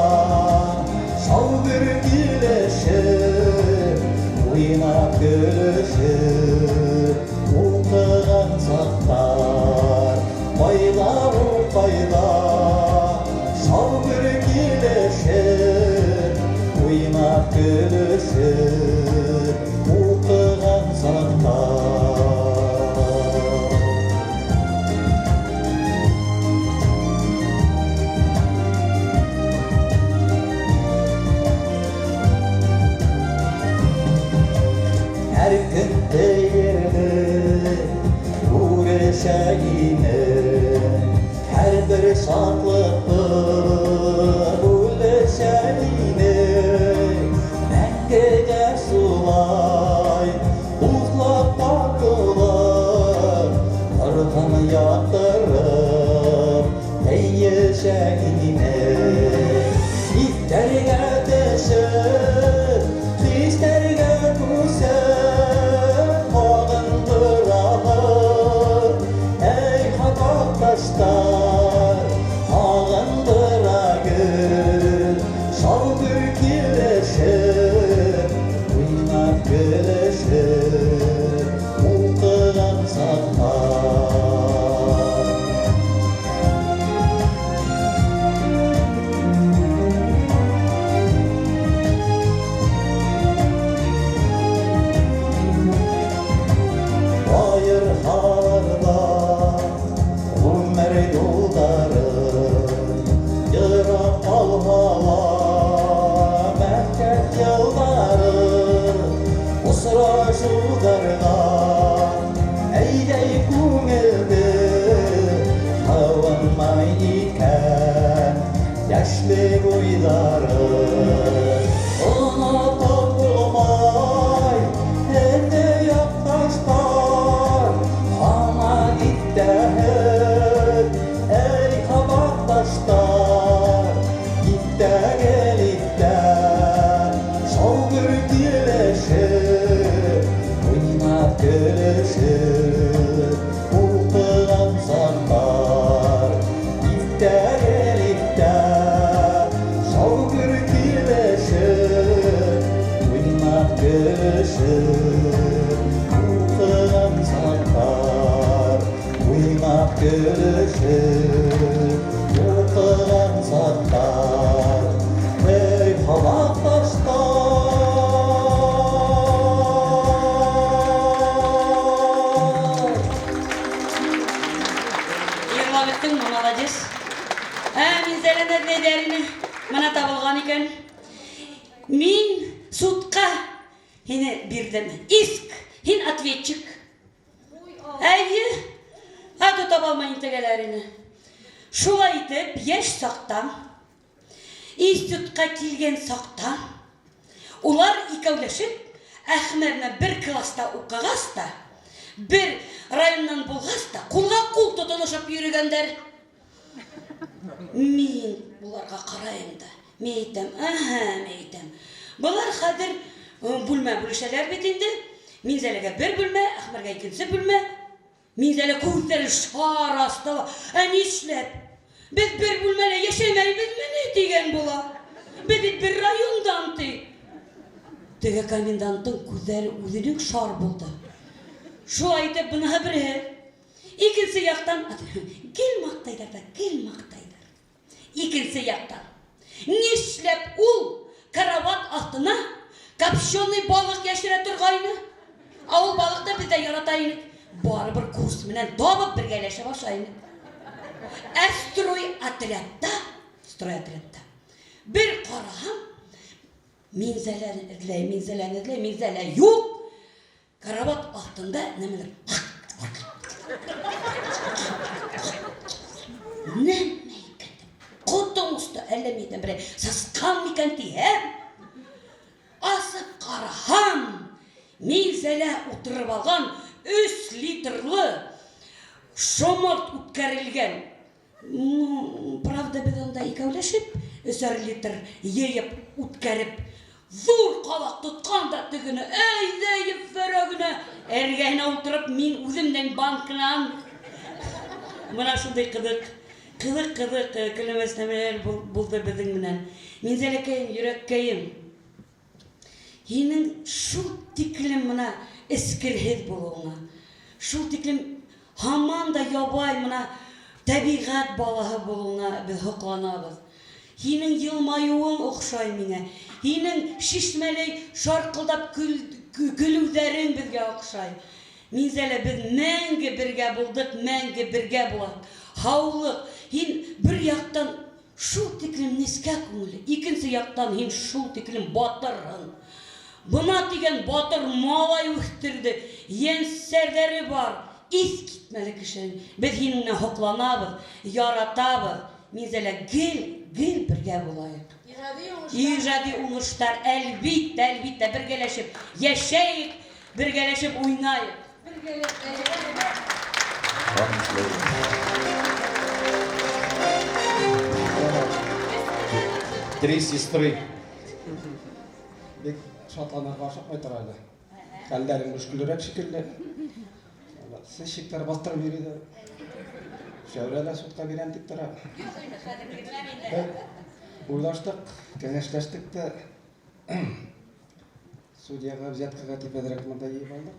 шау гөр килешеп, уйнап көлөшөп уҡыған саҡтар? Ҡайҙа һуң, ҡайҙа шау гөр килешеп, уйнап көлөшөп уҡыған саҡтар? Бүлешә инек, һәрбер шатлыҡты бүлешә инек. Мәңгегә шулай дуҫлыҡ, татыулыҡ ырғын яҡтырып тейешә инек. Иҫтәргә төшөп, хистәргә күсеп, һағындырабыҙ, эй, һабаҡташтар, һағындыра гөл, шау гөр килешеп, уйнап көлөшөп, уҡыған саҡтар. Байырхаларҙа ғүмер юлдары йыраҡ ҡалһа ла, мәктәп йылдары осрашыуҙарға әйҙәй күңелде һыуынмай икән йәшлек уйҙары. Онотоп булмай һеҙҙе, яҡташтар, һаман иҫтәһеҙ, эй, һабаҡташтар, иҫтәгел иҫтә, шау гөр килешеп, уйнап көлөшөп, уҡыған саҡтар. Иҫтәгел иҫтә, шау гөр килешеп, уйнап көлөшөп, уҡыған саҡтар. Уйнап көлөшөп, уҡыған саҡтар. Эй, һабаҡташтар! Йырлап бөттөңмө, молодец. Ә, Минзәләне эҙләйҙәр ине. Мына табылған икән. Мин судҡа һине бирҙем. Иск, һин ответчик. Әйе, ә то таба алмай интегәләр ине. Шулай итеп, йәш саҡтан, институтҡа килгән саҡтан, улар икәүләшеп, Әхмәр менән бер класста уҡығас та, бер районнан булғас та, ҡулға ҡул тотоношоп йөрөгәндәр. Мин уларға ҡарайым да, мин әйтәм, әһә, мин әйтәм. Былар хәҙер бүлмә бүлешәләр бит инде. Минзәләгә бер бүлмә, Әхмәргә икенсе бүлмә. Минзәлә күҙҙәре шар аҫтала. Ә нишләп? Беҙ бер бүлмәлә йәшәмәйбеҙме ни тигән була. Беҙ бит бер райондан ти. Теге коменданттың күҙҙәре үҙенең шар булды. Шулай итеп, быныһы береһе. Икенсе яҡтан, гел маҡтайҙар ҙа, гел маҡтайҙар. Икенсе яҡтан, нишләп ул карават аҫтына копченый балыҡ йәшерә торғайны? Ә ул балыҡты беҙ ҙә ярата инек. Барыбер курс менән табып бергәләшеп ашай инек. Ә стройотрядта бер ҡараһам, Минзәләне эҙләй, Минзәләне эҙләй, Минзәлә юҡ. Карават аҫтында нәмәлер. Нәмә икән? Ҡотом осто, әллә ни икән, берәй сысҡан микән тиһәм. Асып ҡараһам, Минзәлә ултырып алған 3 литрлы шоморт үткәрелгән. Ну, правда, беҙ унда икәүләшеп, өсәр литр йыйып үткәреп, ҙур ҡалаҡ тотҡан да тегене, әйҙә ефәрә генә, эргәһенә ултырып, мин үҙемдең банкынан. Бына шундай ҡыҙыҡ, ҡыҙыҡ, ҡыҙыҡ көлөмәс нәмәләр булды беҙҙең менән. Минзәләкәйем, йөрәккәйем, һинең шул тиклем бына эскерһеҙ булыуыңа, шул тиклем һаман да ябай бына тәбиғәт балаһы булыуыңа беҙ һоҡланабыҙ. Һинең йылмайыуың оҡшай миңә. Һинең шишмәләй шарҡылдап көлөүҙәрең беҙгә оҡшай. Минзәлә, беҙ мәңге бергә булдыҡ, мәңге бергә булабыҙ. Һаулыҡ, һин бер яҡтан шул тиклем нескә күңелле, икенсе яҡтан һин шул тиклем батырһың. Бына тигән батыр малай үҫтерҙе, йәнсәрҙәре бар. Иҫ китмәле кешең. Беҙ һинең менән һоҡланабыҙ, яратабыҙ. Минзәлә гел, гел бергә булайыҡ. Ижади уңыштар. Ижади уңыштар, әлбиттә, әлбиттә, бергәләшеп йәшәйек, бергәләшеп уйнайыҡ. Бергәләшеп. Три сестры. Бик шатланырға ашыҡмай тор әле. Хәлдәрең мөшкөлөрәк шикелле. Сыщиктар бастырып йөрөй. Шәүрә лә судҡа бирәм тип тора. Юҡ инде, хәҙер бирмәм инде. Беҙ уйлаштыҡ, кәңәшләштек тә судьяға взяткаға тип әҙерәк бында йыйып алдыҡ.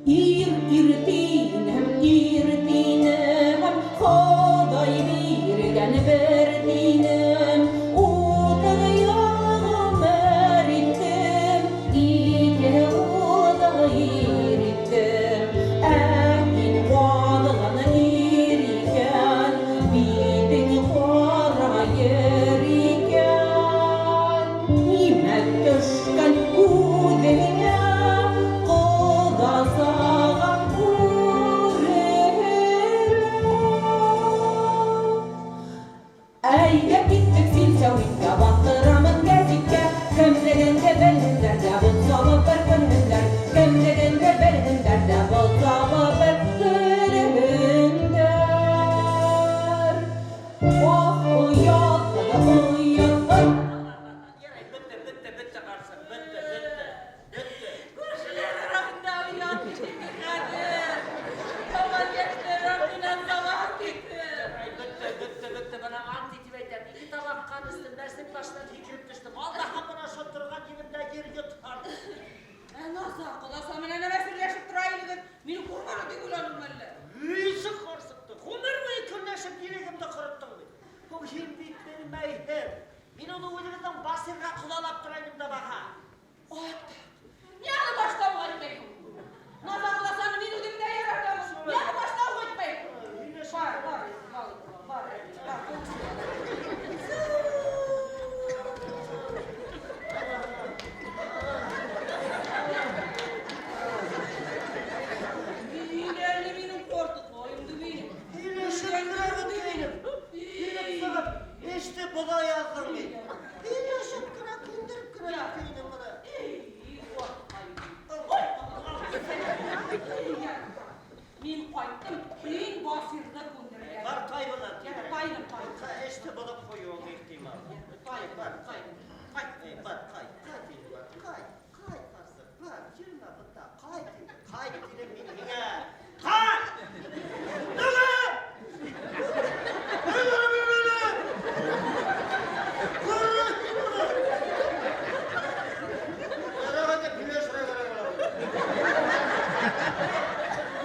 Ир Төшкән күҙеңә ҡоҙасағың күрелә. Әйҙә киттек силсәүиткә, баҫтырамын гәзиткә, кемлегеңде белһендәр ҙә бот сабып бер көлһөндәр, кемлегеңде белһендәр ҙә бот сабып бер көлһөндәр. Ах, оят, оят, ой. Ярай, бетте, бетте, бетте, ҡарсыҡ, бетте, бетте, бетте. Күршеләр араһында оят инде хәҙер. Яман йәштәр артынан сабып китте. Ярай, бетте, бетте, бетте. Бына ант итеп әйтәм. Ике табаҡ ҡан эстем, мәсет башынан һикереп төштөм. Аллаһым, бына шул торған еремдә ер йотһон. Ә Наза ҡоҙаса менән нәмә серләшеп тора инегеҙ? Мине күрмәне тип уйланыңмы әллә? Өйсе ҡарсыҡты. Ғүмер буйы көнләшеп йөрәгемде ҡороттоң бит. Һуң һин бит белмәйһең. Мин уны үҙебеҙҙең Басирға ҡоҙалап тора инем дә баһа. Ни аны башта уҡ әйтмәйһең? Наза ҡоҙасаны мин үҙем дә яратам. Ни аны башта уҡ әйтмәйһең? Бар, бар, бар, бар, бар. Мин әле минең ҡартыҡайымды минең. Һөйләшеп кенә бөткәйнем. Килеп сығып, эште боҙа яҙҙың бит. Һөйләшеп кенә, күндереп кенә бөткәйнем бына. Мин ҡайттым, һин Басирҙы күндергән. Бар, тай бынан. Тайҙым, тайҙым. Эште боҙоп ҡуйыуың ихтимал. Тай, Бар, тайҙым. ҡайт, эй, бар, ҡайт, ҡайт инде, бар, ҡайт, ҡайт, ҡарсыҡ, бар, йөрөмә бында, ҡайт инде, ҡайт тинем мин һиңә. Ҡайт! Түгел!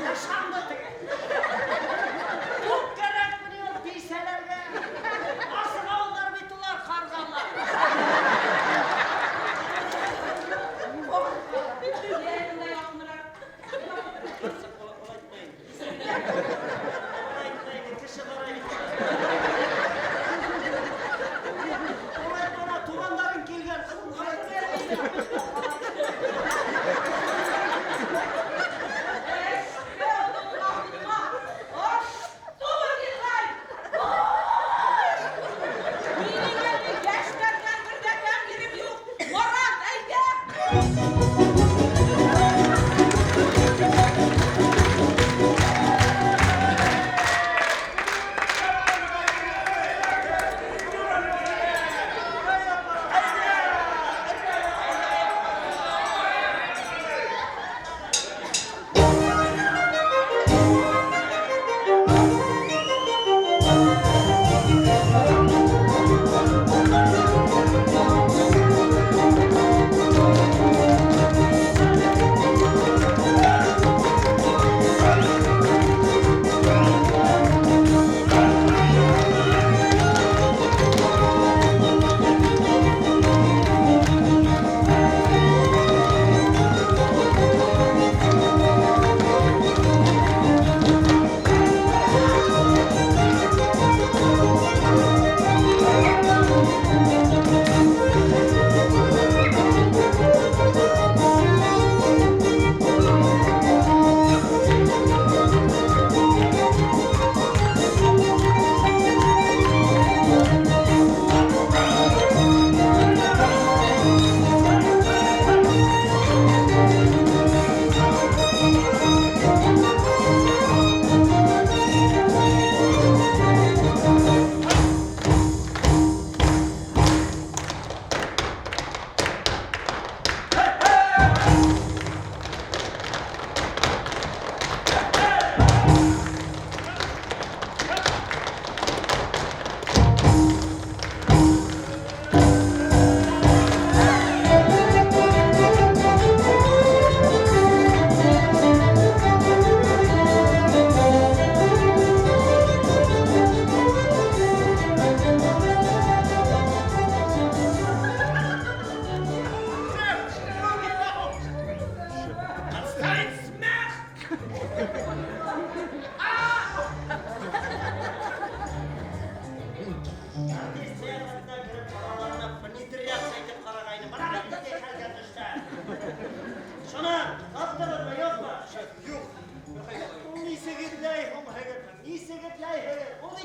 Yaşandı теге. Күп кәрәкмени ул бисәләргә. Асығалар бит улар, ҡарғалар. Йә, яҡыныраҡ. Ҡарсыҡ, улай итмә инде. Улай итмә инде, кеше ҡарай. Улай бына туғандарың килгән. Улай итмә. Йәштәрҙән бер ҙә кәм ерем юҡ. Марат, әйҙә!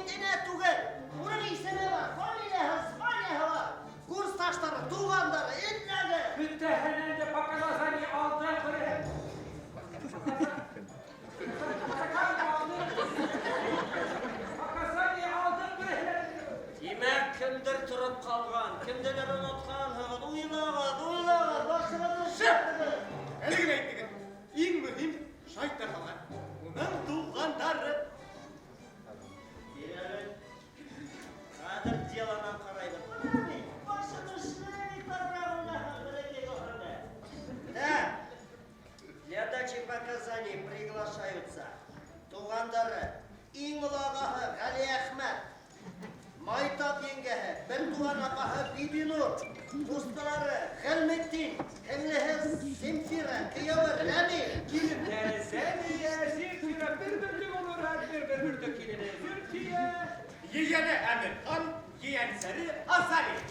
Эт энә түгел. Уның исеме бар, фамилияһы, званияһы бар. Курсташтары, туғандары, этләре. Бөтәһенән дә показания алды күрә. Показания алды күрә. Димәк, кемдер тороп ҡалған, кемделер онотҡанһығыҙ, уйлағыҙ, уйлағыҙ, башығыҙҙы эшләтегеҙ. Әле генә әйттегеҙ. Иң мөһим шайтта ҡалған. Уның туғандары. Бир әле. Хәҙер делонан ҡарайбыҙ. Башың эшләй тырыраҡ уйлаһаң, бәләкәй ғүмерҙә. Так, для дачи показаний приглашаются туғандары, иң оло ағаһы Ғәли Әхмәт, Майтап еңгәһе, бер туған апаһы Бибинур, ҡустылары Ғилметдин, һеңлеһе Земфира, кейәүе Рәмил. Килендәре Сәмиә, Земфира бер бөртөк булыр, бер бөртөк килене Зөлфиә. Ейәне Әмирхан, ейәнсәре Азалия.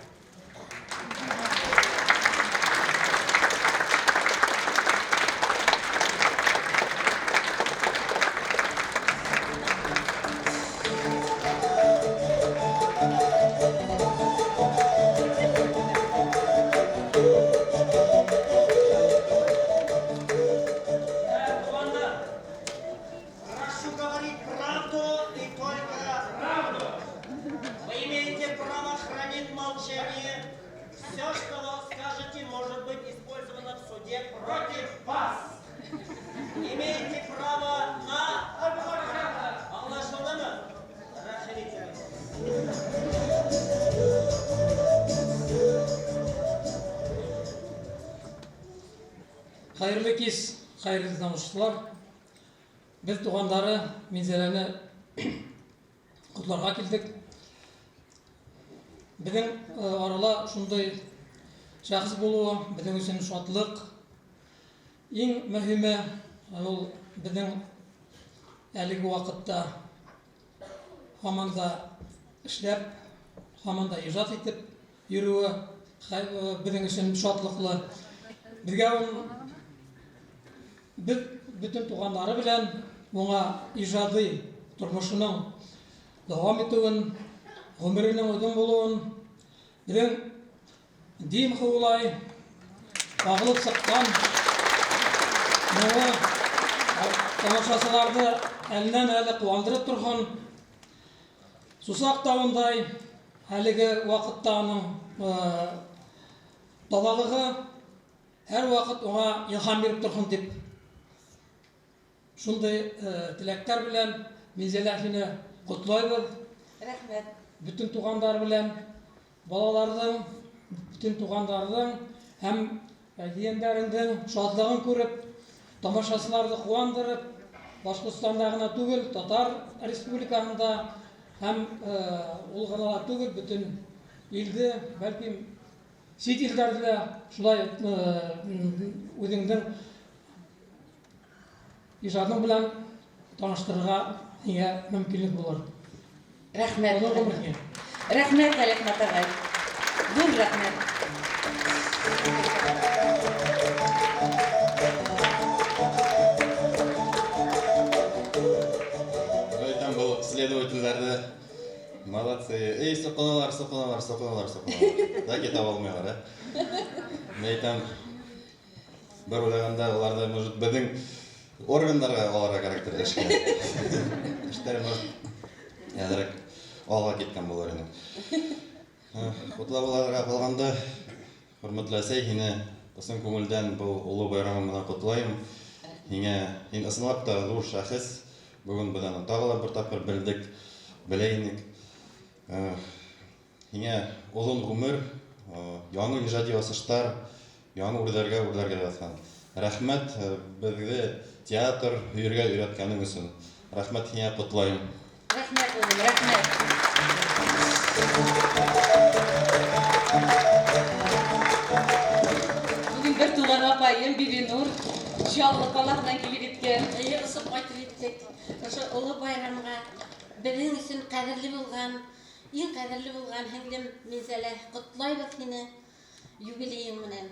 Так, туғандар, прошу говорить правду и только правду. Вы имеете право хранить молчание. Все, что вы скажете, может быть использовано в суде против вас. Имеете право на адвоката. Аңлашылдымы? Рәхим итегеҙ. Хәйерле кис, хәйерле тыңлаусылар. Беҙ туғандары Минзәләне ҡотларға килдек. Беҙҙең арала шундай шәхес булыуы беҙҙең өсөн шатлыҡ. Иң мөһиме ул беҙҙең әлеге ваҡытта һаман да эшләп, һаман да ижад итеп йөрөүе беҙҙең өсөн шатлыҡлы. Беҙгә ул беҙ бөтөн туғандары белән уңа ижади тормошоноң дауам итеүен, ғүмеренең оҙон булыуын, беҙҙең дим ҡыулай ағылып сыҡҡан моңо тамашасыларҙы әленән әле ҡыуандырып торһон. Сусаҡ тауындай әлеге ваҡытта уның таҙалығы һәр ваҡыт уңа илһам биреп торһон тип шундай теләктәр белән Минзәлә һине ҡотлайбыҙ. Рәхмәт. Бөтөн туғандар белән, балаларҙың, бөтөн туғандарҙың һәм ейәндәреңдең шатлығын күреп, тамашасыларҙы ҡыуандырып, Башҡортостанда ғына түгел, Татар Республикаһында һәм ул ғына ла түгел, бөтөн илде, бәлки сит илдәрҙе лә шулай үҙеңдең ижадың белән таныштырырға һиңә мөмкинлек булыр. Рәхмәт. Оҙон ғүмер һиңә. Рәхмәт, Галиәхмәт ағай. Ҙур рәхмәт. Әйтәм, был следовательләрҙе молодцы. Эй, соҡоналар, соҡоналар, соҡоналар, соҡоналар. Так и таба алмайҙар, ә? Мин әйтәм, бер уйлағанда уларҙы, может, беҙҙең органдарға алырға кәрәктер эшкә. Эштәр, может, әҙерәк алға киткән булыр ине. Ҡотлап уларға ҡалғанда, хөрмәтле әсәй, һине ысын күңелдән был оло байрамың менән ҡотлайым. Һиңә, һин ысынлап та ҙур шәхес. Бөгөн беҙ аны тағы ла бер тапҡыр белдек, белә инек. Һиңә оҙон ғүмер, яңы ижади асыштар, яңы үрҙәргә үрләргә яҙһын. Рәхмәт, беҙҙе театр һөйөргә өйрәткәнең өсөн. Рәхмәт һиңә, ҡотлайым. Рәхмәт, улым, рәхмәт. Бөгөн бер туған апайым Бибинур Чаллы ҡалаһынан килеп еткән. Эйе, осоп ҡайтып еттек. Ошо оло байрамға беҙҙең өсөн ҡәҙерле булған, иң ҡәҙерле булған һеңлем Минзәлә, ҡотлайбыҙ һине юбилейың менән.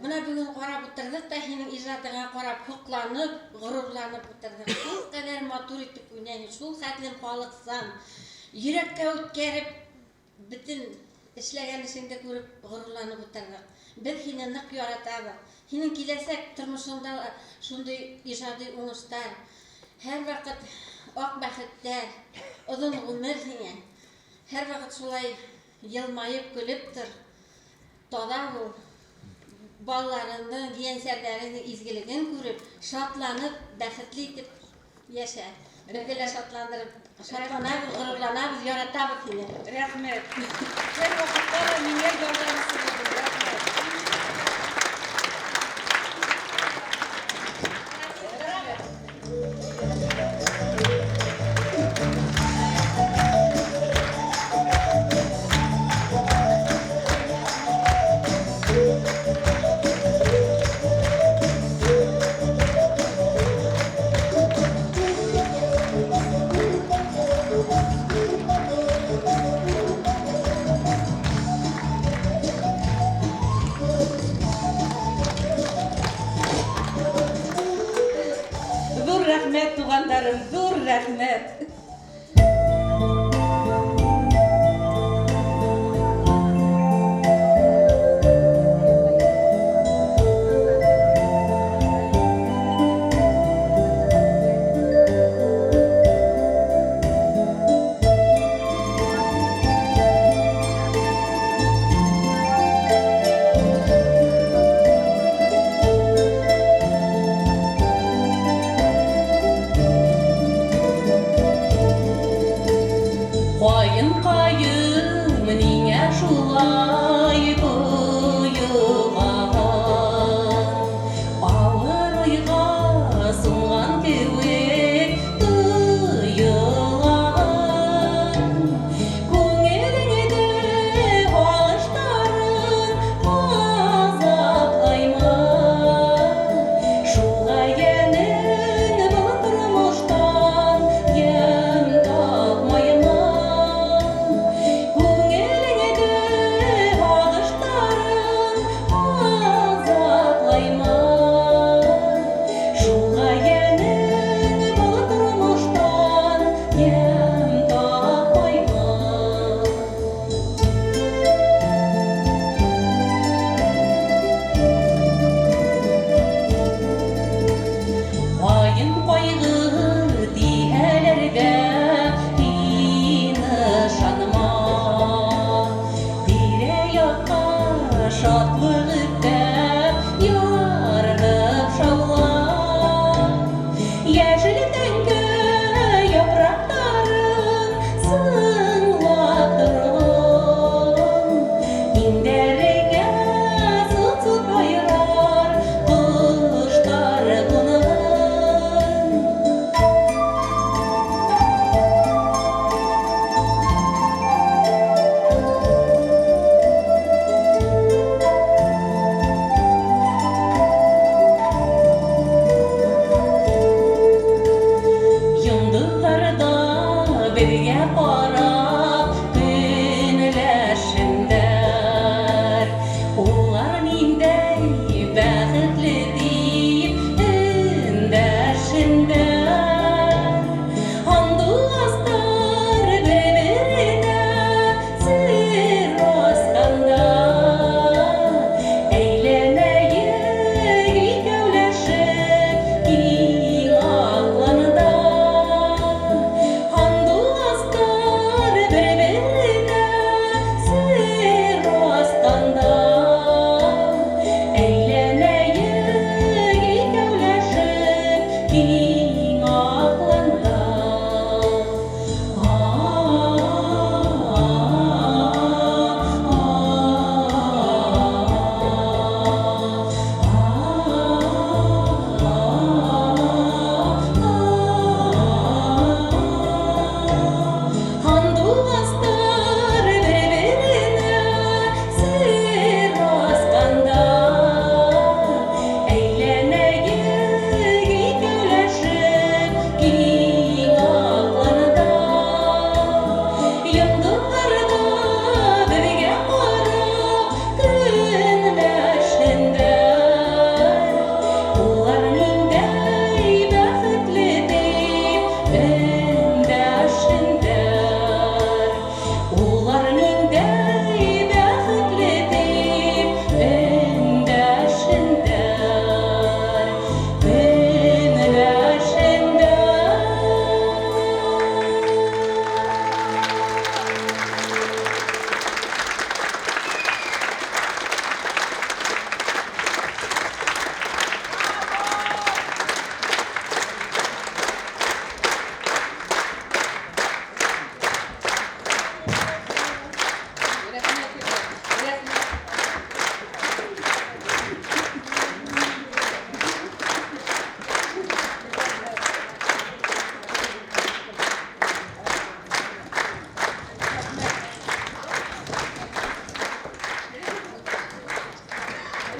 Бына бөгөн ҡарап ултырҙыҡ та һинең ижадыңа ҡарап һоҡланып, ғорурланып ултырҙыҡ. Шул ҡәҙәр матур итеп уйнайһың, шул хәтлем халыҡсан. Йөрәккә үткәреп, бөтөн эшләгән эшеңде күреп ғорурланып ултырҙыҡ. Беҙ һине ныҡ яратабыҙ. Һинең киләсәк тормошоңда ла шундай ижади уңыштар, һәр ваҡыт аҡ бәхеттәр, оҙон ғүмер һиңә. Һәр ваҡыт шулай йылмайып көлөп тор. Таҙа бул. Балаларыңдың, ейәнсәрҙәреңдең изгелеген күреп, шатланып, бәхетле итеп йәшә. Беҙҙе лә шатландырып, шатланабыҙ, ғорурланабыҙ, яратабыҙ һине. Рәхмәт. Һәр ваҡытта ла миңә ярҙамсы булдың. Рәхмәт. Ҙур рәхмәт, туғандарым, ҙур рәхмәт.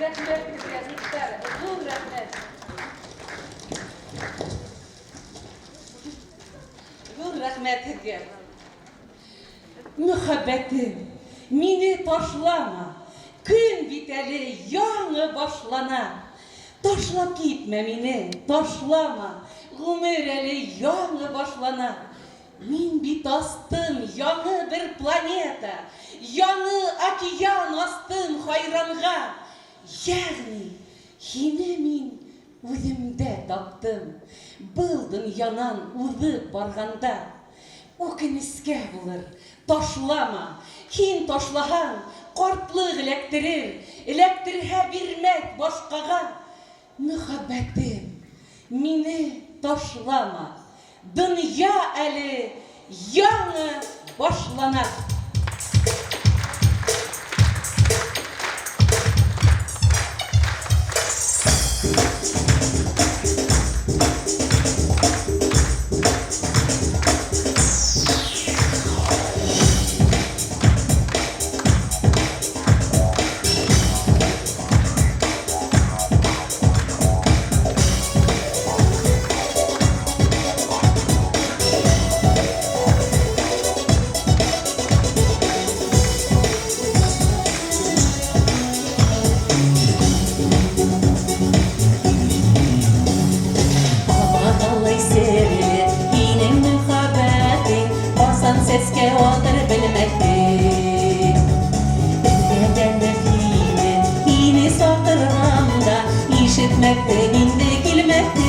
Рәхмәт һеҙгә, дуҫтар, ҙур рәхмәт. Ҙур рәхмәт һеҙгә. Мөхәббәтем, мине ташлама. Көн бит әле яңы башлана. Ташлап китмә мине, ташлама. Ғүмер әле яңы башлана. Мин бит астым яңы бер планета, яңы океан астым хайранға. Йәғни, һине мин үҙемдә таптым. Был донъянан уҙып барғанда. Үкенескә булыр, ташлама. Һин ташлаһаң, ҡартлыҡ эләктерер, эләктерһә бирмәҫ башҡаға. Мөхәббәтем, мине ташлама. Донъя әле яңы башлана. Абағалай серле һинең мөхәббәтең, ҡасан сәскә атыр белмәҫтең. Эҙләгәндә һине, һине саҡырғанда, ишетмәҫтең инде килмәҫтең.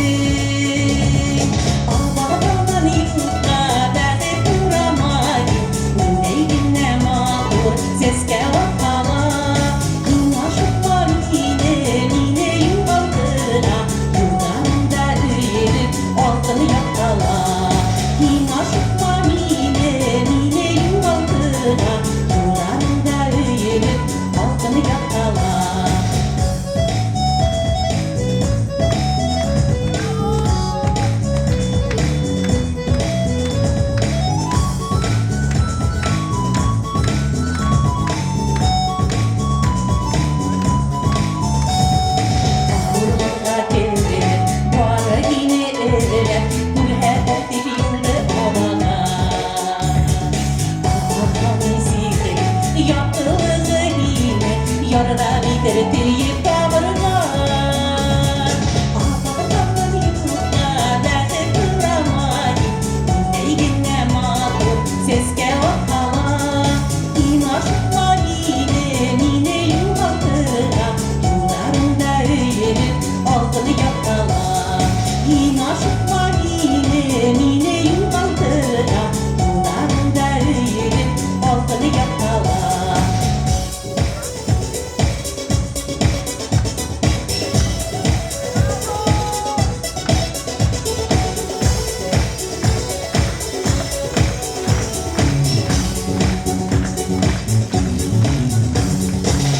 Абағалан юҡҡа бәхет урамайым, ниндәй генә матур сәскә атҡала. Һин ашыҡма мине, мине юғалтырға, юлдарыңда өйөлөп алтын яҡтала. Һин ашыҡма мине, мине юғалтырға, юлдарыңда өйөлөп алтын яҡтала. Урманға кереп, бары һине эҙләп, күрһәтер тип юлды абаға. Абағаның сихри яҡтылығы һине ярҙам итер төйөп табырға. Абағаның юҡҡа бәхет урамайым, ниндәй генә матур сәскә атҡала. Һин ашыҡма мине, мине юғалтырға, юлдарыңда өйөлөп алтын яҡтала. Һин ашыҡма мине, мине юғалтырға, юлдарыңда өйөлөп алтын яҡтала.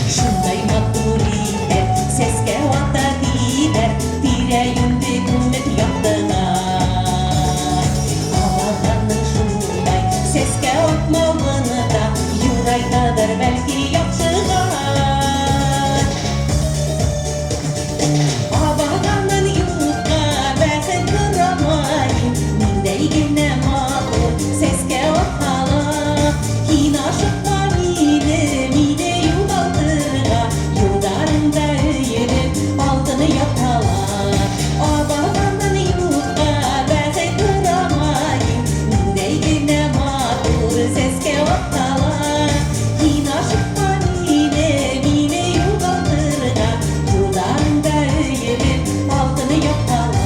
Шундай матур итеп сәскә ата тиҙәр, тирә-йүнде күмеп яҡтыға. Абағаның шундай сәскә атмауын да юрайтадыр бәлки яҡшыға. Абағанын юҡҡа бәхет һорамайым, ниндәй генә матур сәскә атҡала. Һин ашыҡма мине, мине юғалтырға, юлдарыңда өйөлөп алтын яҡтала. Абағанын юҡҡа бәхет һорамайым, ниндәй генә матур сәскә атҡала. Һин ашыҡма мине, мине юғалтырға, юлдарыңда өйөлөп алтын яҡтала.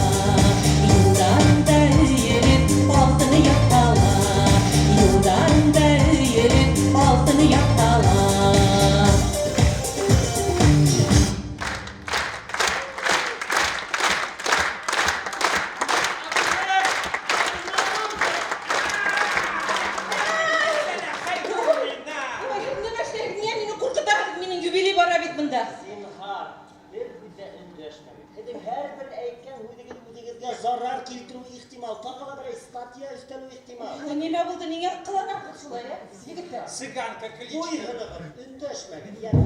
Юлдарыңда өйөлөп алтын яҡтала. Юлдарыңда өйөлөп алтын яҡтала. Нимә эшләйһең? Ниңә мине ҡурҡытаһығыҙ? Минең юбилей бара бит бында. Зинһар, бер һүҙ ҙә өндәшмәгеҙ. Һеҙҙең һәр бер әйткән һүҙегеҙ үҙегеҙгә зарар килтереүе ихтимал, тағы ла берәй статья өҫтәлеүе ихтимал. Нимә булды? Ниңә ҡыланаһығыҙ шулай, ә? Егеттәр. Цыганка кличка. Буйһоноғоҙ, өндәшмәгеҙ, йәме.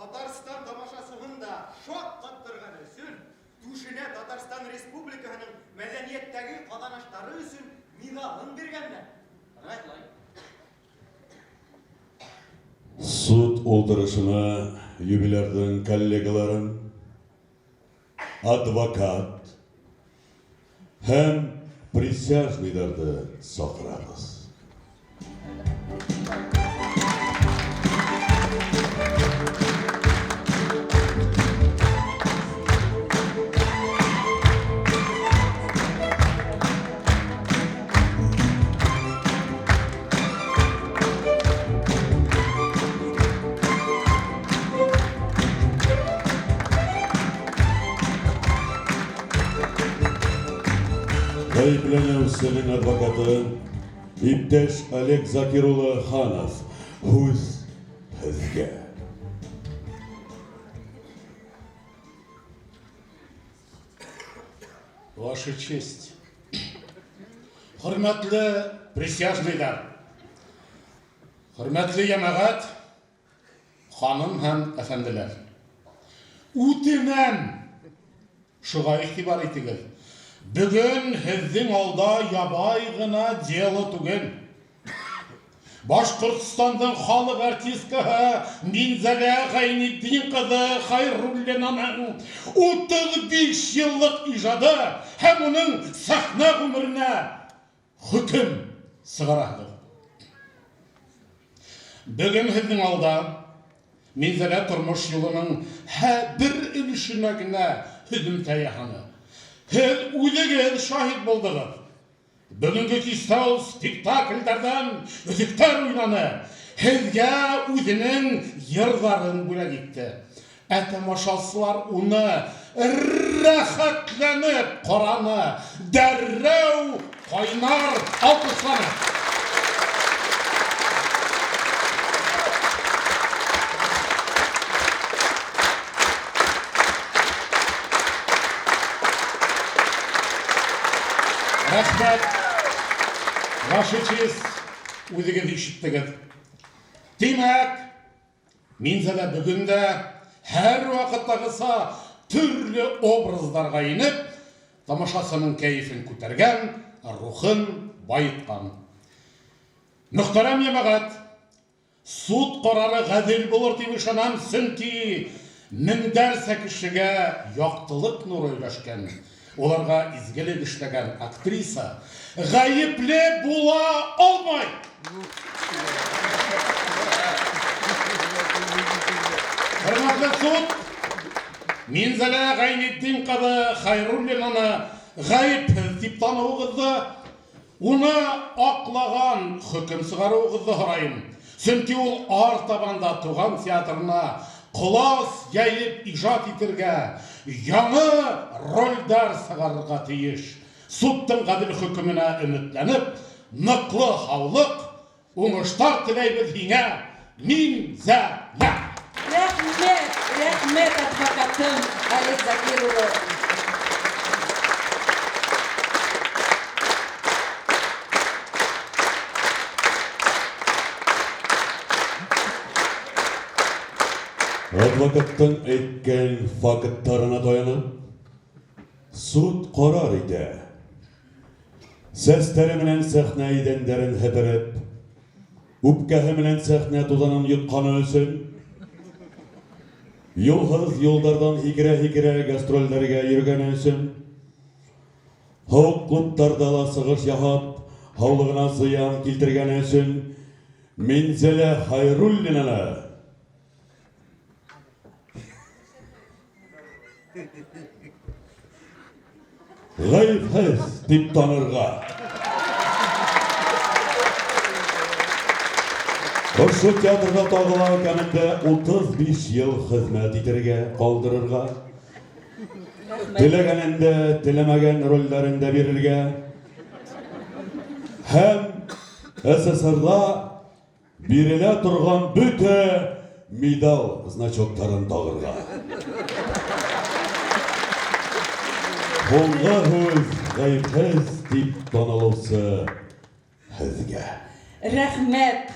Татарстан тамашасыһын да шаҡҡаттырған өсөн түшенә Татарстан Республикаһының мәҙәниәттәге ҡаҙаныштары өсөн миҙалын биргәндәр. Шулай. Суд ултырышына юбилярҙың коллегаларын, адвокат һәм присяжныйҙарҙы саҡырабыҙ. Ғәйепләнеүсенең адвокаты иптәш Олег Закир улы Ханов, һүҙ һеҙгә. Ваша честь. Хөрмәтле присяжныйҙар, хөрмәтле йәмәғәт, ханым һәм әфәнделәр. Үтенәм, шуға иғтибар итегеҙ. Бөгөн һеҙҙең алда ябай ғына дело түгел. Башҡортостандың халыҡ артисткаһы Минзәлә Ғәйнетдин ҡыҙы Хәйруллинаның 35 йыллыҡ ижады һәм уның сәхнә ғүмеренә хөкөм сығараһығыҙ. Бөгөн һеҙҙең алда Минзәлә тормош юлының һәр бер өлөшөнә генә һөҙөмтә яһаны. Һеҙ үҙегеҙ шаһит булдығыҙ. Бөгөнгө кистә ул спектаклдәрҙән өҙөктәр уйнаны. Һеҙгә үҙенең йырҙарын бүләк итте. Ә тамашасылар уны рәхәтләнеп ҡараны, дәррәү ҡайнар алҡышланы. Рәхмәт, Ваша честь, үҙегеҙ ишеттегеҙ. Тимәк, Минзәлә бөгөн дә һәр ваҡыттағыса төрлө образдарға инеп, тамашасының кәйефен күтәргән, рухын байытҡан. Мөхтәрәм йәмәғәт, суд ҡарары ғәҙел булыр тип ышанам, сөнки меңдәрсә кешегә яҡтылыҡ нуры өләшкән, уларға изгелек эшләгән актриса ғәйепле була алмай. Хөрмәтле суд, Минзәлә Ғәйнетдин ҡыҙы Хәйруллинаны ғәйепһеҙ тип таныуығыҙҙы, уны аҡлаған хөкөм сығарыуығыҙҙы һорайым. Сөнки ул артабан да туған театрына ҡолас йәйеп ижад итергә, яңы ролдәр сығарырға тейеш. Судтың ғәҙел хөкөмөнә өмөтләнеп, ныҡлы һаулыҡ, уңыштар теләйбеҙ һиңә, Минзәлә. Рәхмәт, рәхмәт адвокатым Олег Закир улы. Адвокаттың әйткән факттарына таянып, суд ҡарар итә. Сәстәре менән сәхнә иҙәндәрен һепереп, үпкәһе менән сәхнә туҙанын йотҡаны өсөн, юлһыҙ юлдарҙан һикерә-һикерә гастролдәргә йөрөгәне өсөн, һыуыҡ клубтарҙа ла сығыш яһап, һаулығына зыян килтергәне өсөн Минзәлә Хәйруллинаны ғәйепһеҙ тип танырға. Ошо театрҙа тағы ла кәмендә 35 йыл хеҙмәт итергә ҡалдырырға, теләгәнен дә, теләмәгән ролдәрен дә бирергә һәм СССРҙа бирелә торған бөтә медал значоктарын тағырға. Һуңғы һүҙ ғәйепһеҙ тип танылыусы һеҙгә. Рәхмәт.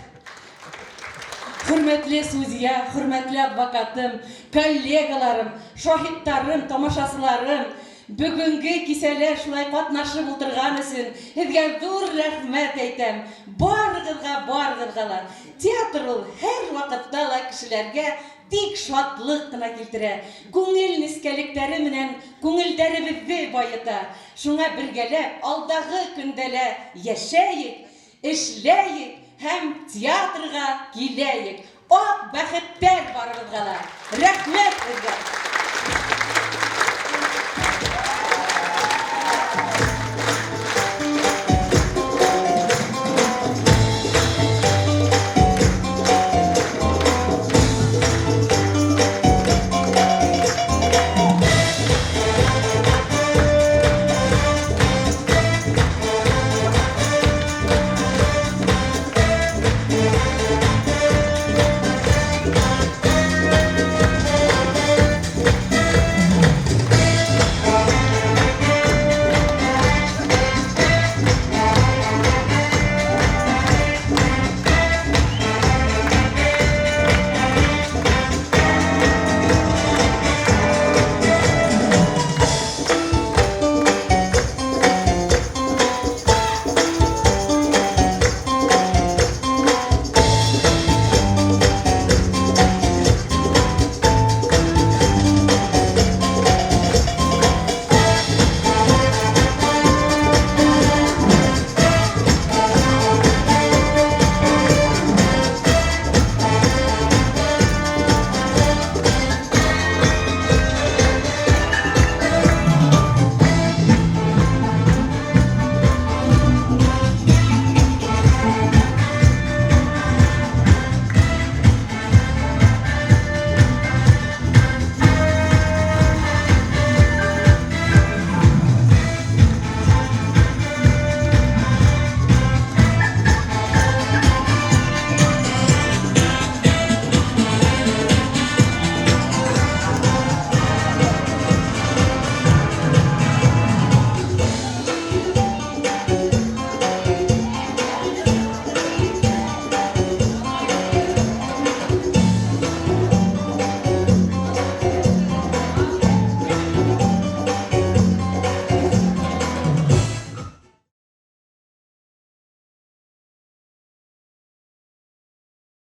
Хөрмәтле судья, хөрмәтле адвокатым, коллегаларым, шаһиттарым, тамашасыларым, бөгөнгө кисәлә шулай ҡатнашып ултырған өсөн һеҙгә ҙур рәхмәт әйтәм. Барығыҙға, барығыҙға ла. Театр ул һәр ваҡытта ла кешеләргә тик шатлыҡ ҡына килтерә. Күңел нескәлектәре менән күңелдәребеҙҙе байыта. Шуңа бергәләп алдағы көндә лә йәшәйек, эшләйек һәм театрға киләйек. Аҡ бәхеттәр барығыҙға ла. Рәхмәт һеҙгә.